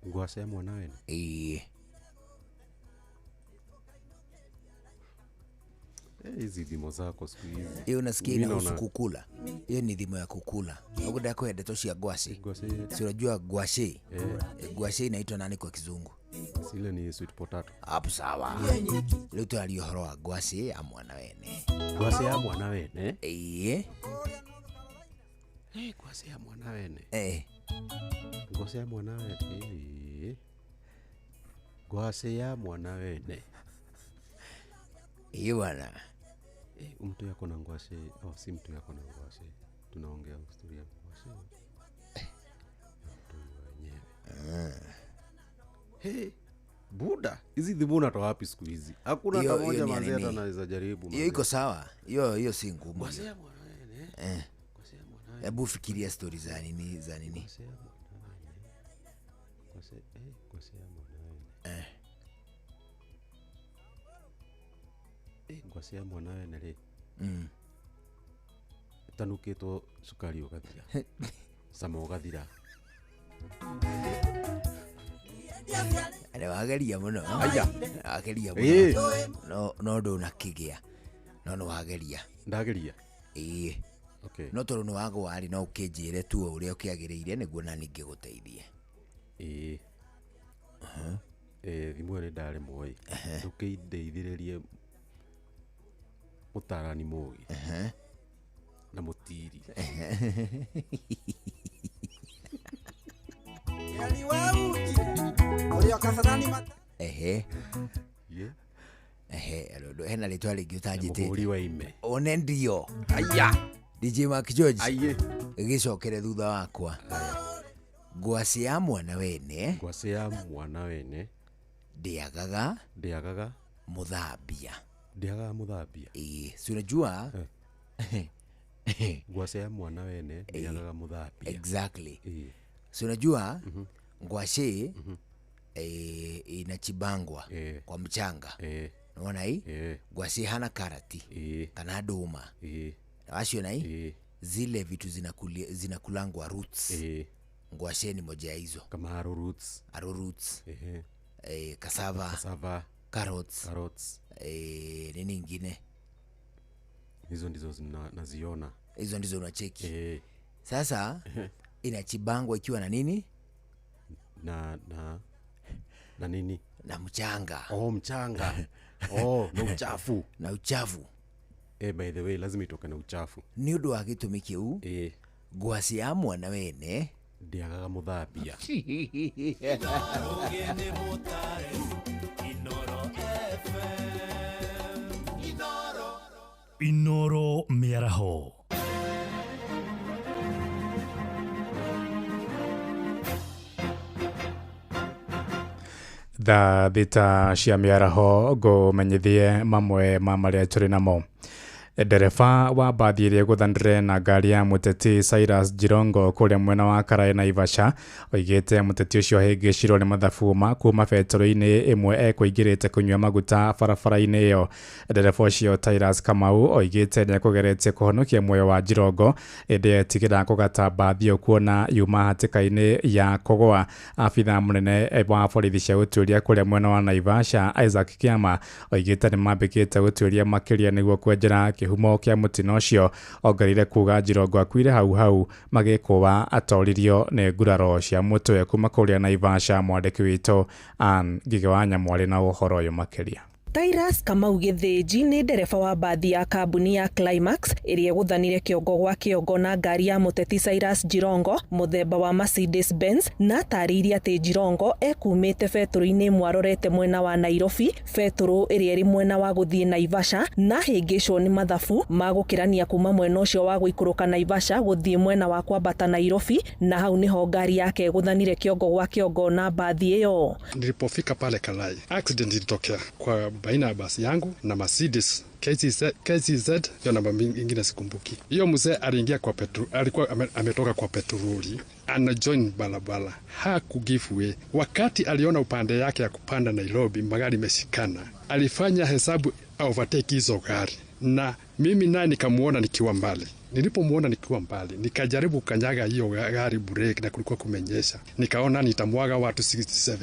Ngwacĩ ya mwana wene. Ĩĩ. Hizi dhimo zako siku hizi. Hiyo unasikia Mimi inahusu naona- kukula. Hiyo ni dhimo ya kukula. Ukwenda kwenda ndeto cia ngwacĩ. Ngwacĩ. Si unajua ngwacĩ? Ngwacĩ inaitwa nani kwa kizungu? Sile ni sweet potato. Hapo sawa. Rĩu tũraria ũhoro wa ngwacĩ ya mwana wene. Ngwacĩ ya mwana wene? Ĩĩ. Ngwacĩ ya mwana wene. Ngwacĩ ya mwana wene. Ĩĩ. Ngwacĩ ya mwana wene. Ĩĩ bwana. Eh, mtu yako na ngwacĩ. Oh, si mtu yako na ngwacĩ. Tunaongea story ya ngwacĩ. Ya mtu wenyewe. Hey, buda, hizi dhimu unatoa wapi siku hizi? Hakuna Hiyo- hata hiyo moja ni ya manze hata nini? naweza jaribu. Hiyo iko sawa, hiyo si ngumu. Ngwacĩ hiyo. ya mwana wene. Eh. Hebu fikiria stori za nini za nini. Ngwacĩ ya mwana wene. Ngwacĩ ya mwana wene. Eh. Ngwacĩ ya mwana wene rĩ. Mm. Ĩtanukĩtwo cukari ũgathira. Cama ũgathira. Nĩ wageria mũno. Aya. Wageria Ĩĩ. mũno. No ndũnakĩgĩa. No nĩ wageria. Ndageria. Ĩĩ. Okay. No tondũ nĩ wagwa rĩ, no ũkĩnjĩre tu o ũrĩa ũkĩagĩrĩire nĩguo nani ngĩgũteithie. Ĩĩ. Ĩĩ, thimũ ĩyo nĩ ndaremwo ĩ. Ndũkĩndeithĩrĩrie mũtarani mũgĩ. Na mũtiri. Ehe. Ye. Ehe, hena rĩtwa rĩngĩ ũtanjĩtĩte. Mũhũri wa ime. One ndio. Aya. DJ Mark George. Aye. Gĩcokere thutha wakwa. Ngwacĩ ya mwana wene. Ngwacĩ ya mwana wene. Ndĩagaga. Ndĩagaga. Mũthambia. Ndĩagaga mũthambia. Ĩĩ, si unajua? Ngwacĩ ya mwana wene ndĩagaga mũthambia. Exactly. Ĩĩ. Si unajua ngwacĩ inachibangwa kwa mchanga. Unaona hii? Ngwacĩ hana karati kana ndũma. Waciona hii? Zile vitu zinakulangwa roots. Ngwacĩ ni moja ya hizo. Kama arrow roots. Arrow roots. Ehe. Cassava. Cassava. Carrots. Carrots. Nini ingine? Hizo ndizo naziona. Hizo ndizo unacheki. Sasa inachibangwa ikiwa na nini? Na nini? Na mchanga. Oh, mchanga. Oh, na uchafu. Na uchafu. By the way, lazima itoke na uchafu. Nĩ ũndũ wa gĩtũmi kĩu, ngwacĩ ya mwana wene ndĩagaga mũthambia. Inoro mĩaraho. Thaa thita cia mĩaraho ngũmenyithie mamwe ma marĩa tũrĩ namo. Ndereba wa mbathi ĩrĩa ĩgũthanire na ngari ya mũteti Cyrus Jirongo kũrĩa mwena wa Karaĩ Naivasha oigĩte mũteti ũcio ahĩngĩcirwo nĩ mathabu ma kuma betũrũ-inĩ ĩmwe ekũingĩrĩte kũnyua maguta barabara-inĩ ĩyo. Ndereba ũcio Tyrus Kamau oigĩte nĩekũgeretie kũhonokia muoyo wa Jirongo ĩndĩ etigĩra kũgata mbathi ĩyo kuona yuma hatĩka-inĩ ya kũgũa. Abithaa mũnene wa borithi cia ũtuĩria kũrĩa mwena wa Naivasha Isaac Kiama oigĩte nĩmambĩkĩte ũtuĩria makĩria nĩguo kwenjera kĩhumo kĩa mũtino ũcio. Ongereire kuga Jirongo akuire hau hau magĩkũa atoririo nĩ nguraro cia mũtwe. Kuma kũrĩa Naivasha mwandĩki witũ Ann Ngigĩ wa Nyamwarĩ na ũhoro ũyũ makĩria. Tyrus Kamau Gĩthĩnji nĩ ndereba wa mbathi ya kambuni ya Climax ĩrĩa ĩgũthanire kĩongo gwa kĩongo na ngari ya mũteti Cyrus Jirongo mũthemba wa Mercedes Benz, na atarĩirie atĩ Jirongo ekumĩte betũrũ-inĩ ĩmwe arorete mwena wa Nairobi, betũrũ ĩrĩa ĩrĩ mwena wa gũthiĩ Naivasha, na ahĩngĩcwo nĩ mathabu ma gũkĩrania kuma mwena ũcio wa gũikũrũka Naivasha gũthiĩ mwena wa kwambata Nairobi, na hau nĩho ngari yake ĩgũthanire kĩongo gwa kĩongo na mbathi ĩyo. Nilipofika pale Kalai, accident ilitokea kwa baina ya basi yangu na Mercedes KCZ, hiyo namba ingine sikumbuki. Hiyo mzee aliingia kwa petroli, alikuwa ametoka kwa petroli, ana join barabara, haku give way. Wakati aliona upande yake ya kupanda Nairobi magari imeshikana, alifanya hesabu overtake hizo gari, na mimi naye nikamuona nikiwa mbali. Nilipomuona nikiwa mbali, nikajaribu kukanyaga hiyo gari brake, na kulikuwa kumenyesha. Nikaona nitamwaga watu 67.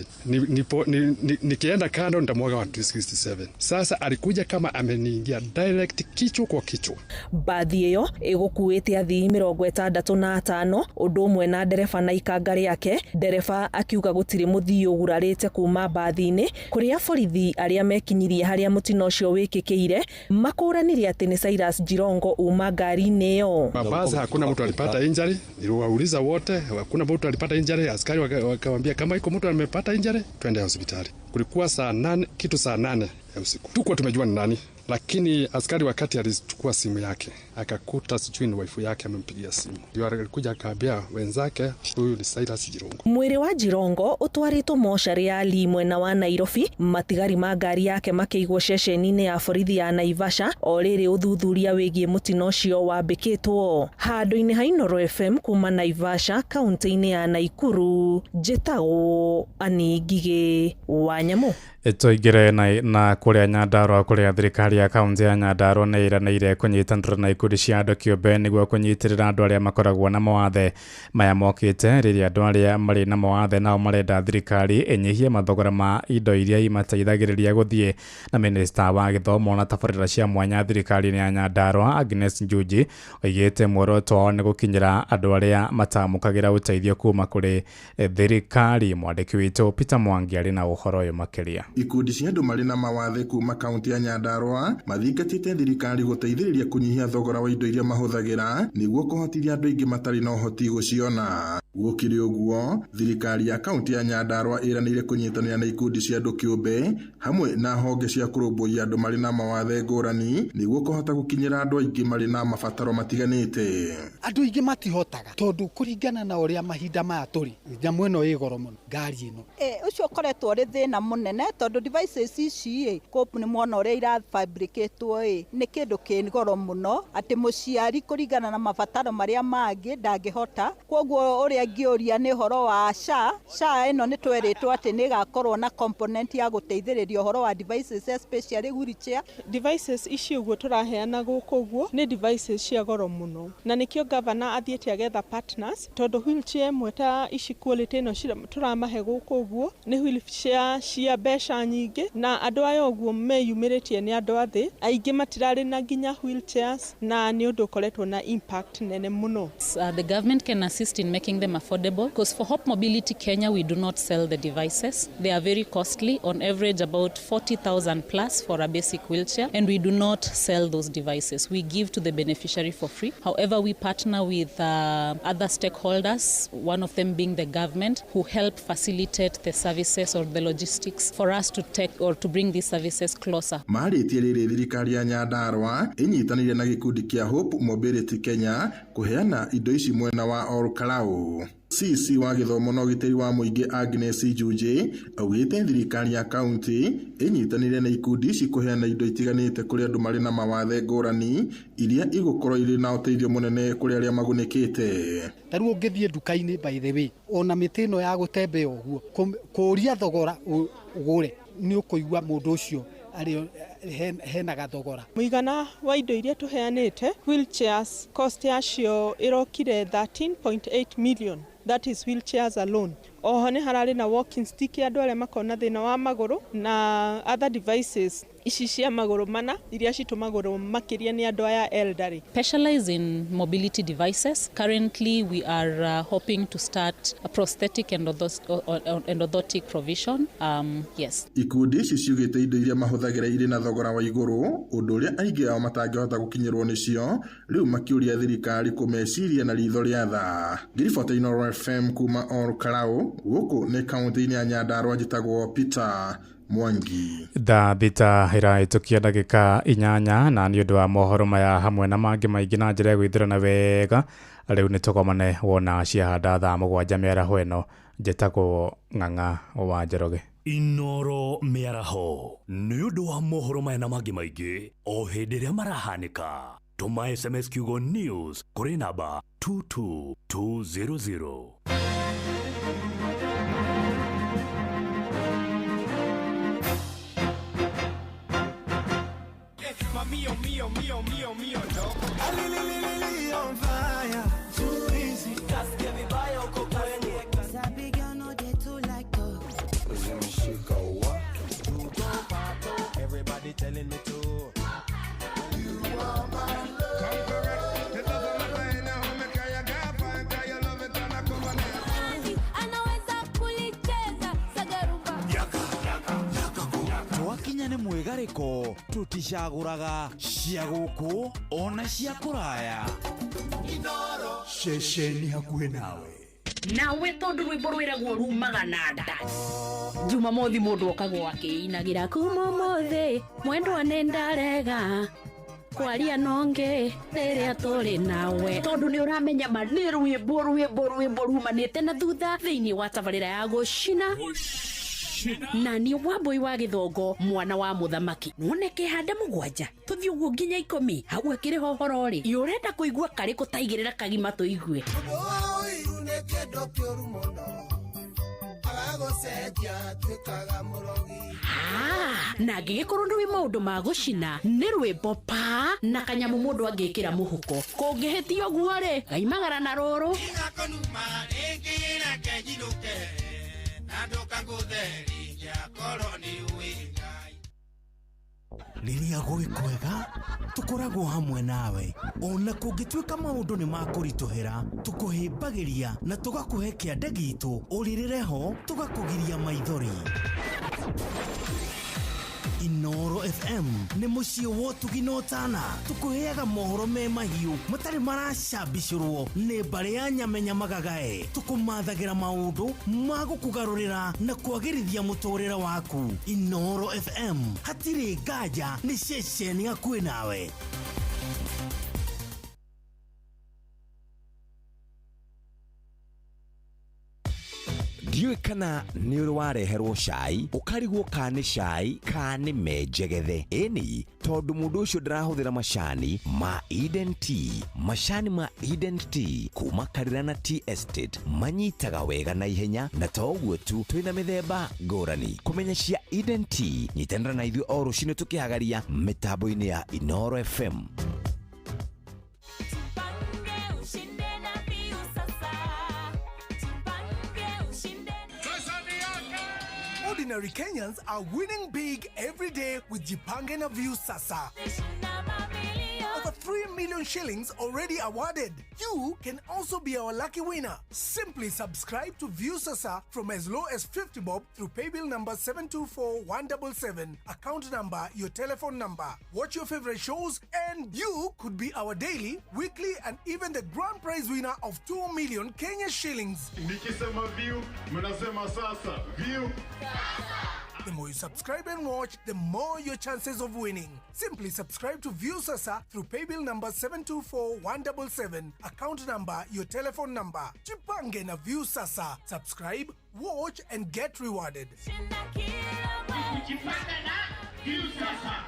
Nikienda kando nitamwaga watu 67. Sasa alikuja kama ameniingia direct kichwa kwa kichwa. Mbathi ĩyo ĩgũkuĩte athii 65 ũndũ ũmwe na ndereba na ikanga rĩake. Ndereba akiuga gũtirĩ mũthii ũgurarĩte kuma mbathi-inĩ, kũrĩa borithi arĩa mekinyirie harĩa mũtino ũcio wĩkĩkĩire makũranire atĩ nĩ Cyrus Jirongo uma ngari-inĩ ĩyo. Mabasi hakuna mtu alipata injury, niliwauliza wote, hakuna mtu alipata injury. Askari wakawambia kama iko mtu amepata injury twende hospitali. Kulikuwa saa 8 kitu saa 8 ya usiku, tukuwa tumejua ni nani, lakini askari wakati alichukua simu yake akakuta sijui ni waifu yake amempigia simu, ndio alikuja akaambia wenzake huyu ni Silas Jirongo. Mwĩrĩ wa Jirongo ũtwarĩtwo mocarĩ ya Lee mwena wa Nairobi, matigari ma ngari yake makĩigwo ceceni-inĩ ya borithi ya Naivasha o rĩrĩ ũthuthuria wĩgiĩ mũtino ũcio wambĩkĩtwo. Handũ-inĩ ha Inooro FM kuma Naivasha kaunti-inĩ ya Naikuru, njĩtagwo Annie Ngigĩ wa Nyamũ. Tũingĩre na kũrĩa Nyandarua kũrĩa thirikari ya kaunti ya Nyandarua nĩ ĩranĩire kũnyitanĩra na ikundi cia andũ kĩũmbe nĩguo kũnyitĩrĩra andũ arĩa makoragwo na mawathe maya mokĩte rĩrĩa andũ arĩa marĩ na mawathe nao marenda thirikari ĩnyihie mathogora ma indo iria imateithagĩrĩria gũthiĩ. Na minista wa gĩthomo na tabarĩra cia mwanya thirikari-inĩ ya Nyandarua Agnes Njuji oigĩte muoroto wao nĩ gũkinyĩra andũ arĩa matamũkagĩra ũteithio kuma kũrĩ thirikari. Mwandĩki witũ Peter Mwangi arĩ na ũhoro ũyũ makĩria. Ikundi cia andũ marĩ na mawathe kuma kaunti ya Nyandarua mathingatĩte thirikari gũteithĩrĩria kũnyihia thogora wa indo iria mahũthagĩra nĩguo kũhotithia andũ aingĩ matarĩ na ũhoti gũciona. Gũkĩrĩ ũguo, thirikari ya kaunti ya Nyandarua ĩranĩire kũnyitanĩra na ikundi cia andũ kĩũmbe hamwe na honge cia kũrũmbũiya andũ marĩ na mawathe ngũrani nĩguo kũhota gũkinyĩra andũ aingĩ marĩ na mabataro matiganĩte. Andũ aingĩ matihotaga tondũ kũringana na ũrĩa mahinda maya tũrĩ, nyamũ ĩno ĩ goro mũno, ngari ĩno. Ũcio ũkoretwo ũrĩ thĩna mũnene tondũ devices ici ĩ nĩ mwona ũrĩa irafabricatwo ĩ nĩ kĩndũ kĩ goro mũno atĩ mũciari kũringana na mabataro marĩa mangĩ ndangĩhota. Kwoguo ũrĩa ngĩũria nĩ ũhoro wa SHA. SHA ĩno nĩ twerĩtwo atĩ nĩ ĩgakorwo na component ya gũteithĩrĩria ũhoro wa devices especially wheelchair. Devices ici ũguo tũraheana gũkũ ũguo nĩ devices cia goro mũno, na nĩkĩo governor athiĩte agetha partners tondũ wheelchair ĩmwe ta ici quality ĩno tũramahe gũkũ ũguo nĩ wheelchair cia mbeca nyingĩ, na andũ aya ũguo meyumĩrĩtie nĩ andũ a thĩ aingĩ matirarĩ na nginya wheelchairs, na nĩ ũndũ ũkoretwo na impact nene mũno. The government can assist in making them affordable because for Hope Mobility Kenya we do not sell the devices. They are very costly, on average about 40,000 plus for a basic wheelchair, and we do not sell those devices. We give to the beneficiary for free. However, we partner with other stakeholders, one of them being the government, who help facilitate the services or the logistics for us to take or to bring these services closer. Marĩtie rĩrĩ thirikari ya Nyandarua ĩnyitanĩire na gĩkundi kĩa Hope Mobility Kenya kũheana indo ici mwena wa Olkalau. CC wa gĩthomo na ũgitĩri wa mũingĩ Agnes Njunji augĩte thirikari ya kaunti ĩnyitanĩire na ikundi ici kũheana indo itiganĩte kũrĩ andũ marĩ na mawathe ngũrani iria igũkorwo irĩ na ũteithio mũnene kũrĩ arĩa magunĩkĩte. Ta rĩu ũngĩthiĩ nduka-inĩ by the way, ona mĩtĩ ĩno ya gũtembea ũguo kũũria thogora ũgũre nĩ ũkũigua mũndũ ũcio arĩ hena gathogora. Mũigana wa indo iria tũheanĩte wheelchairs cost yacio ĩrokire 13.8 million. That is wheelchairs alone. Oho nĩ hararĩ na walking stick ya andũ arĩa makoragwo na thĩna wa magũrũ na other devices ici cia magũrũ mana iria citũmagũrũ makĩria nĩ andũ aya elderly. Specialize in mobility devices. Currently we are hoping to start a prosthetic and orthotic provision. Yes. Ikundi ici ciugĩte indo iria mahũthagĩra irĩ na thogora wa igũrũ, ũndũ ũrĩa aingĩ ao matangĩhota gũkinyĩrwo nĩcio, rĩu makĩũria thirikari kũmeciria na ritho rĩa tha. Ngiribota Inooro FM kuma Olkalau, gũkũ nĩ kaunti-inĩ ya Nyandarua, njĩtagwo Peter Mwangi. Thaa thita ĩrahĩtũkia ndagĩka 8 na nĩ ũndũ wa mohoro maya hamwe na mangĩ maingĩ na njĩra ya gwĩthurana wega rĩu nĩ tũgomane wona ciahanda thaa 7 mĩaraho ĩno. Njĩtagwo Ng'ang'a wa Njoroge. Inooro mĩaraho nĩ ũndũ wa mohoro maya na mangĩ maingĩ o hĩndĩ ĩrĩa marahanĩka. Tũma SMS kiugo news kũrĩ namba 22200. Mio, mio, mio, mio, mio, no. On fire. Too easy. Kasikia vibaya uko kwenye. Sabi girl no dey too like talk. Zimeshika wa. Everybody telling me to. You are my love. The love of my life, now me kaya gapa, kaya love it and I come on. Anaweza kulicheza sagarumba. Yaka, yaka, yaka. Twakinya nĩ mwega. Safaricom tũticagũraga cia gũkũ ona cia kũraya. Ceceni hakuhĩ nawe. Nawe tondu rwimbo rwiragwo rumaga na nda Jumamothi mundu okagwo akiinagira kuma umuthi mwendwa nĩ ndarega kwaria nonge rĩrĩa tũrĩ nawe tondu nĩ ũramenya ma nĩ rwĩmbo rwĩmbo rwĩmbo rumanĩte na thutha thĩinĩ wa tabarĩra ya gũcina na niĩ Wambui wa Gĩthongo mwana wa mũthamaki none kĩhanda mũgwanja tũthiĩ ũguo nginya ikũmi hau akĩrĩ hohoro rĩ ĩ ũrenda kũigua karĩkũ taigĩrĩra kagima tũigue. Ũiru nĩ kĩndũ kĩũru mũno agagũcenjia tuĩkaga mũrogi. Ah, na angĩgĩkorwo nĩ wĩ maũndũ ma gũcina nĩ rwĩmbo pa na kanyamũ mũndũ angĩkĩra mũhuko kũngĩhĩtia ũguo rĩ gaimagara na rũrũ. Gakonuma rĩngĩ reke njinũke na ndũkangũtheria korwo nĩ ũĩ Ngai. Rĩrĩa gwĩ kwega tũkoragwo hamwe nawe ona kũngĩtuĩka maũndũ nĩ makũritũhĩra tũkũhĩmbagĩria na tũgakũhe kĩande gitũ ũrĩrĩre ho tũgakũgiria maithori. Inoro FM nĩ mũciĩ wa ũtugi na ũtana tũkũheaga mohoro me mahiũ matarĩ maracambicũrwo nĩ mbarĩ ya nyamenya magagae tũkũmathagĩra maũndũ ma gũkũgarũrĩra na kwagĩrithia mũtũrĩre waku. Inoro FM hatirĩ nganja nĩ ceceni hakuhĩ nawe. Ndiũĩ kana nĩ ũrĩ wareherwo cai ũkarigwo ka nĩ cai ka nĩ menjegethe ĩni tondũ mũndũ ũcio ndarahũthĩra macani ma Eden Tea. Macani ma Eden Tea kuma Karirana Tea Estate manyitaga wega na ihenya na to ũguo tu twĩna mĩthemba ngũrani. Kũmenya cia Eden Tea nyitanĩra na ithuĩ o rũcinĩ tũkĩhagaria mĩtambo-inĩ ya Inoro FM. Ordinary Kenyans are winning big every day with Jipange na Viusasa. Over 3 million shillings already awarded. You can also be our lucky winner. Simply subscribe to Viusasa from as low as 50 bob through paybill number 724177, account number, your telephone number. Watch your favorite shows and you could be our daily, weekly and even the grand prize winner of 2 million Kenya shillings. Nikisema view, mnasema sasa. View. The more you subscribe and watch, the more your chances of winning. Simply subscribe to Viusasa through paybill number 724177, account number, your telephone number. Jipange na Viusasa. Subscribe, watch and get rewarded. Jipange na Viusasa.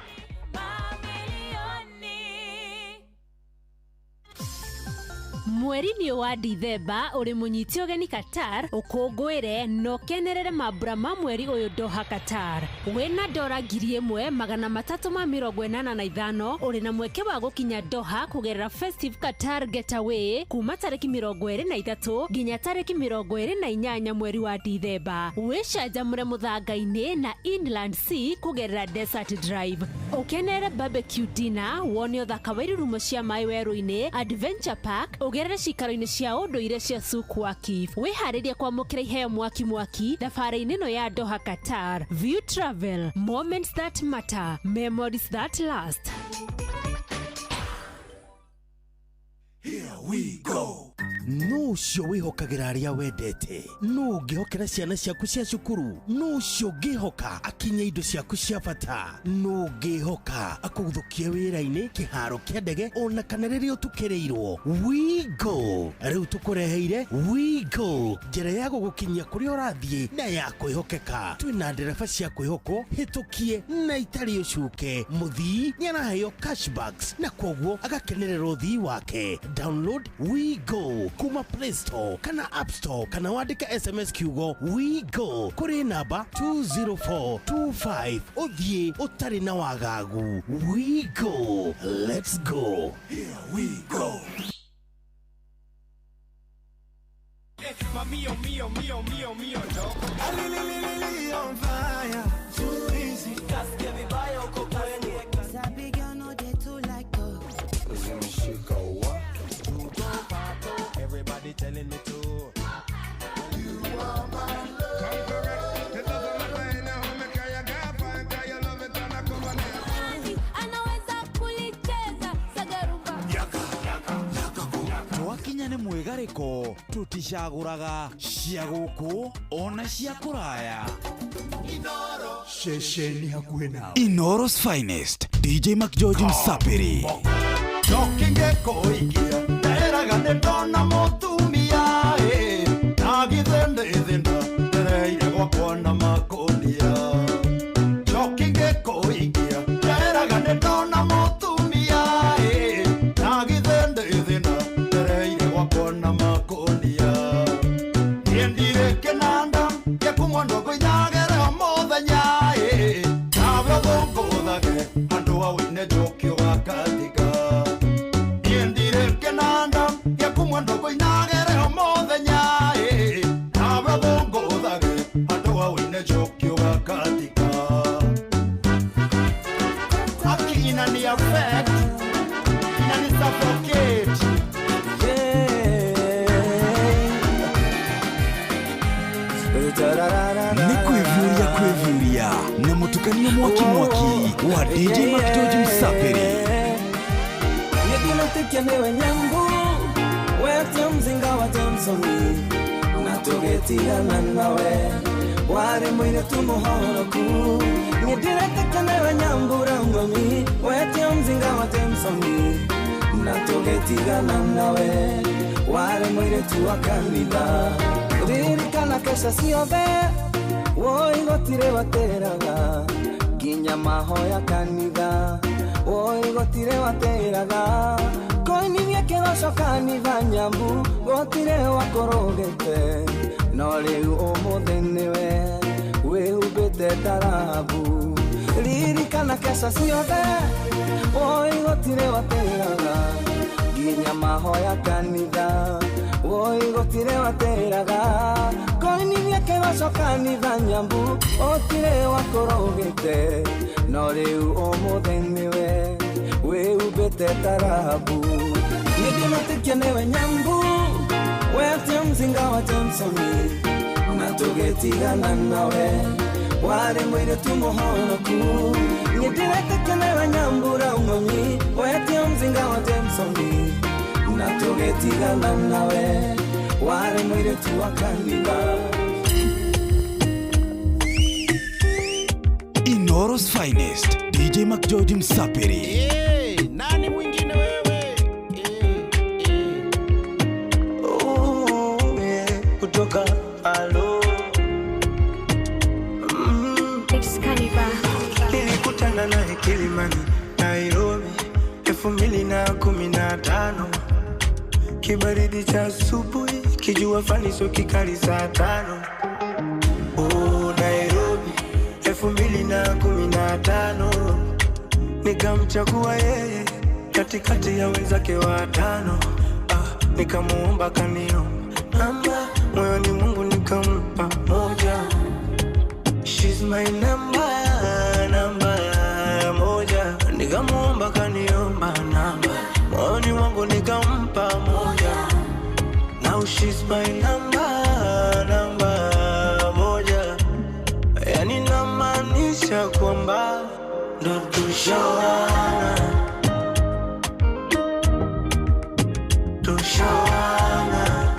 Mweri-inĩ wa Dithemba ũrĩ mũnyite ũgeni Qatar ũkũngũĩre na ũkenerere mambura ma mweri ũyũ Doha Qatar. Wĩna dora 1385 ũrĩ na mweke wa gũkinya Doha kũgerera Festive Qatar Getaway kuma tarĩki 23 nginya tarĩki 28 mweri wa Dithemba. Wĩcanjamũre mũthanga-inĩ na Inland Sea kũgerera Desert Drive. Ũkenerere barbecue dinner, wone ũthaka wa irurumo cia maĩ werũ-inĩ, Adventure Park, ũgerere cikaro-inĩ cia ũndũire cia Souk Waqif. Wĩharĩrie kwamũkĩra iheo mwaki mwaki thabarĩ-inĩ ĩno ya Doha Qatar. View Travel, moments that matter, memories that last. Here we go. No ũcio wĩhokagĩra arĩa wendete, no ũngĩhokera ciana ciaku cia cukuru, no ũcio ũngĩhoka akinye indo ciaku cia bata, no ũngĩhoka akũgũthũkie wĩra-inĩ, kĩharo kĩa ndege ona kana rĩrĩa ũtukĩrĩirwo. We Go rĩu tũkũreheire We Go, njĩra ya gũgũkinyia kũrĩa ũrathiĩ na ya kwĩhokeka. Twĩna ndereba cia kwĩhokwo hĩtũkie na itarĩ ũcuke. Mũthii nĩaraheo cashbacks na kwoguo agakenerera ũthii wake. Download We Go kuma Play Store kana App Store kana wandĩke SMS kiugo We Go kũrĩ namba 20425 ũthiĩ ũtarĩ na wagagu. We Go, let's go. Here we go. Mio, mio, mio, mio, mio, no. On fire, too easy. Kasikia vibaya uko kwenye. Sabi girl no dey too like talk. Everybody telling me to. You are my love. Come correct. It doesn't matter anyhow. Me carry a guy, fine, carry your love it and I come on. Gĩko tũticagũraga cia gũkũ ona cia kũraya. Ceceni hakuhĩ nawe. Inooro's finest DJ McGeorge Msapiri. Njoki ngĩkũikia nderaga nĩ ndona mũtumia ĩ na githĩ ndĩ thĩna ndereire gwakwa na makũnia. Njoki ngĩkũikia nderaga nĩ ndona mũtumia ĩ na githĩ ndĩ thĩna ndereire gwakwa na makũnia. Niĩ ndirĩ kĩnanda gĩkumwo ndũkũinagĩre o mũthenya ĩ nawe ũthũngũthage handũ ha wĩine njũkĩ ũgakatika. Niĩ ndirĩ kĩnanda gĩkumwo ndũkũinagĩre o mũthenya ĩ nawe ũthũngũthage handũ ha wĩine njũkĩ ũgakatika. Aki inani affect, inani suffocate. Nĩ kwĩviũria kwĩviũria na mũtukanio mwaki mwaki wa DJ McGeorge Msapiri. Nĩndĩretĩkia nĩwe nyambu wetie mzinga wa Johnsoni na tũgĩtigana nawe warĩ mũirĩtu mũhoroku. Nĩndĩretĩkia nĩwe nyambura ng'omi wetie mzinga wa Johnsoni na tũgĩtigana nawe warĩ mũirĩtu wa kanitha. Ririkana kesha ciothe woi gũtirĩ watĩraga nginya mahoya kanitha woi gũtirĩ watĩraga koinithia kĩgoco kanitha nyambu gũtirĩ wakũrũgĩte no rĩu ũmũthĩ nĩwe wĩhumbĩte tarabu. Ririkana kesha ciothe woi gũtirĩ watĩraga nginya mahoya kanitha woi gũtirĩ watĩraga koinithia kĩgoco kanitha nyambu gũtirĩ wakũrũgĩte no rĩu ũmũthĩ nĩwe wĩhumbĩte tarabu. Nĩndĩretĩkia nĩwe nyambu wetie mzinga wa Johnsoni na tũgĩtigana nawe warĩ mũirĩtu mũhoroku. Nĩndĩretĩkia nĩwe nyambura ng'onyi wetie mzinga wa Johnsoni na tũgĩtigana nawe warĩ mũirĩtu wa kanitha. Inooro's finest DJ McGeorge Msapiri. Hey, nani mwingine wewe? Oh, yeah, kutoka alo Nilikutana naye Kilimani, Nairobi 2015. Kibaridi cha asubuhi, kijua fani sio kikali saa 5. Oh, Nairobi 2015. Nikamchagua yeye katikati ya wenzake watano. Nikamuomba kaniomba namba, moyoni Mungu nikampa moja. She's my number, namba moja. Nikamuomba kaniomba namba, moyoni mwangu nikampa moja. Now she's my number, namba moja. Yani namaanisha kwamba ndo tushawana, tushawana.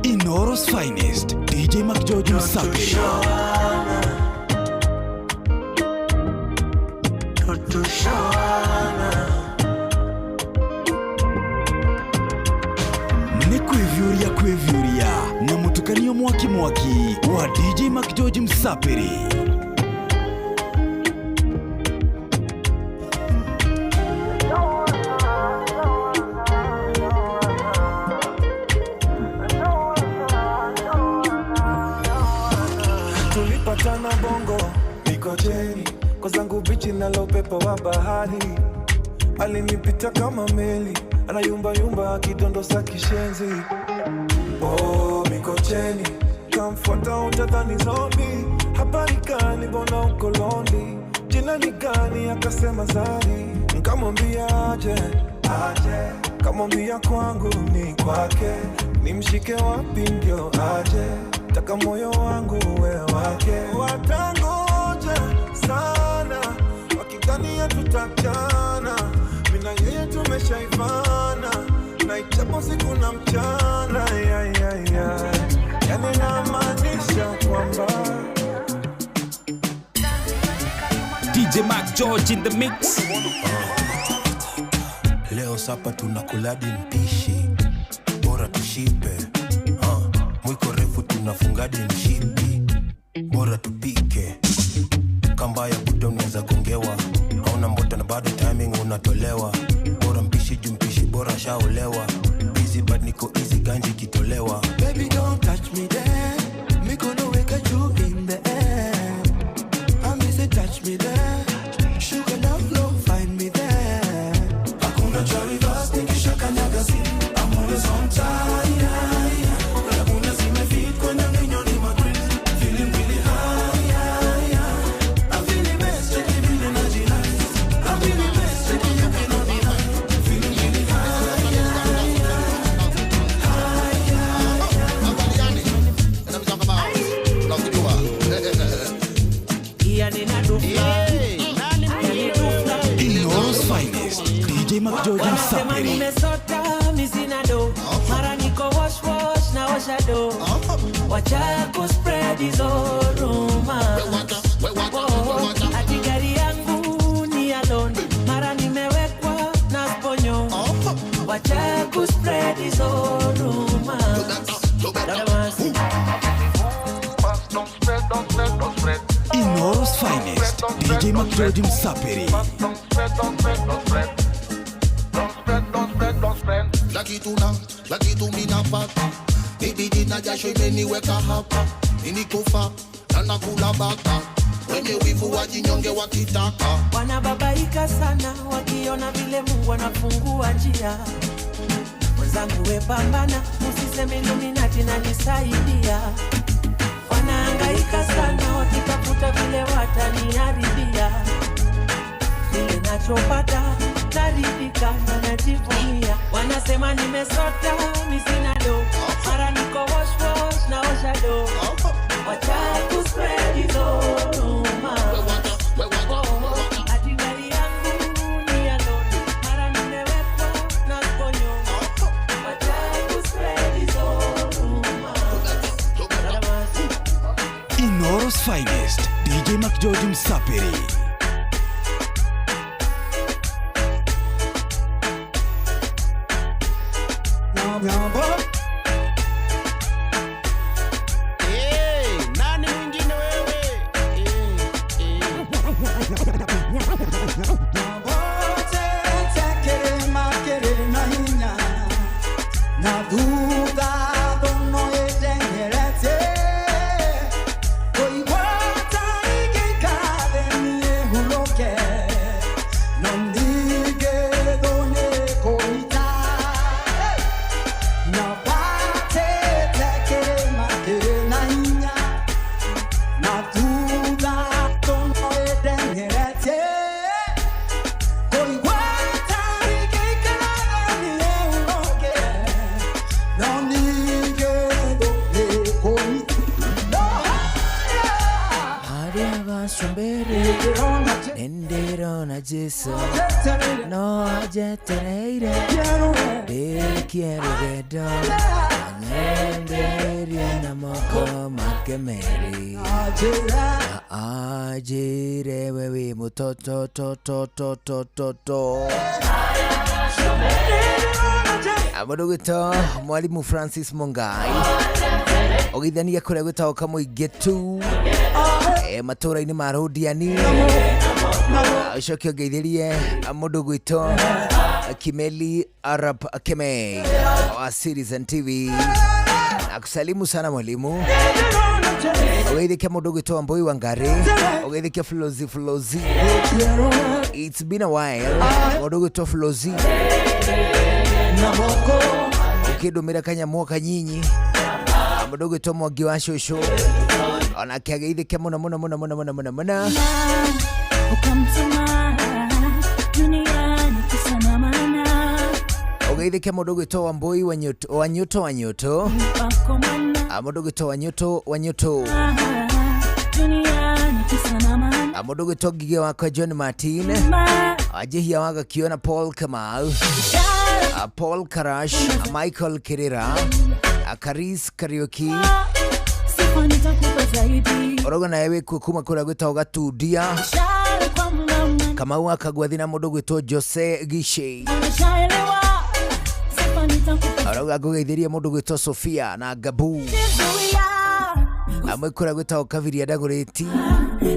Inooro's finest DJ McGeorge Msapiri. Tushawana, tushawana. Nĩ kwĩviũria kwĩviũria na mũtukanio mwaki mwaki wa DJ McGeorge Msapiri. Tulipatana Bongo Mikocheni, kwa zangu bichi nalo upepo wa bahari. Alinipita kama meli, anayumba yumba akidondosa kishenzi. Oh, Mikocheni, kamfuata utadhani zombie. Habari gani mbona uko lonely? Jina ni gani? Akasema Zari. Nikamwambia aje, aje. Kamwambia kwangu ni kwake, nimshike wapi ndio aje. Taka moyo wangu we wake. Watangoja sana wakidhania tutachana, mimi na yeye tumeshaivana. Na Japo siku na mchana ya ya ya. Yani namaanisha kwamba DJ Mark George in the mix. Leo sapa tunakuladi mpishi, bora tushibe. Mwiko refu tunafungadi mshipi, bora tupike. Kamba ya buda unaweza gongewa, hauna mbota na bado timing unatolewa. Bora mpishi juu mpishi bora shaolewa. Busy but niko easy ganji kitolewa. Baby don't touch me there, mikono weka juu in the air. I miss it, touch me there, sugar love flow, find me there. Hakuna cha reverse, nikishakanyaga si, I'm always on time. Hakuna zimefit kwenye minyoni magrill, feeling really high. I'm feeling best, check it vile najinice. I'm feeling best, check it, you cannot deny. Feeling really high. Ino's finest DJ McGeorge Wanasema Msapiri. nimesota mi sina do, mara niko wash wash na osha do, wacha ku spread hizo rumors. Oh, ati gari yangu ni ya loan, mara nimewekwa na sponyo, wacha ku spread hizo rumors. Dada Ino's finest DJ McGeorge Msapiri. La kitu minapata ibidi na jasho imeniweka hapa ninikufa na nakula bata wenye wivu wajinyonge wakitaka wanababaika sana wakiona vile Mungu anafungua njia. Mwenzangu we pambana, usiseme Illuminati na nisaidia. Wanahangaika sana wakitafuta vile wataniharibia. Vile nachopata naridhika na najivunia. Wanasema nimesota mi sina do, mara niko wash wash na osha do. Wacha ku spread hizo rumors. Ati gari yangu ni ya loan, mara nimewekwa na sponyo. Wacha ku spread hizo rumors. Ino's finest DJ McGeorge Msapiri. Hey, nani mwingine wewe? Nĩndĩrona Jesu no anjetereire ndĩkie rũgendo anyenderie na moko make merĩ na anjĩre we wĩ mũtoto to to to to to to. Mũndũ gwĩtwo Mwalimu Francis Mungai ũgeithania kũrĩa gwĩtagwo Kamũingĩ tu matũra-inĩ ma Rũndiani. Ũcoke ũngeithĩrie mũndũ gwĩtwo Kimeli Arab Kemei wa Citizen TV. Nakusalimu sana mwalimu. Ũgeithĩke mũndũ gwĩtwo Wambui Wangari, ũgeithĩke Flozi Flozi. It's been a while. Mũndũ gwĩtwo Flozi ũkĩndũmĩra kanyamũ kanyinyi. Mũndũ gwĩtwo Mwangi wa cũcũ onake ageithĩke mũno mũno mũno mũno mũno mũno mũno. Ukamtuma duniani kisa na maana Ũgeithĩke mũndũ gwĩtwo Wambui Wanyuto Wanyuto Wanyuto, wako mwana mũndũ gwĩtwo Wanyuto Wanyuto, duniani kisa na maana mũndũ gwĩtwo Ngigĩ wakwa John Martin, Wanjihia wa Gakio na Paul Kamau. Paul Karash, Michael Kirira, Karis Kariuki. Sifa nitakupa zaidi. Orogo nawe wikuo kuma kuria gwitagwo Gatundia. Ishara kwamba Kamau akagwathi na mundu gwitwo Jose Gishei. umeshaelewa. Sifa nitakupa Arauga ngũgeithĩrie mũndũ gwĩtwo Sofia na Gabu jizuia. Amwe kũrĩa gwĩtagwo Kabiria Ndagũrĩti.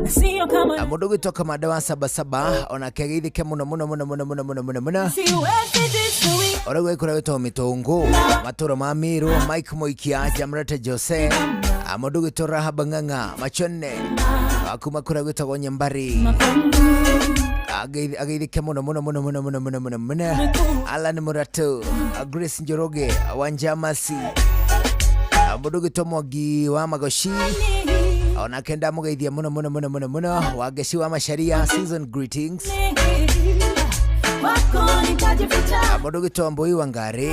Na sio kama Mũndũ gwĩtwo Kamanda wa Sabasaba onake ageithĩke mũno mũno mũno mũno mũno mũno mũno mũno. Siwezi jizuia. Ũrauga kũrĩa gwĩtagwo Mĩtũngũ matũra ma Mĩrũ, Mike Moikia, Jamrete Jose, mũndũ gwĩtwo Rahab Ng'ang'a Machone kuma kũrĩa gwĩtagwo Nyambari. Ageithĩke mũno mũno mũno mũno mũno mũno mũno mũno. Alan Muratu, Grace Njoroge, Wanjamasi, mũndũ gwĩtwo Mwangi wa Magoshi onake ndamũgeithia mũno mũno mũno mũno mũno. Wangeci wa Macharia, season greetings. Wako nitajificha. Mũndũ gwĩtwo Mbui wa Ngari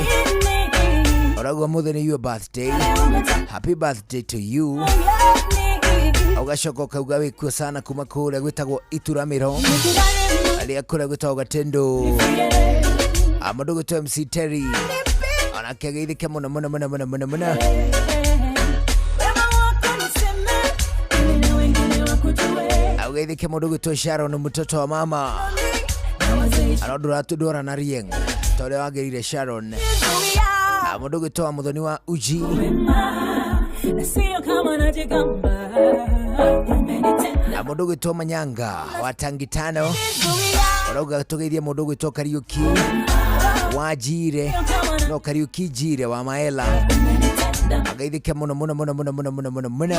ũrauga mũthĩ nĩ your birthday, happy birthday to you. Ũgacoka ũkauga wĩkuo sana kuma kũrĩa gwĩtagwo Ituramĩro arĩa kũrĩa gwĩtagwo Gatendo. Mũndũ gwĩtwo MC Terry onake ageithĩke mũno mũno mũno mũno mũno mũno. Wema wako niseme, ili na wengine wakujue. Ageithĩke mũndũ gwĩtwo Sharon mtoto wa mama ano ndũratũndwara na rieng ta ũrĩa wagĩrire Sharon. Mũndũ gwĩtwo wa Mũthoni wa Uji. Na sio kama najigamba. Umenitenda. Mũndũ gwĩtwo Manyanga wa Tangitano ũrauga tũgeithie mũndũ gwĩtwo Kariuki wa Njire, no Kariuki Njire wa Maela ageithĩke mũno mũno mũno mũno mũno mũno mũno mũno.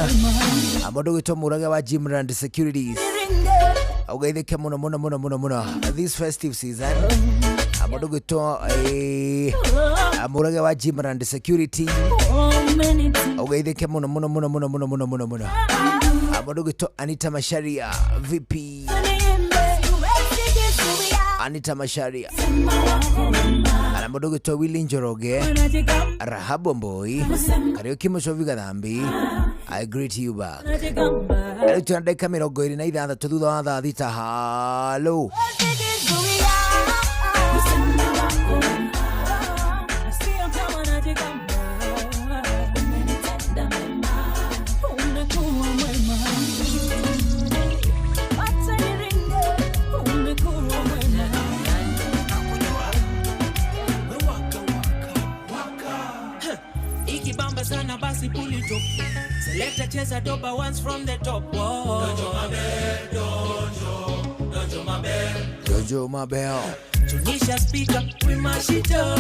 Mũndũ gwĩtwo Mũrage wa Jimrand Securities ũgeithĩke mũno mũno mũno mũno mũno this festive season. Mũndũ gwĩtwo Mũrage wa Jimrand Security ũgeithĩke mũno mũno mũno mũno mũno mũno mũno mũno. Mũndũ gwĩtwo Anita Masharia VP, Anita Masharia ana mũndũ gwĩtwo Willy Njoroge, Rahabu Mboi, Kariuki Mũcovi Gathambi, I greet you back. Rĩu twĩna ndagĩka 26 thutha wa thaa 6. Halo. Sio kama najigamba. Umenitenda mema. Umekuwa mwema. Wacha niringe. Umekuwa mwema. Ikibamba sana basi pull it up. Selector cheza doba once from the top. Whoa. Donjo mabel, Jojo Mabel. Tunisha speaker, we mash it up.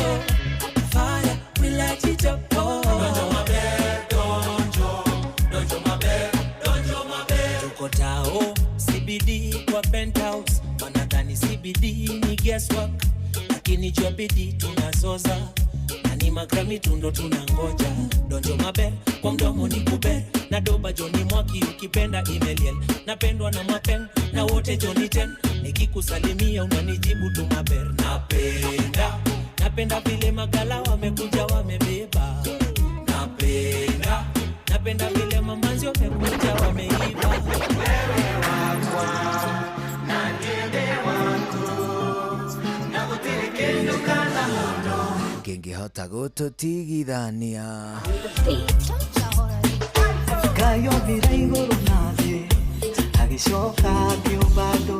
Fire, we light it up. Oh. Donjo mabel, donjo, donjo mabel, donjo mabel. Tuko tao, CBD kwa penthouse. Wanadhani CBD ni guesswork, lakini jua bidii tunazoza. Na ni magrami tundo tunangoja. Donjo mabel, kwa mdomo ni kuber. Na doba Johnny Mwaki ukipenda Emeliel. Napendwa na mapen, na wote Johnny Ten. Nikikusalimia unanijibu tu maber. Napenda, napenda vile magala wamekuja wamebeba. Napenda, napenda vile mamanzi wamekuja wameiba. Wewe wakwa, na niende wako, na gũtirĩ kĩndũ kana mũndũ Kĩngĩhota gũtũtigithania. Ngai ombire igũrũ na thĩ, agĩcoka akĩũmba andũ.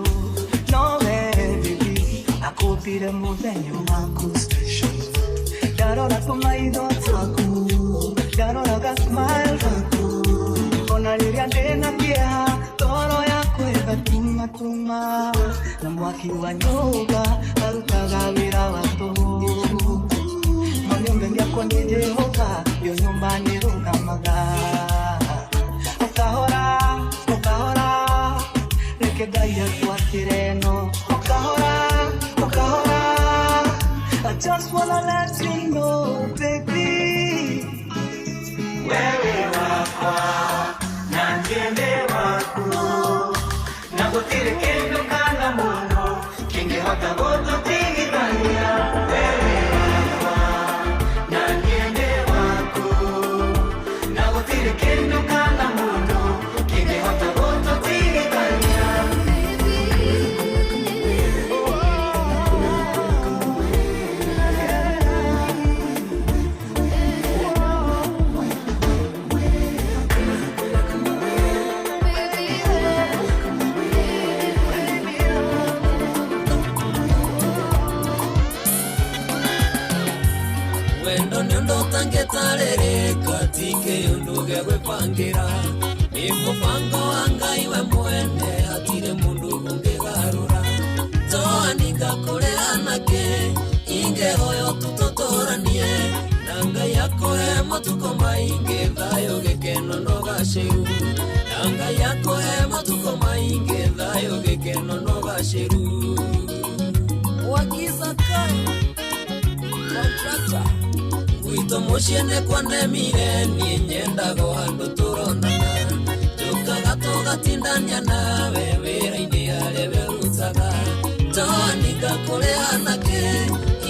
Nowe baby, akũmbire mũthenya waku special. Ndarora tũmaitho twaku, ndarora ga smile gaku. Ona rĩrĩa ndĩna kĩeha, ngoro yakwa ĩgatumatuma. Na mwaki wa nyũmba arutaga wĩra wa tũhũ. Manyũmba gĩakwa nĩ Jehova, yo nyũmba nĩrũgamaga. Ukahora, ukahora, reke Ngai akwakĩre ĩno. Ukahora, ukahora, I just wanna let you know, baby. Wewe wakwa, na niende waku, na gũtirĩ kĩndũ kana mũndũ kĩngĩhota gũtũtigithania. Wewe wakwa, na niende waku, na gũtirĩ kĩndũ kana mũndũ kĩngĩhota gũtũtigithania. Gatangĩtarĩrĩka ti kĩũndũ gĩa gwĩbangĩra nĩ mũbango wa Ngai we mwene hatirĩ mũndũ ũngĩgarũra toaninga kũrĩ anake ingĩhoyo tũtũtũranie na Ngai akũhe matukũ maingĩ thayũ gĩkeno na ũgacĩru na Ngai akũhe matukũ maingĩ thayũ gĩkeno na ũgacĩru Wagiza kai contractor gwitũ mũciĩ nĩ kwanemire niĩ nyendaga handũ tũronana njũkaga tũgatindania nawe wĩra-inĩ harĩa werutaga toaninga kũrĩ anake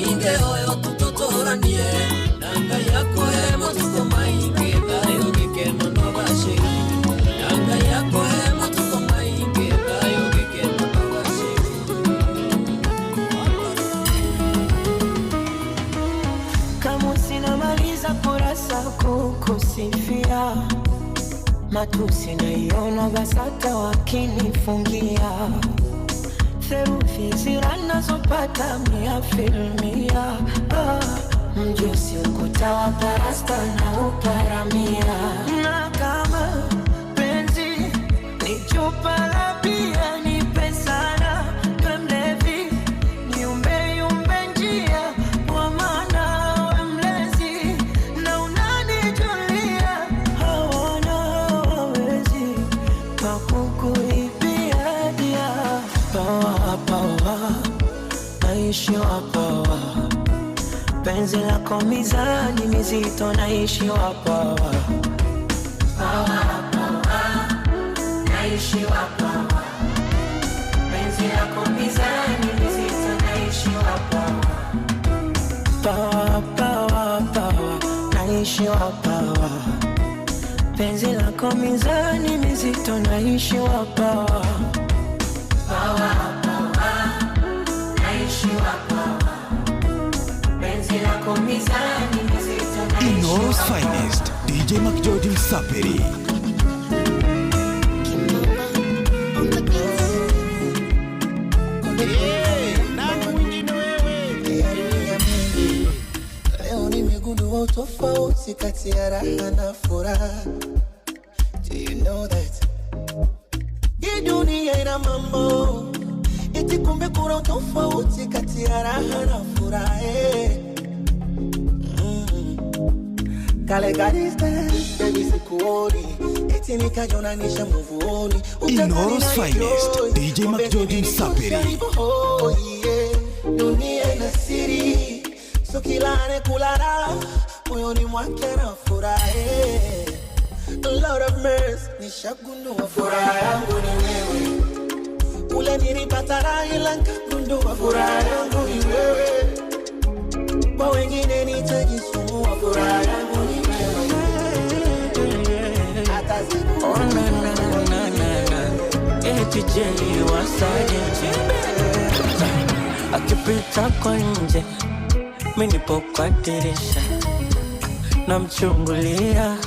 ingĩhoyo tũtũtũranie na Ngai akũhe matukũ maingĩ thayũ gĩkeno na ũgacĩru na Ngai akũhe matukũ maingĩ thayũ gĩkeno na ũgacĩru. Kama sinamaliza kurasa kukusifia, matusi naiona BASATA wakinifungia, therufi ziranazopata mia filmia, mjusi ukuta wa parasta na uparamia, na kama penzi ni chupa la bia nipe sana we mlevi niumbe yumbe njia kwa maana we mlezi na unanijulia hawana wawezi pakukuibia dia pawa pawa naishi wa pawa penzi lako mizani mizito naishi wa pawa pawa pawa naishi wa pawa penzi lako mizani mizito naishi wa pawa pawa pawa pawa naishi wa pawa penzi lako mizani mizito naishi wa pawa pawa pawa naishi wa pawa penzi lako mizani mizito naishi Ino's wa pawa. finest, DJ McGeorge Msaperi. Leo nimegundua utofauti kati ya raha na furaha. Do you know that? Hii dunia ina mambo, eti kumbe kuna utofauti kati ya raha na furaha. Kale ka distance, baby sikuoni, eti nikajonanisha muvuoni. Ino's finest, DJ McGeorge Msaperi. Oh yeah, dunia ina siri, so kila anayekula moyoni mwake anafurahi. Lord of mercy, nishagundua furaha yangu ni wewe. Ule nilipata raha ila nikagundua furaha yangu ni wewe. Kwa wengine nitajisumbua, furaha yangu ni wewe. Hata siku Oh na na na na na ATJ wasaje akipita kwa nje mimi nipo kwa dirisha namchungulia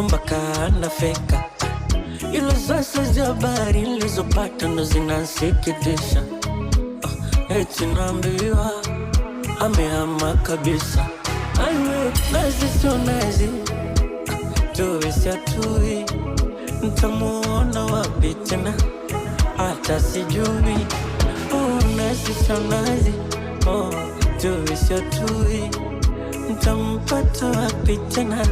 mpaka anafika. Ilo sasa za habari nilizopata ndo zinansikitisha. Eti naambiwa amehama kabisa. Aiwe nazi sio nazi, tuwe sio tui, ntamuona wapi tena hata sijui. Oh, nazi sio nazi, oh, tuwe sio tui, ntampata wapi tena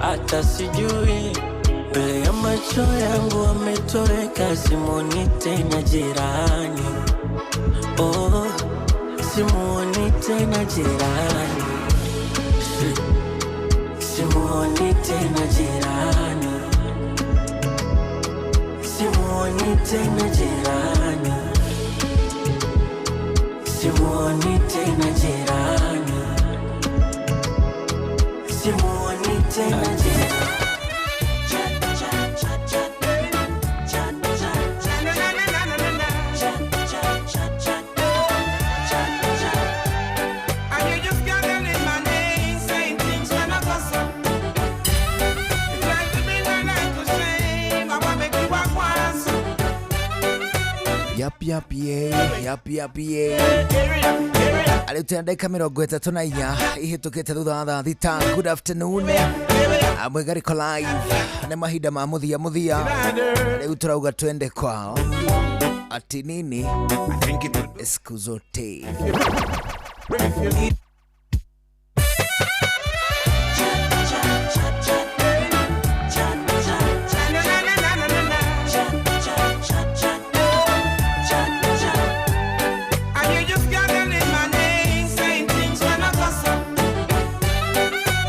hata sijui. Mbele ya macho yangu ametoweka, simuoni tena jirani. Oh, simuoni tena jirani. Simuoni tena jirani. Simuoni tena jirani. Simuoni tena jirani. Simuoni tena jirani. Yap, yap, yeah. Yap, yap, yeah. Arä tena ndagä ka 34 ihätå thutha wa thaa 6. Good afternoon. Mwĩgarĩko live nĩ mahinda ma mũthia mũthia, rĩu tũrauga twende kwao ati nini siku zote. And you just gathering my name, saying things when I gossip.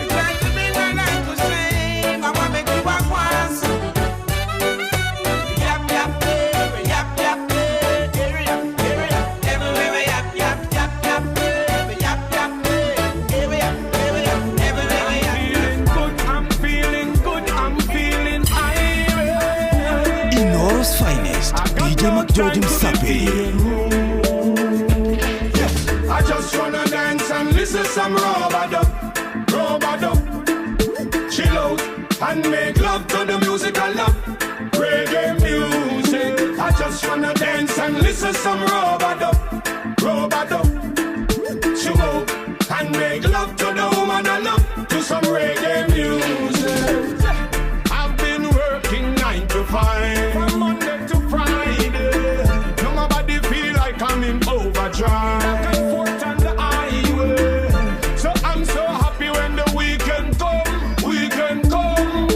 You try to bring my life to shame. I wanna make you walk once. Yap yap, eh, yap yap, eh, area, area, everywhere. Yap yap yap yap, eh, yap yap, eh, area, area, everywhere. Yap. Feeling good, I'm feeling good, I'm feeling irate. Inooro's finest, DJ McGeorge Msapiri. I just wanna dance and listen some rubber dub, chill out and make love to the music I love, reggae music. I just wanna dance and listen some rubber dub, chill out and make love to the woman I love, to some reggae music. I've been working 9 to 5, from Monday to Friday. Now my body feel like I'm in overdrive. Back and forth on the highway. So I'm so happy when the weekend come, weekend come.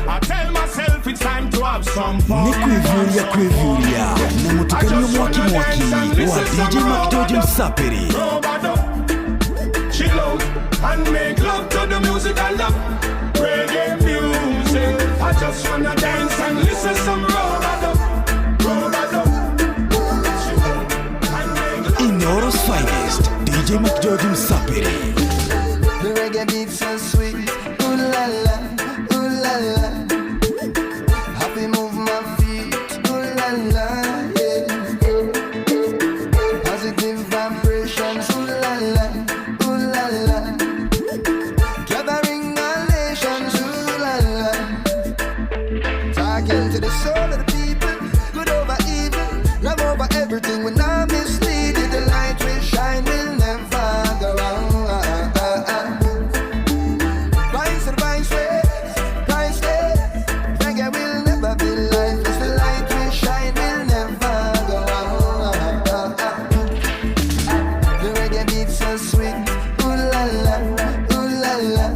I tell myself it's time to have some fun. Nĩ kwĩviũria kwĩviũria na mũtukanio mwaki mwaki wa DJ McGeorge Msapiri. Rub-a-dub, chill out and make love to the music I love, reggae music. I just wanna dance and listen some rub-a-dub, rub-a-dub. Chill out and make love. Inooro's finest, DJ McGeorge Msapiri. The reggae beat so sweet, ooh la la, ooh la la. Happy move my feet, ooh la la, yeah. Positive vibrations, ooh la la, ooh la la. Gathering all nations, ooh la la. Talking to the soul of the people, good over evil, love over everything. When I'm misleading, the light will shine, will never go out. Priceless, priceless, reggae will never be lifeless. The light will shine, will never go out. The reggae beat so sweet, ooh la la, ooh la la.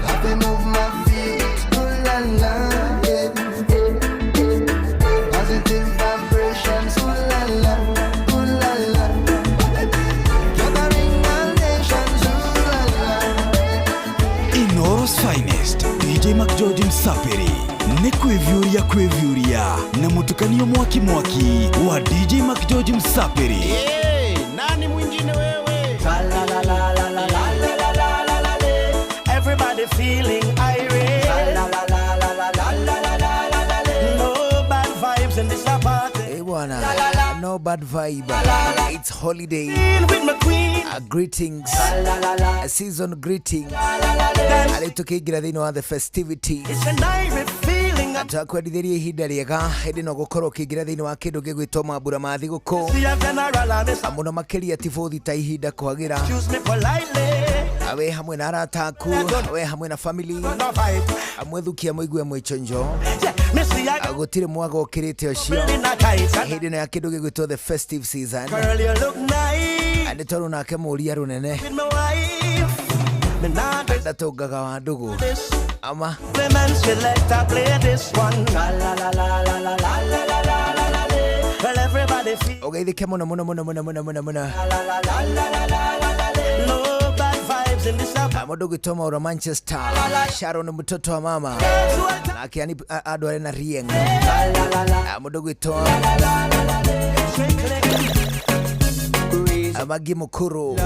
Happy move my feet, ooh la la, yeah. Positive vibrations, ooh la la, ooh la la. Gathering all nations, ooh la la. Inooro's finest, DJ McGeorge Msapiri. Nĩ kwĩviũria kwĩviũria na mũtukanio mwaki mwaki wa DJ McGeorge Msapiri. Hey, nani mwingine wewe? La la la la la la la la la la la le. Everybody feeling irate. La la la la la la la la la la la le. No bad vibes in this party. Eh bwana, no bad vibe. It's holiday. With my queen. Greetings. Season greetings. Arä tå kä ingä ra thä inä wa the festivity. It's an irate feeling. Twakwendithĩria ihinda rĩega hĩndĩ no gũkorwo ũkĩingĩra thĩinĩ wa kĩndũ gĩgwĩtwo mambura ma thigũkũ. See a general and it's Mũno makĩria ti bũthi ta ihinda kwagĩra. Excuse me politely. We hamwe na arata aku, we hamwe na family, No vibe. amwethukia mũigue mwĩchonjo. Yeah, me see a Gũtirĩ mwaga ũkĩrĩte ũcio. in a tight. Hĩndĩ ĩno ya kĩndũ gĩgwĩtwo the festive season. Girl, you look nice. Nĩ tondũ nake mũria rũnene With my wife. Me not ndatũngaga wa ndũgũ this. ama Women select play this one. La la la la la la la la la la la la. Well, everybody feel. Ũgeithĩke mũno mũno mũno mũno mũno mũno mũno. La la la la la la la la. No bad vibes in this Ah, Mũndũ ũgwĩtwo Maura Manchester, Sharon mtoto wa mama nake ani andũ arĩ na Rieng. Ah, Mũndũ ũgwĩtwo Magi Mukuru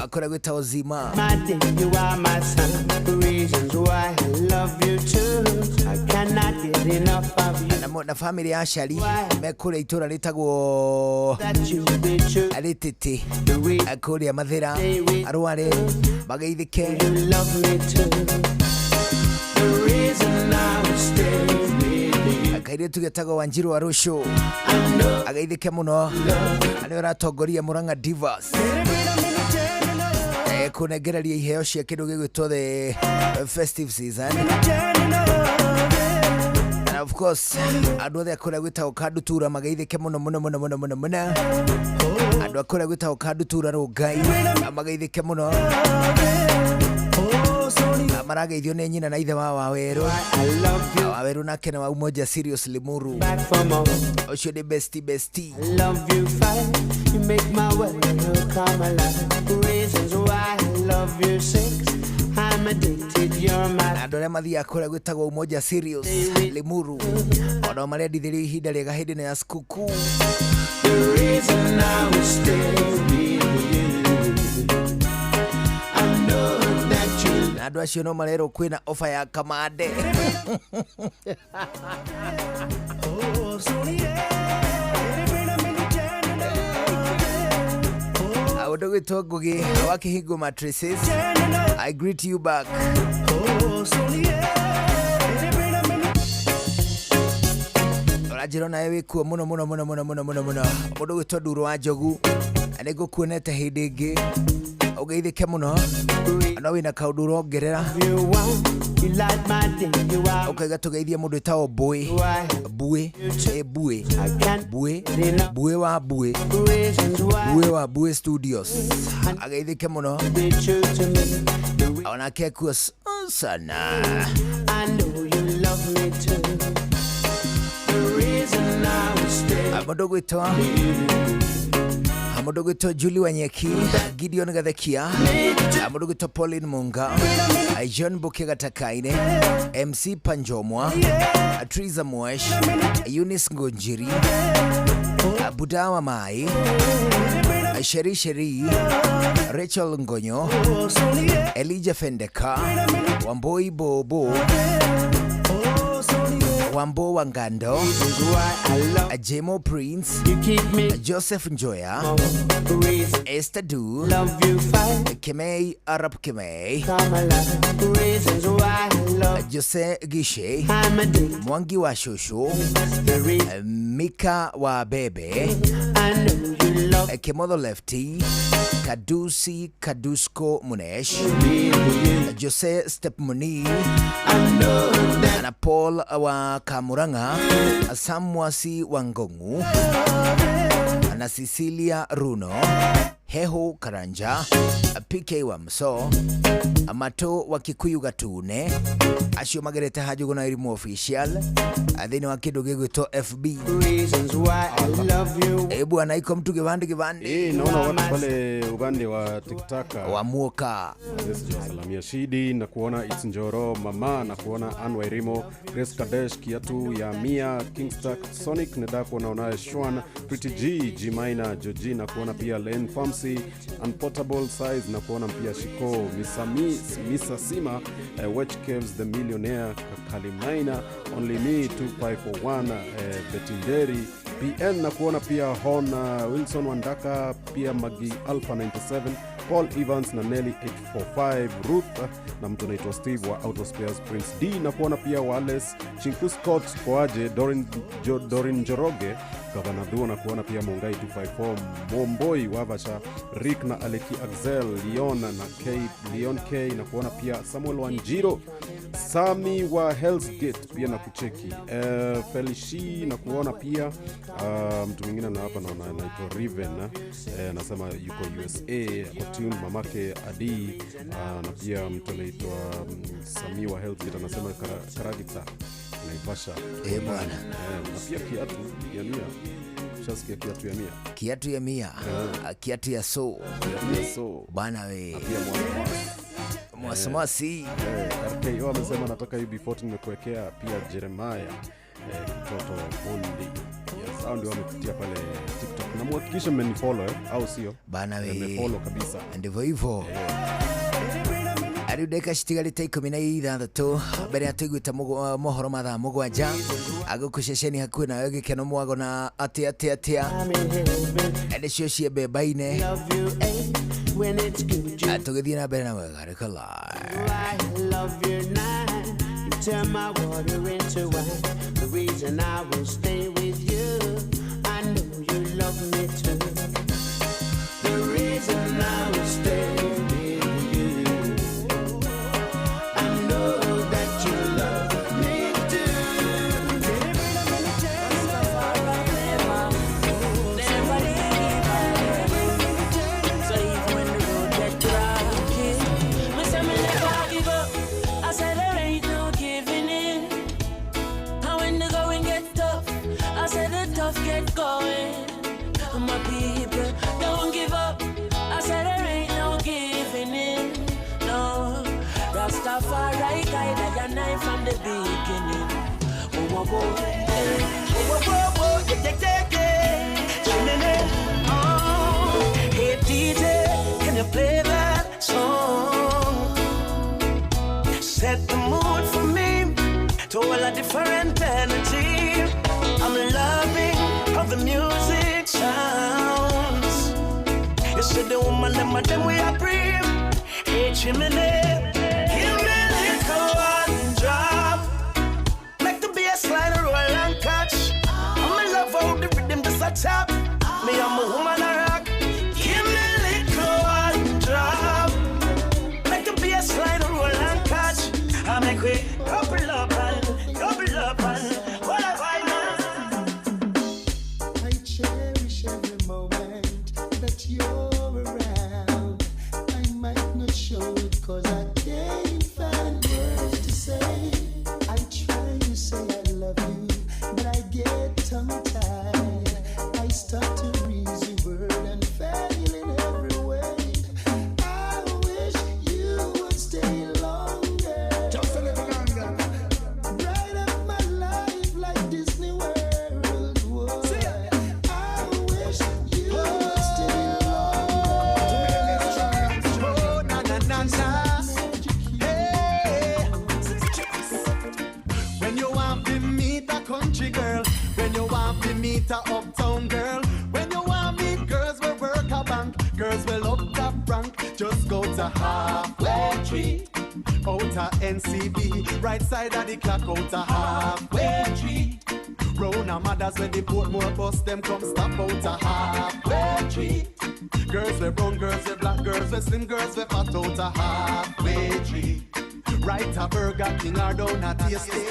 akora gwĩtwo Zima. My day, you are my sun. Reasons why I love you too. I cannot get enough of you. Na family ya Shari mekũrĩa itũra rĩtagwo That you be true. Rĩtĩtĩ kũrĩa Mathĩra arware mageithĩke. You love me too. The reason I would stay with you. Kairĩtu getagwo Wanjiru wa Rũcũ ageithĩke mũno, na nĩwe ũratongoria Murang'a Divas kũnengereria iheo cia kĩndũ gĩgwĩtwo the festive season. And of course andũ othe a kũrĩa gwĩtagwo Kandutura mageithĩke mũno mũno mũno mũno mũno mũno. Andũ a kũrĩa gwĩtagwo Kandutura Rũngai mageithĩke mũno. Na marageithio nĩ nyina na ithe wa Wawerũ. Wawerũ nake nĩ wa Umoja Serious Limuru, ũcio nĩ bestie bestie. Love you five, you make my world come alive. Reasons why I love you six, I'm addicted, you're my Na andũ arĩa mathiaga kũrĩa gwĩtagwo Umoja Serious Limuru onao marendithĩrio ihinda rĩega hĩndĩ ĩno ya sikukuu. The reason I will stay with you. I know that you Na andũ acio no marerwo kwĩna ofa ya kamande. Ũndũ gwĩtwo Ngugi wa Kĩhingo Mattresses, I greet you back. Ũranjĩra onawe wĩkuo mũno mũno mũno mũno mũno mũno mũno. Mũndũ gwĩtwo Nduro wa Njogu, nĩ ngũkuonete hĩndĩ ĩngĩ, ũgeithĩke mũno, no wĩna kaũndũ ũrongerera. You light my day, you are Ũkaiga tũgeithie mũndũ wĩtagwo Mbũĩ Mbũĩ ĩ Mbũĩ Mbũĩ Mbũĩ wa Mbũĩ reasons why Mbũĩ wa Mbũĩ Studios ageithĩke mũno. Be true to me. Onake akuo sana. I know you love me too. The reason I will stay. Mũndũ gwĩtwo mũndũ gwĩtwo Julie Wanyeki, Gideon Gathekia, mũndũ gwĩtwo Pauline Munga, John Buke Gatakaine, MC Panjomwa, Triza Mwesh, Eunice Ngonjiri, Budawa Mai, Sheri Sheri, Rachel Ngonyo, Elijah Fendeka, Wamboi Bobo, Wambo Wangando, Jemo Prince, Joseph Njoya, Esther Du, Kemei Arab Kemei, Reasons why I love Jose Gishe, Mwangi wa Shushu, Mika wa Bebe, Kemodho Lefty, Kadusi Kadusko Munesh, Jose Stepmoni, na Paul wa Kamuranga, Samwasi wa Ngongu, na Cecilia Runo, Heho Karanja, PK wa Mso, Amato wa Kikuyu Gatune, acio magerete Hajugu na Irimu official thĩinĩ wa kĩndũ gĩgwĩtwo FB. Reasons why I love you. Eh bwana, iko mtu kibandi kibandi. Eh, naona watu pale upande wa TikTok wa Muoka. Yes, salamia Shidi na kuona It's Njoro mama na kuona Ann Wairimo, Grace Kadesh, Kiatu ya Mia, Kingstar Sonic nenda kuona unaye Shwan, Pretty G, G Minor, Joji na kuona pia Len Famsi, Unportable Size na kuona pia Shiko, Misami, Misa Sima, Watch Caves the Millionaire, Kalimaina, Only Me 2541, Betinderi PN na kuona pia Hon Wilson Wandaka, pia Magi Alpha 97, Paul Evans na Nelly 845, Ruth na mtu anaitwa Steve wa Auto Spares, Prince D na kuona pia Wallace Chinku Scott Koaje, Dorin Njoroge, Gavana Duo na kuona pia Mungai 254, Momboi Wavasha, Rick na Aleki Axel, Leon na K, Leon K na kuona pia Samuel Wanjiro, Sami wa Hell's Gate pia na kucheki, Felishi na kuona pia mtu mwingine na hapa naona anaitwa Riven, anasema yuko USA kwa tune mamake Adi, na pia mtu anaitwa Sami wa Hell's Gate anasema Karagita Naivasha. Bwana. Na pia kiatu ya mia. Ushasikia kiatu ya mia? Kiatu ya mia. Kiatu ya so. Kiatu ya so. Bwana we. Na pia mwasi. Mwasi. RKO amesema nataka UB40 nimekuwekea pia Jeremiah Kitoto Bondi. Yes, hao ndio wamepitia pale TikTok. Na muhakikishe mmenifollow au sio? Bana we. Mmefollow kabisa. Ndivyo hivyo. Ariu ndagĩka citigarĩte 16 mbere ya tũiguĩte mohoro mathaa 7 agũkũ ceceni hakuhĩ nawe gĩkeno mwago na atĩa atĩa atĩa nĩcio ciembembaine tũgĩthiĩ na mbere na wega rĩka live. I love you nine. Turn my water into wine. The reason I will stay with you, I know you love me too. The reason I will stay with you, I know that you love me too. So even when the road get rocky, me say me never give up. I said there ain't no giving in. And when the going gets tough, I said the tough get going. My people don't give up. I said there ain't no giving in. No, Rastafari guide I and I from the beginning. Oh, oh, oh, eh. Whoa, whoa, whoa, yeah, yeah, yeah, yeah. Chilling in. Oh, hey DJ, can you play that song? Set the mood for me to all a different energy. I'm loving how the music sounds. You see the woman them and them we are brave. Hey chimney, give me little one drop. Make the bass line roll and catch. I'm in love how the rhythm just a tap. Me I'm a woman a rock. Give me little one drop. Make the bass line roll and catch. I make we couple up and double up and what a vibe. I cherish every moment that you're around. I might not show it 'cause I can't find words to say. I try to say I love you, but I get tongue-tied. I start to reason word and fail in every way. I wish you would stay longer. Just a little longer. Bright up my life like Disney World would. I wish you would stay longer. Oh, na na na na. Hey. When you want to meet a country girl, when you want to meet a uptown girl, when you want meet girls will work a bank, girls will up top rank, just go to Halfway Tree, out of NCB, right side of the clock, out of Halfway Tree. Round a mothers when the Portmore bus, them come stop out of Halfway Tree. Girls we brown, girls we black, girls we slim, girls we fat out of Halfway Tree. Right a Burger King or down a Tasty.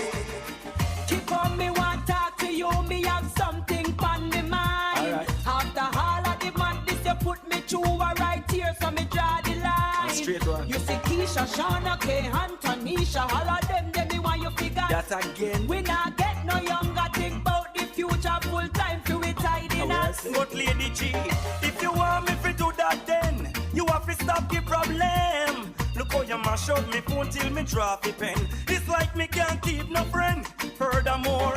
Keep on me want talk to you, me have something on me mind. After all of the madness you put me through a right here, so me draw the line. Straight one. You see Keisha, Shauna, K, and Tanisha, all of them me want you figure. That again. We not get no younger, think about the future full time to we tidy us. But Lady G, if you want me to do that then, you have to stop the problem. Look how you mash up me phone till me drop the pen. It's like me can't keep no friend. Furthermore,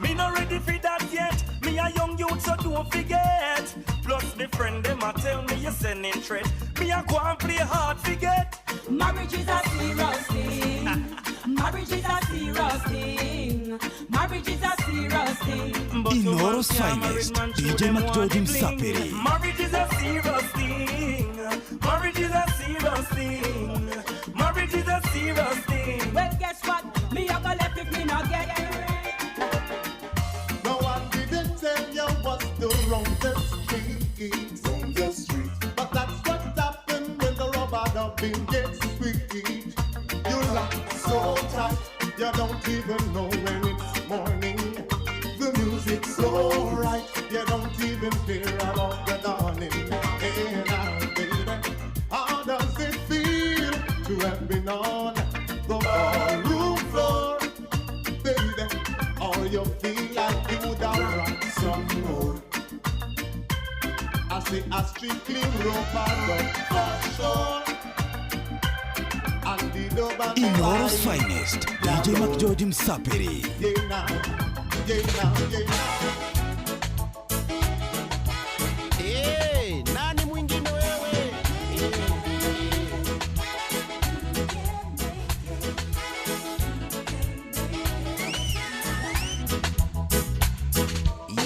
me not ready for that yet. Me a young youth, so don't forget. Plus me friend them a tell me you sending threat. Me a go and play hard forget. Marriage is a serious thing. Marriage is a serious thing. Marriage is a serious thing. Inoro's finest, DJ McGeorge Msapiri. Marriage is a serious thing. Marriage is a serious thing. Marriage is a serious thing. Well, guess what? Me a go left if me not get it. No one didn't tell you what's the wrongest street. On the street. But that's what happened when the rubber dubbing gets sweet. You lock so tight, you don't even know when it's morning. The music's so right, you don't even care about the dawning. Hey now, baby, how does it feel to have been on the ballroom floor? Baby, or you feel like you would have rocked some more? I say a strictly rubber dub for sure. And the dub and the Inoro's vibe. finest, DJ McGeorge Msapiri. Yeah now, yeah now, yeah now. Hey, nani mwingine wewe?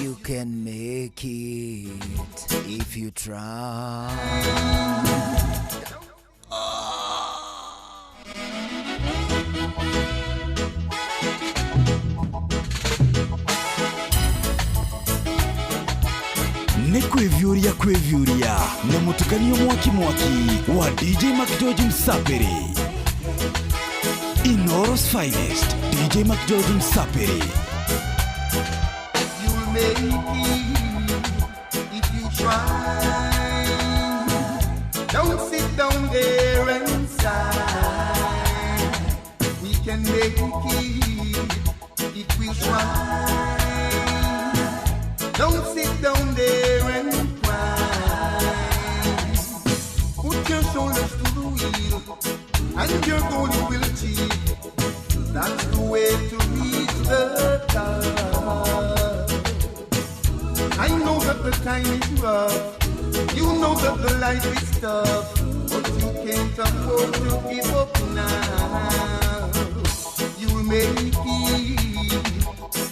You can make it if you try. Nĩ kwĩviũria kwĩviũria na mũtukanio mwaki mwaki wa DJ McGeorge Msapiri. Inooro's finest, DJ McGeorge Msapiri. You'll make it if you try. Don't sit down there and sigh. We can make it if we try. Don't sit down there and cry. Put your shoulders to the wheel, and your goal you will achieve. That's the way to reach the top. I know that the time is rough. You know that the life is tough, but you can't afford to give up now. You'll make it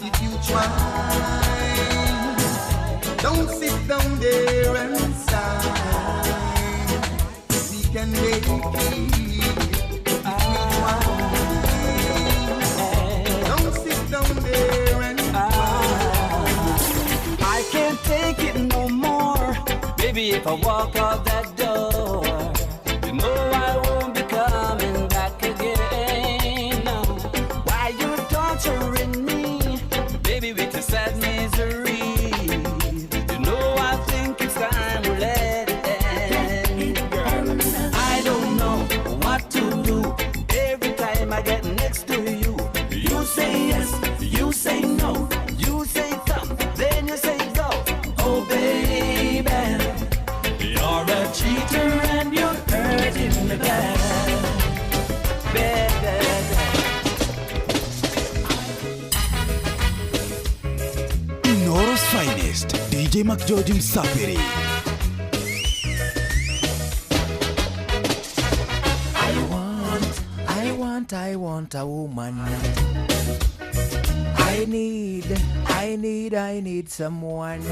if you try. Don't sit down there and sigh. We can make it if we try. Don't sit down there and cry. I can't take it no more. Baby, if I walk out that door, you know I won't be coming back again. No. Why you torturing me, baby, with your sad misery? You know I think it's time we let it end. Girl, I don't know what to do. Every time I get next to you, you say yes, you say no, you say come, then you say go. Oh baby, you're a cheater and you're hurting me bad, bad, bad, bad. Inooro's finest, DJ McGeorge Msapiri. I want, I want a woman. I need, I need, I need someone.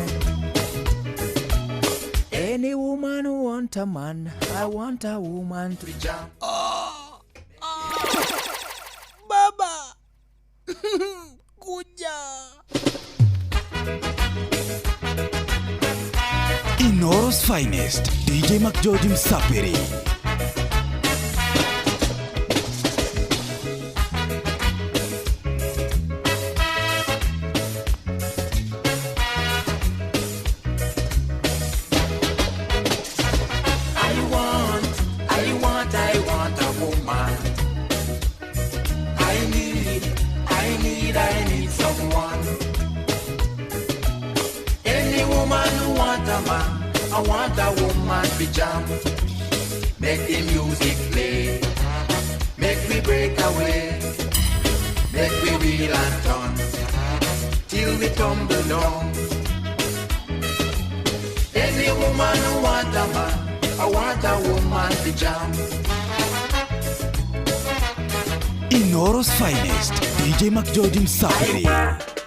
Any woman who want a man, I want a woman to jump. Oh, Baba, kuja. Inooro's finest, DJ McGeorge Msapiri. I want, I want, I want a woman. I need, I need, I need someone. Any woman who want a man, I want a woman to jam. Make the music play, make we break away, make we wheel and turn, till we tumble down. Any woman who want a man, I want a woman to jam. Inooro's finest, DJ McGeorge Msapiri.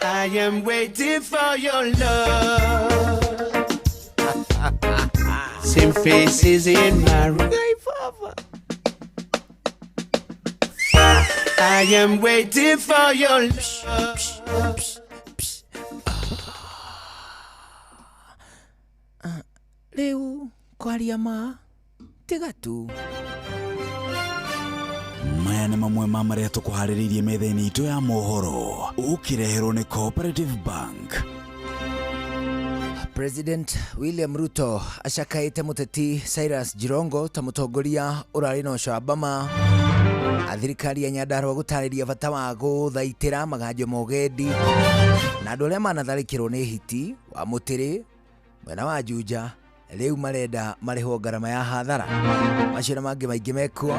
I am waiting for your love. Same faces in my room. I am waiting for your love. Rĩu kwaria ma tiga tu. Maya nĩ mamwe ma marĩa tũkũharĩrĩirie metha-inĩ itũ ya mohoro ũkĩreherwo nĩ Cooperative Bank. President William Ruto acakaĩte mũteti Cyrus Jirongo ta mũtongoria ũrarĩ na ũcamba ma thirikari ya Nyandarua gũtarĩria bata wa gũthaitĩra maganjo ma ũgendi na andũ arĩa manatharĩkĩrwo nĩ hiti wa mũtĩrĩ mwena wa Juja rĩu marenda marĩhwo ngarama ya hathara. Macio na mangĩ maingĩ mekuo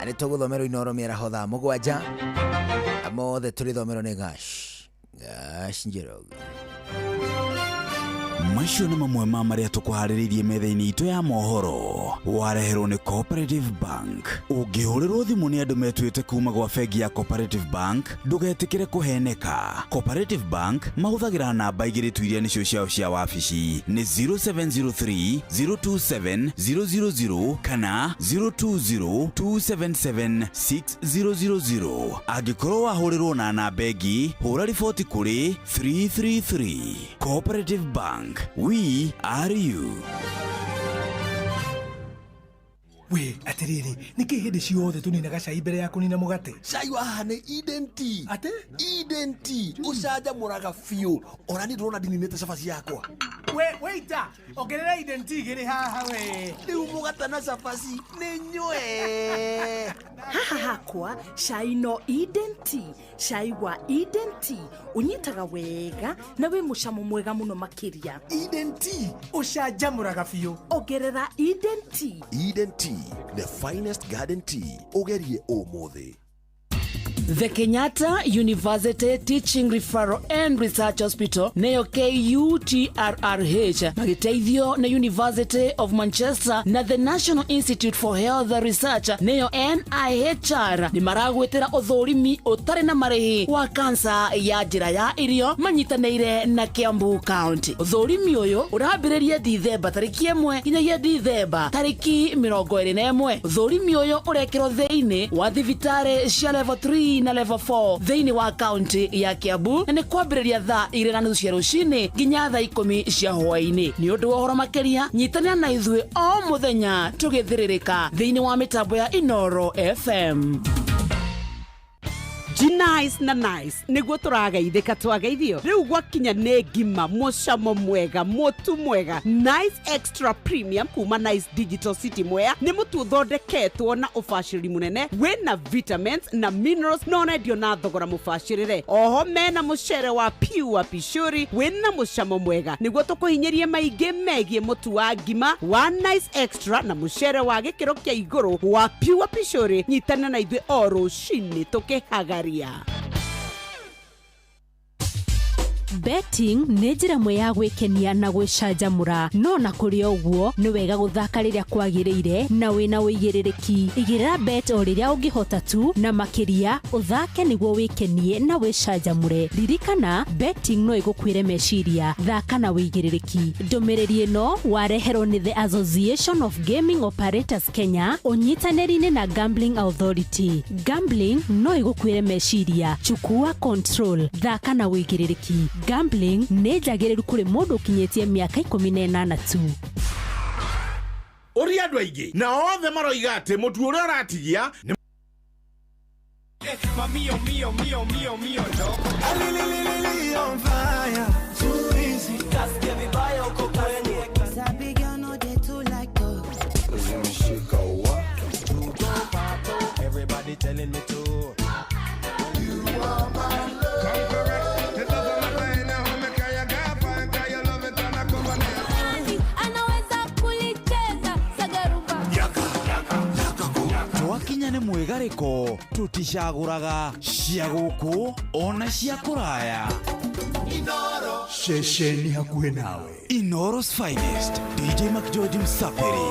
arĩ tũgũthomerwo Inooro mĩaraho thaa 7 mothe tũrĩthomerwo nĩ Gash Gash Njoroge. Macio nĩ mamwe ma marĩa tũkũharĩrĩirie metha-inĩ itũ ya mohoro wareherwo nĩ Cooperative Bank. Ũngĩhũrĩrwo thimũ nĩ andũ metuĩte kuma gwa bengi ya Cooperative Bank, ndũgetĩkĩre kũheneka. Cooperative Bank mahũthagĩra namba igĩrĩ tu iria nĩcio ciao cia wabici, nĩ 0703 027 000 kana 020 277 6000. Angĩkorwo wahũrĩrwo na namba ĩngĩ, hũra riboti kũrĩ 333. Cooperative Bank, Bank, we are you. We atiriri niki hindi ciothe tuninaga cai mbere ya kunina mugate? Cai wa haha nĩ Eden Tea. Ate? Eden Tea ũcanjamũraga biũ. Ona niĩ ndĩrona ndininĩte cabaci yakwa. We waiter, ongerera Eden Tea igĩrĩ haha we. Rĩu mũgate na cabaci nĩ nyue. Haha hakwa cai no Eden Tea. Cai wa Eden Tea ũnyitaga wega na wĩ mũcamo mwega mũno makĩria. Eden Tea ũcanjamũraga biũ. Ongerera Eden Tea. Eden Tea, the finest garden tea. Ũgerie ũmũthĩ. The Kenyatta University Teaching Referral and Research Hospital neyo KUTRRH magĩteithio nĩ University of Manchester na the National Institute for Health Research neyo NIHR nĩ maragwĩtĩra ũthũrimi ũtarĩ na marĩhi wa kansa ya njĩra ya irio manyitanĩire na Kiambu County. Ũthũrimi ũyũ ũrambĩrĩria Dithemba tarĩki 1 nginyagia Dithemba tarĩki 21. Ũthũrimi ũyũ ũrekĩrwo thĩinĩ wa thibitarĩ cia level 3 na level 4 thĩinĩ wa kaunti ya Kiambu na nĩ kwambĩrĩria thaa 2:30 cia rũcinĩ nginya thaa 10 cia hwaĩ-inĩ. Nĩ ũndũ wa ũhoro makĩria nyitanĩra na ithuĩ o mũthenya tũgĩthĩrĩrĩka thĩinĩ wa mĩtambo ya Inoro FM. Nice na nice niguo tũrageithĩka twageithio rĩu gwakinya nĩ ngima mũcamo mwega mũtu mwega. Nice Extra Premium kuma Nice Digital City Mwea nĩ mũtu ũthondeketwo na ũbacĩrĩri mũnene wĩna vitamins na minerals na ũrendio na thogora mũbacĩrĩre. Oho mena mũcere wa pure pishuri wĩna mũcamo mwega nĩguo tũkũhinyĩrie maingĩ megiĩ mũtu wa ngima wa Nice Extra na mũcere wa gĩkĩro kĩa igũrũ wa pure pishuri. Nyitana na ithuĩ o rũcinĩ tũkĩhagaria. Betting nĩ njĩra ĩmwe ya gwĩkenia na gwĩcanjamũra, no na kũrĩ ũguo nĩ wega gũthaka rĩrĩa kwagĩrĩire na wĩna ũigĩrĩrĩki. Igĩrĩra bet o rĩrĩa ũngĩhota tu, na makĩria ũthake nĩguo wĩkenie na wĩcanjamũre. Ririkana, betting no ĩgũkuĩre meciria. Thaka na ũigĩrĩrĩki. Ndũmĩrĩri ĩno wareherwo nĩ The Association of Gaming Operators Kenya ũnyitanĩri-inĩ na Gambling Authority. Gambling no ĩgũkuĩre meciria. Chukua control. Thaka na ũigĩrĩrĩki. Gambling nĩ njagĩrĩru kũrĩ mũndũ ũkinyĩtie mĩaka 18 tu. Ũria andũ aingĩ na othe maroiga atĩ mũtu ũrĩa ũratigia nĩ Mio, mio, mio, mio, mio, no. On fire, too easy. Kasikia vibaya uko kwenye. Sabi girl no dey too like talk. Zimeshika wa. Everybody telling me to. You are my love. Twakinya nĩ mwĩgarĩko tũticagũraga cia gũkũ ona cia kũraya. Ceceni hakuhĩ nawe. Inoro's finest DJ McGeorge Msafiri.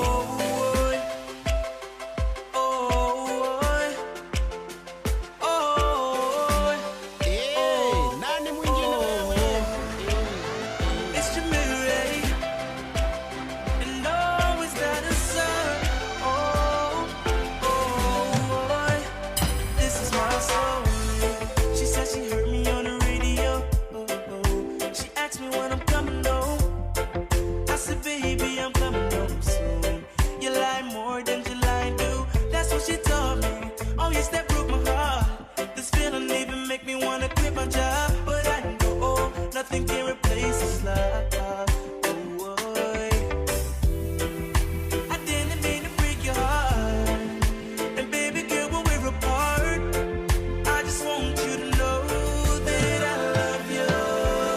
Nani mwingine wewe? It's Jamiri. And always that a son. Oh, oh, this is my song. She said she heard me on the radio. Oh, oh. She asked me when I'm coming home. I said, baby, I'm coming home soon. You lie more than you lie do. That's what she told me. Oh, yes, that broke my heart. This feeling even make me wanna quit my job. But I know oh, nothing can replace this love. Oh, I didn't mean to break your heart. And baby girl, when we're apart, I just want you to know that I love you.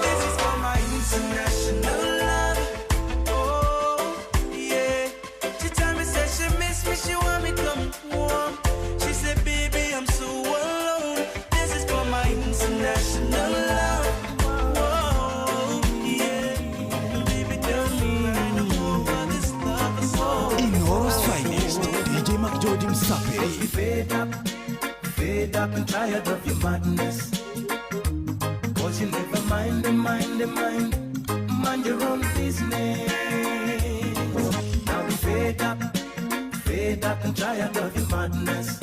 This is for my international love. Oh, yeah. She told me, said she miss me, she want me come home. She said, baby, I'm so alone. This is for my international love. Oh, yeah. Baby, tell me I know about this love is so. Inoro's finest DJ McGeorge Msafiri. Fed up and tired of your madness. Cause you never mind, mind, mind, mind your own business. Now we fed up and tired of your madness.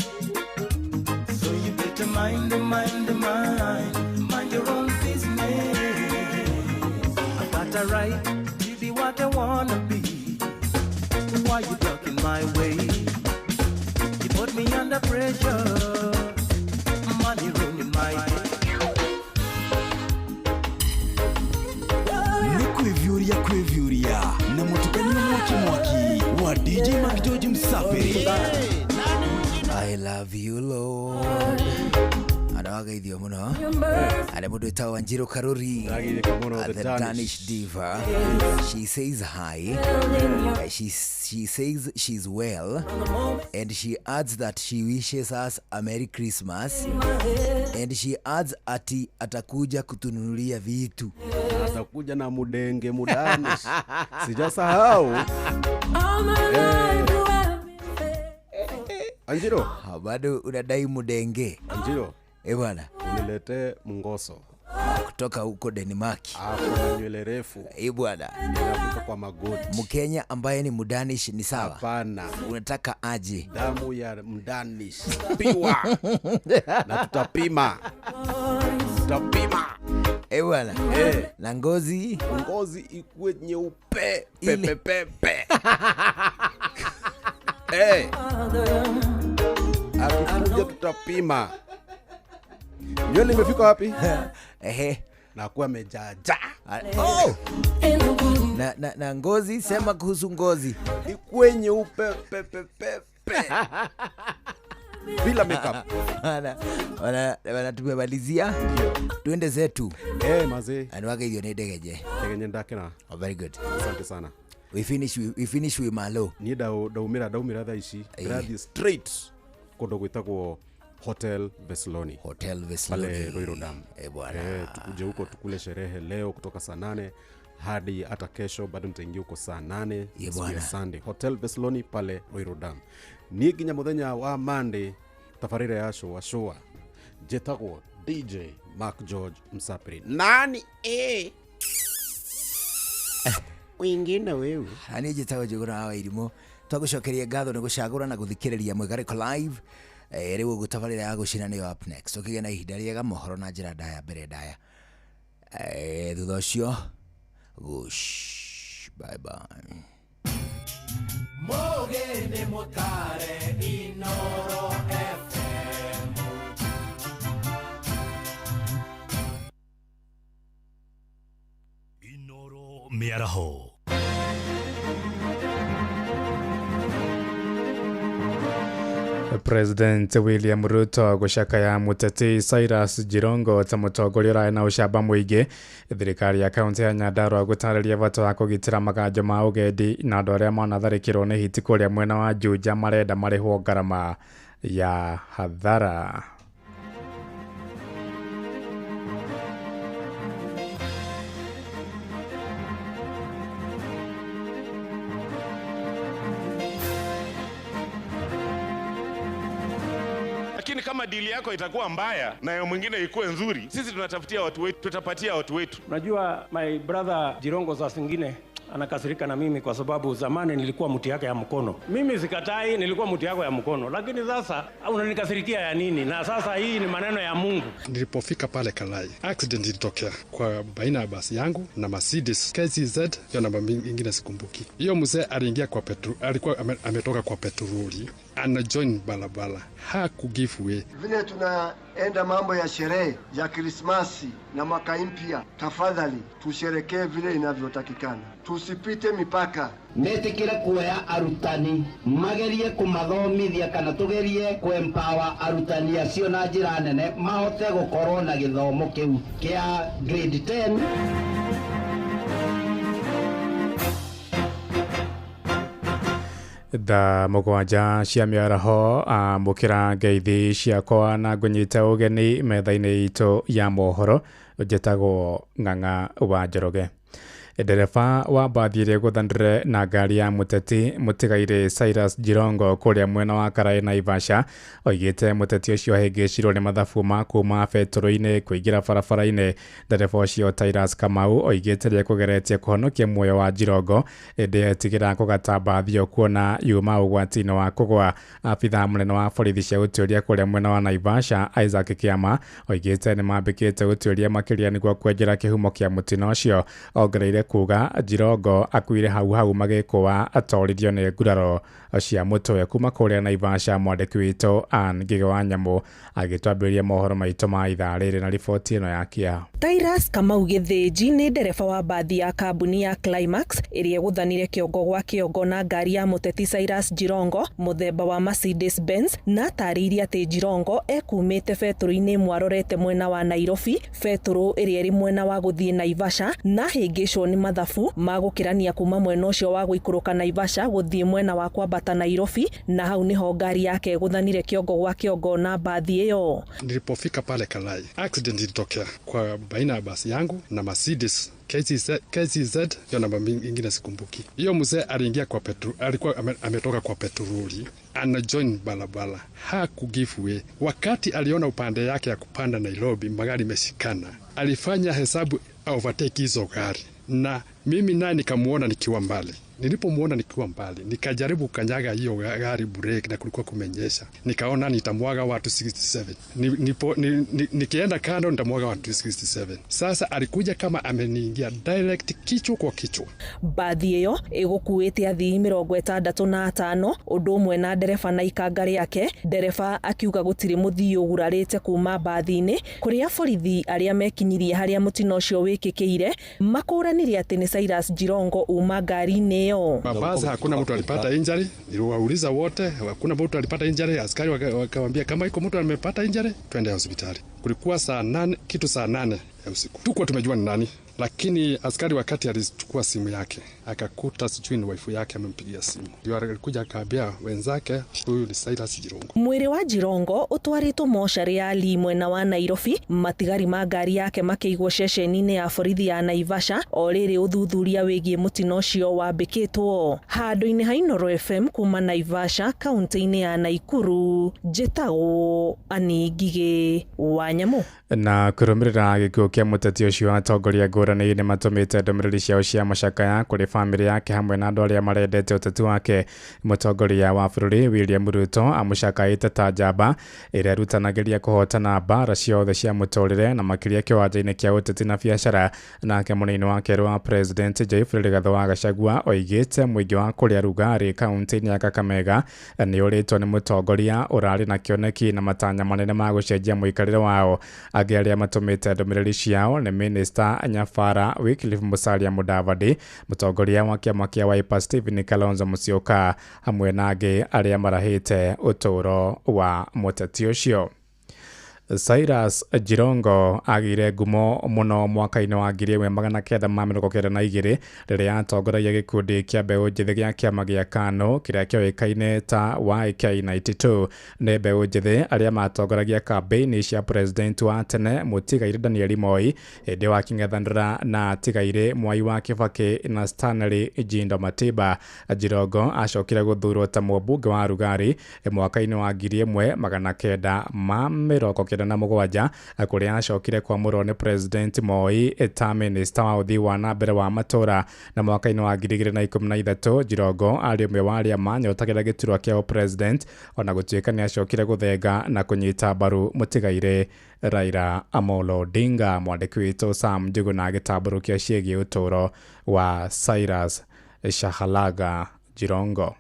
So you better mind, mind, mind, mind your own business. I've got a right like I wanna be. Why you blocking my way? You put me under pressure. Money ruining my day. Nĩ kwĩviũria kwĩviũria na mũtukanio mwaki mwaki wa DJ Mark George Msafiri. I love you Lord. Anawageithio muno arä må ndå ĩtagwo Wanjiru Karuri, the the Danish diva. She says hi. She says she's well, and she adds that she wishes us a Merry Christmas, and she adds ati atakuja kutununulia vitu. Atakuja na mudenge mudanish. Sijasahau. Anjiro, bado unadai mudenge. Anjiro. Eh bwana, uniletee mungoso kutoka huko Denmark. Hapo na nywele refu. Eh bwana, inafika kwa magoti. Mkenya ambaye ni mdanish ni sawa? Hapana. Unataka aje? Damu ya mdanish. Piwa. Na tutapima. Tutapima. Eh bwana. Na ngozi? Ngozi ikuwe nyeupe pepe pepe. Akikuja tutapima. Nywele imefika wapi? Ehe. Na kuwa amejaja. Oh! Na ngozi, sema kuhusu ngozi. Ikuwe nyeupe pepe pepe. Bila makeup. Wana tumemalizia. Tuende zetu. Mazee. Anuwake hiyo ni ndegeje. Ndegeje ndakena. Oh, very good. Asante sana. We finish with Malo. Ni daumira thaa ici. Ndĩrathiĩ straight kũndũ gwĩtagwo Hotel Vesloni. Hotel Vesloni. Pale Ruiru Dam. Bwana. Tukuje huko tukule sherehe leo kutoka saa 8 hadi hata kesho bado nitaingia huko saa 8 siku ya Sunday. Hotel Vesloni pale Ruiru Dam. Niĩ nginya mũthenya wa Monday tabarĩra ya Shũa Shũa. Njĩtagwo DJ Mark George Msapiri. Nani wingine wewe? Ani njĩtagwo Njũgũna wa Irimũ. Twagũcokeria ngatho nĩ gũcagũra na gũthikĩrĩria Mwĩgarĩko Live. Rĩu ũguo tabarĩra ya gũcina nĩyo up next. Ũkĩgĩa na ihinda rĩega mohoro na njĩra ndaya mbere ndaya. Thutha ũcio gush, bye bye. Mogene motare Inoro FM. Inoro Mĩaraho. President William Ruto gucakaya muteti Cyrus Jirongo ta mutongoria ũrarĩ na ũcamba mũingĩ. Thirikari ya kaunti ya Nyandarua gũtarĩria bata wa kũgitĩra maganjo ma ũgendi na andũ arĩa manatharĩkĩrwo nĩ hiti kũrĩa mwena wa Juja marenda marĩhwo ngarama ya hathara. Lakini kama dili yako itakuwa mbaya na ya mwingine ikuwe nzuri, sisi tunatafutia watu wetu, tutapatia watu wetu. Unajua my brother Jirongo saa zingine anakasirika na mimi kwa sababu zamani nilikuwa mti yake ya mkono. Mimi sikatai, nilikuwa mti yako ya mkono, lakini sasa unanikasirikia ya nini? Na sasa hii ni maneno ya Mungu. Nilipofika pale Kalai, accident ilitokea kwa baina ya basi yangu na Mercedes KCZ ya namba nyingine sikumbuki. Hiyo mzee aliingia kwa petroli, alikuwa ametoka kwa petroli, ana join barabara, haku give way. Vile tunaenda mambo ya sherehe ya Krismasi na mwaka mpya, tafadhali tusherekee vile inavyotakikana, tusipite mipaka. Metikire kuoya arutani magerie kumathomithia kana tugerie kuempower arutani acio na njira nene mahote gukorwo na githomo kiu kia grade 10. Thaa mũgwanja cia mĩaraho amũkĩra ngeithi ciakwa na ngũnyite ũgeni metha-inĩ itũ ya mohoro. Njĩtagwo Ng'ang'a wa Njoroge. Ndereba wa mbathi ĩrĩa ĩgũthanire na ngari ya mũteti mũtigairĩ Cyrus Jirongo kũrĩa mwena wa Karaĩ Naivasha oigĩte mũteti ũcio ahĩngĩcirwo nĩ mathabu ma kuma betũrũ-inĩ kũingĩra barabara-inĩ. Ndereba ũcio Tyrus Kamau oigĩte nĩekũgeretie kũhonokia muoyo wa Jirongo ĩndĩ etigĩra kũgata mbathi ĩyo kuona yuma ũgwati-inĩ wa kũgwa. Abithaa mũnene wa borithi cia ũtuĩria kũrĩa mwena wa Naivasha Isaac Kĩama oigĩte nĩmambĩkĩte ũtuĩria makĩria nĩguo kwenjera kĩhumo kĩa mũtino ũcio. Ongereire kuga Jirongo akuire hau hau magĩkũa atoririo nĩ nguraro cia mũtwe. Kuma kũrĩa Naivasha, mwandĩki witũ Ann Ngĩgĩ wa Nyamũ agĩtwambĩrĩria mohoro maitũ ma ithaa rĩrĩ na riboti ĩno ya kĩeha. Tyrus Kamau Gĩthĩnji nĩ ndereba wa mbathi ya kambuni ya Climax ĩrĩa ĩgũthanire kĩongo gwa kĩongo na ngari ya mũteti Cyrus Jirongo mũthemba wa Mercedes Benz, na atarĩirie atĩ Jirongo ekumĩte betũrũ-inĩ ĩmwe arorete mwena wa Nairobi, betũrũ ĩrĩa ĩrĩ mwena wa gũthiĩ Naivasha, na hĩngĩcwo nĩ mathabu ma gũkĩrania kuma mwena ũcio wa gũikũrũka Naivasha gũthiĩ mwena wa kwambata Nairobi, na hau nĩho ngari yake ĩgũthanire kĩongo gwa kĩongo na mbathi ĩyo. Nilipofika pale Kalai, accident ilitokea kwa baina ya basi yangu na Mercedes KCZ, hiyo namba ingine sikumbuki. Hiyo mzee aliingia kwa petroli, alikuwa ametoka kwa petroli, ana join barabara, hakugive way. Wakati aliona upande yake ya kupanda Nairobi magari imeshikana, alifanya hesabu overtake hizo gari, na mimi naye nikamuona nikiwa mbali. Nilipomuona nikiwa mbali, nikajaribu kukanyaga hiyo gari brake, na kulikuwa kumenyesha. Nikaona nitamwaga watu 67. Nikienda kando nitamwaga watu 67. Sasa alikuja kama ameniingia direct kichwa kwa kichwa. Mbathi ĩyo ĩgũkuĩte athii 65 ũndũ ũmwe na ndereba na ikanga rĩake. Ndereba akiuga gũtirĩ mũthii ũgurarĩte kuma mbathi-inĩ, kũrĩa borithi arĩa mekinyirie harĩa mũtino ũcio wĩkĩkĩire makũranire atĩ nĩ Cyrus Jirongo uma ngari-inĩ. Mabasi hakuna mtu alipata injury, niliwauliza wote, hakuna mtu alipata injury. Askari wakawaambia kama iko mtu amepata injury twende hospitali. Kulikuwa saa 8 kitu saa 8 ya usiku. Tukuwa tumejua ni nani, lakini askari wakati alichukua simu yake akakuta sijui ni waifu yake amempigia simu. Ndio alikuja akaambia wenzake huyu ni Cyrus Jirongo. Mwĩrĩ wa Jirongo ũtwarĩtwo mocarĩ ya Lee mwena wa Nairobi, matigari ma ngari yake makĩigwo ceceni-inĩ ya borithi ya Naivasha o rĩrĩ ũthuthuria wĩgiĩ mũtino ũcio wambĩkĩtwo. Handũ-inĩ ha Inooro FM kuma Naivasha kaunti-inĩ ya Naikuru, njĩtagwo Ann Ngigĩ wa Nyamũ. Na kũrũmĩrĩra gĩkuũ kĩa mũteti ũcio, atongoria ngũrani nĩ matũmĩte ndũmĩrĩri ciao cia macakaya kũrĩ bamĩrĩ yake hamwe na andũ arĩa marendete ũteti wake. Mũtongoria wa bũrũri William Ruto amũcakaĩte ta njamba ĩrĩa ĩrutanagĩria kũhotana mbara ciothe cia mũtũrĩre na makĩria kĩwanja-inĩ kĩa ũteti na biacara. Nake mũnini wa kerĩ wa President Geoffrey Rigathi wa Gachagua oigĩte mũingĩ wa kũrĩa Rugari kaunti-inĩ ya Kakamega nĩ ũrĩtwo nĩ mũtongoria ũrarĩ na kĩoneki na matanya manene ma gũcenjia mũikarĩre wao. Angĩ arĩa matũmĩte ndũmĩrĩri ciao nĩ Minister Nyafara Wycliffe Musalia Mudavadi, mũtongoria wa kĩama kĩa Wiper Stephen Kalonzo Musyoka, hamwe na angĩ arĩa marahĩte ũtũũro wa mũteti ũcio. Cyrus Jirongo agĩire ngumo mũno mwaka-inĩ wa 1992 rĩrĩa atongoragia gĩkundi kĩa mbeũ njĩthĩ gĩa kĩama gĩa KANU kĩrĩa kĩoĩkaine ta YK92. Nĩ mbeũ njĩthĩ arĩa matongoragia kambĩini cia president wa tene mũtigairĩ Daniel Moi hĩndĩ wa kĩng'ethanĩra na tigairĩ Mwai wa Kibaki na Stanley Njindo Matiba. Jirongo acokire gũthurwo ta mũmbunge wa Rugari mwaka-inĩ wa 1997 kũrĩa acokire kwamũrwo nĩ President Moi ta minista wa ũthii wa na mbere wa matũra. Na mwaka-inĩ wa 2013 Jirongo arĩ ũmwe wa arĩa manyotagĩra gĩturwa kĩa president, ona gũtuĩka nĩ acokire gũthenga na kũnyita mbaru mũtigairĩ Raila Amolo Odinga. Mwandĩki witũ Sam Njuguna agĩtambũrũkia ciĩgiĩ ũtũũro wa Cyrus Shahalaga Jirongo.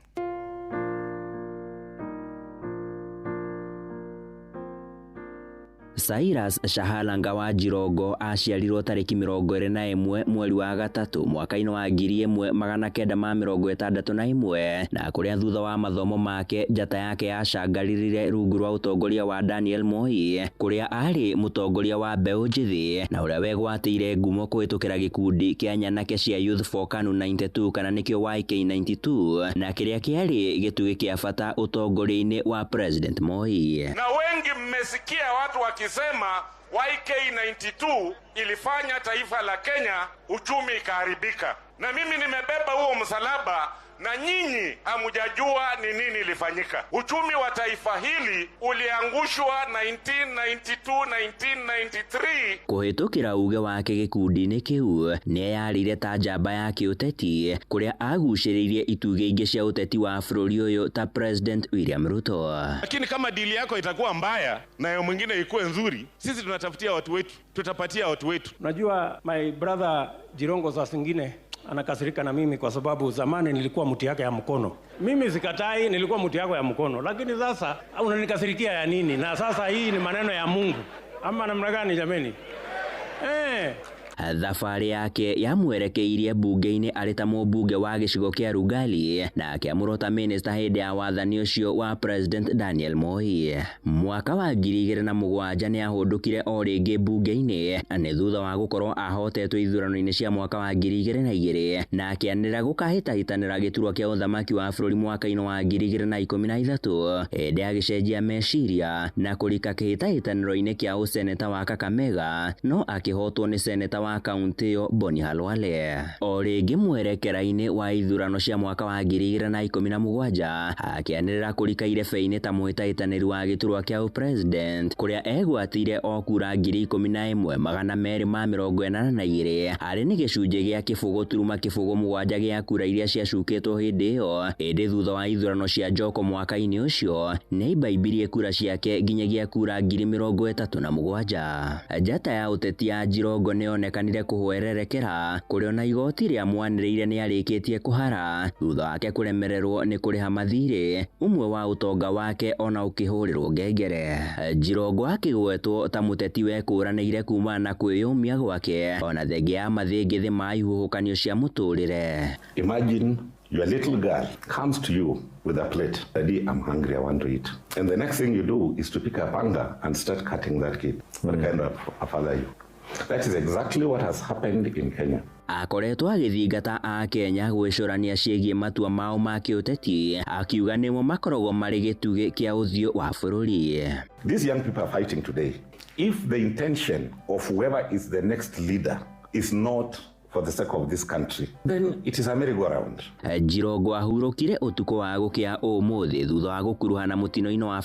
Cyrus Shahalanga wa Jirongo aciarirwo tarĩki 21 mweri wa gatatũ mwaka-inĩ wa 1961 na kũrĩa thutha wa mathomo make njata yake yacangaririre rungu rwa ũtongoria wa Daniel Moi, kũrĩa arĩ mũtongoria wa mbeũ njĩthĩ na ũrĩa wegwatĩire ngumo kũhĩtũkĩra gĩkundi kĩa nyanake cia Youth for KANU 92 kana nĩkĩo YK92, na kĩrĩa kĩarĩ gĩtugĩ kĩa bata ũtongoria-inĩ wa President Moi. Na wengi mmesikia watu wakisema YK92 ilifanya taifa la Kenya uchumi ikaharibika. Na mimi nimebeba huo msalaba Na nyinyi hamjajua ni nini ilifanyika. Uchumi wa taifa hili uliangushwa 1992 1993. Kũhĩtũkĩra uge wake gĩkundi-inĩ kĩu nĩeyarĩire ta njamba ya kĩũteti kũrĩa agucĩrĩirie itugĩ ingĩ cia ũteti wa bũrũri ũyũ ta President William Ruto. Lakini kama dili yako itakuwa mbaya na ya mwingine ikuwe nzuri, sisi tunatafutia watu wetu, tutapatia watu wetu. Unajua my brother Jirongo saa zingine anakasirika na mimi kwa sababu zamani nilikuwa mti yake ya mkono. Mimi sikatai, nilikuwa mti yako ya mkono, lakini sasa unanikasirikia ya nini? Na sasa hii ni maneno ya Mungu ama namna gani jameni? Thabarĩ yake yamwerekeirie bunge-inĩ arĩ ta mũmbunge wa gĩcigo kĩa Rugali na akĩamũrwo ta minista hĩndĩ ya wathani ũcio wa President Daniel Moi. Mwaka wa 2007 nĩahũndũkire o rĩngĩ bunge-inĩ nĩ thutha wa gũkorwo ahotetwo ithurano-inĩ cia mwaka wa 2002 na akĩanĩrĩra gũkahĩtahĩtanĩra gĩturwa kĩa ũthamaki wa bũrũri mwaka-inĩ wa 2013 hĩndĩ agĩcenjia meciria na kũrika kĩhĩtahĩtanĩro-inĩ kĩa ũseneta wa Kakamega no akĩhotwo nĩ seneta wa kaunti ĩyo Boni Khalwale. O rĩngĩ mwerekera-inĩ wa ithurano cia mwaka wa 2017 akĩanĩrĩra kũrika irebe-inĩ ta mũhĩtahĩtanĩri wa gĩturwa kĩa ũpresident kũrĩa egwatĩire o kura 11,282 arĩ nĩ gĩcunjĩ gĩa 0.07 gĩa kura iria ciacukĩtwo hĩndĩ ĩyo. Ĩndĩ thutha wa ithurano cia Njoko mwaka-inĩ ũcio nĩaimbaimbirie kura ciake nginyagia kura 37,000. Njata ya ũteti ya Jirongo nĩyonekanire kũhwererekera kũrĩa ona igoti rĩa mwanĩrĩire nĩarĩkĩtie kũhara thutha wake kũremererwo nĩ kũrĩha mathirĩ ũmwe wa ũtonga wake ona ũkĩhũrĩrwo ngengere. Jirongo akĩgwetwo ta mũteti wekũranĩire kumana na kwĩyũmia gwake ona thengia ya mathĩngĩthĩ ma ihuhũkanio cia mũtũrĩre. Imagine your little girl comes to you with a plate. Daddy, I'm hungry, I want to eat. And the next thing you do is to pick a panga and start cutting that kid. What kind of a father are you? That is exactly what has happened in Kenya. Akoretwo agĩthingata a Kenya gwĩcũrania ciĩgiĩ matua mao ma kĩũteti akiuga nĩmo makoragwo marĩ gĩtugĩ kĩa ũthiũ wa bũrũri. These young people are fighting today. If the intention of whoever is the next leader is not for the sake of this country, then it is a merry-go-round. Jirongo ahurũkire ũtukũ wa gũkĩa ũmũthĩ thutha wa gũkuruhana mũtino-inĩ wa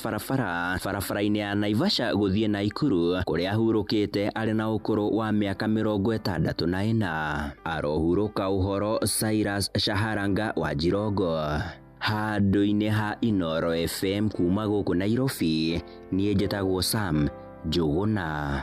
barabara-inĩ ya Naivasha gũthiĩ Naikuru kũrĩa ahurũkĩte arĩ na ũkũrũ wa mĩaka 64. Arohurũka ũhoro Cyrus Shaharanga wa Jirongo. Handũ-inĩ ha Inoro FM kuma gũkũ Nairobi, niĩ njĩtagwo Sam Njũgũna.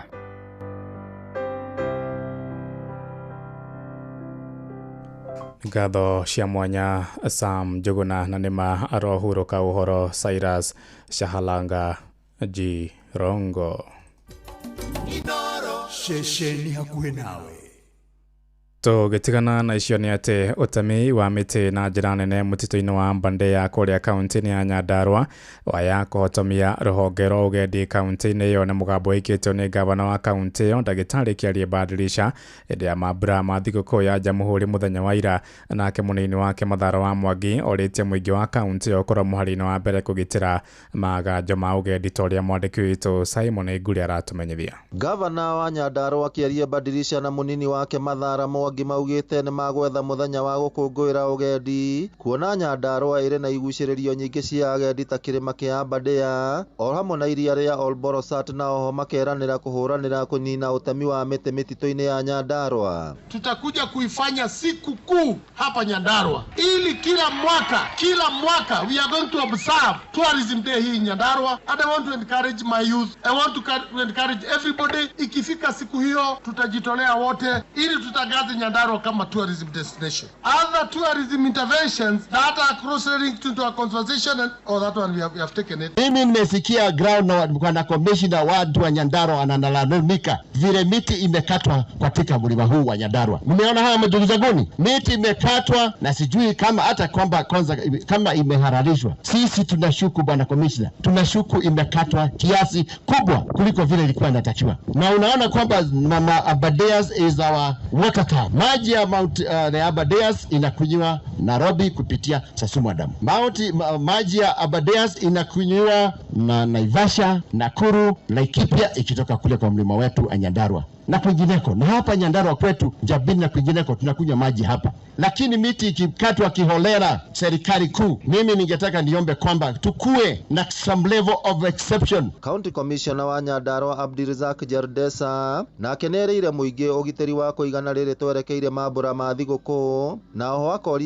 Ngatho cia mwanya Sam Njũgũna na nĩma arohurũka ũhoro Cyrus Shahalanga Jirongo. Ceceni hakuhĩ nawe. Tũgĩtigana na icio nĩ atĩ ũtemi wa mĩtĩ na njĩra nene mũtitũ-inĩ wa Mbandea kũrĩa kaunti-inĩ ya Nyandarua waya kũhotomia rũhonge rwa ũgendi kaunti-inĩ ĩyo na mũgambo wĩkĩtwo nĩ gavana wa kaunti ĩyo ndagĩtarĩ Kĩarie Badilisha hĩndĩ ya mambura ma thigũkũ ya Jamhuri mũthenya wa ira. Nake mũnini wake Mathara wa Mwangi orĩtie mũingĩ wa kaunti ĩyo ũkorwo mũhari-inĩ wa mbere kũgitĩra maganjo ma ũgendi ta ũrĩa mwandĩki witũ Simon Nguri aratũmenyithia. Gavana wa Nyandarua Kĩarie Badilisha na mũnini wake Mathara Mwangi maugĩte nĩ magwetha mũthenya wa gũkũngũĩra ũgendi kuona Nyandarua ĩrĩ na igucĩrĩrio nyingĩ cia agendi ta kĩrĩma kĩa Aberdare o hamwe na iria rĩa Olborosat na oho makeranĩra kũhũranĩra kũnina ũtemi wa mĩtĩ mĩtitũ-inĩ ya Nyandarua. Tutakuja kuifanya siku kuu hapa Nyandarua ili kila mwaka we are going to observe tourism day hii Nyandarua, and I want to encourage my youth, I want to encourage everybody. Ikifika siku hiyo tutajitolea wote ili tutangaze Nyandarua kama tourism destination. Other tourism interventions that are closely linked to our conversation and oh, that one we have taken it. Mimi nimesikia ground na commissioner watu wa Nyandarua analalamika vile miti imekatwa katika mlima huu wa Nyandarua. Mmeona haya ndugu zanguni? Miti imekatwa na sijui kama hata kwamba kwanza kama imehalalishwa. Sisi tunashuku bwana commissioner, tunashuku imekatwa kiasi kubwa kuliko vile ilikuwa inatakiwa. Na unaona kwamba mama Aberdares is our water tower. Maji ya Mount the Aberdares inakunywa Nairobi kupitia Sasumwa Dam. Maji ya Aberdares inakunywa na Naivasha, Nakuru, Laikipia ikitoka kule kwa mlima wetu Nyandarua. na kwingineko, na hapa Nyandarua kwetu Njabini na kwingineko tunakunywa maji hapa, lakini miti ikikatwa kiholela, serikali kuu, mimi ningetaka niombe kwamba tukue na some level of exception. County Commissioner wa Nyandarua Abdirizak Jardesa nake nĩerĩire mũingĩ ũgitĩri wa kũigana rĩrĩ twerekeire mambũra ma thigũkũ, na oho akoria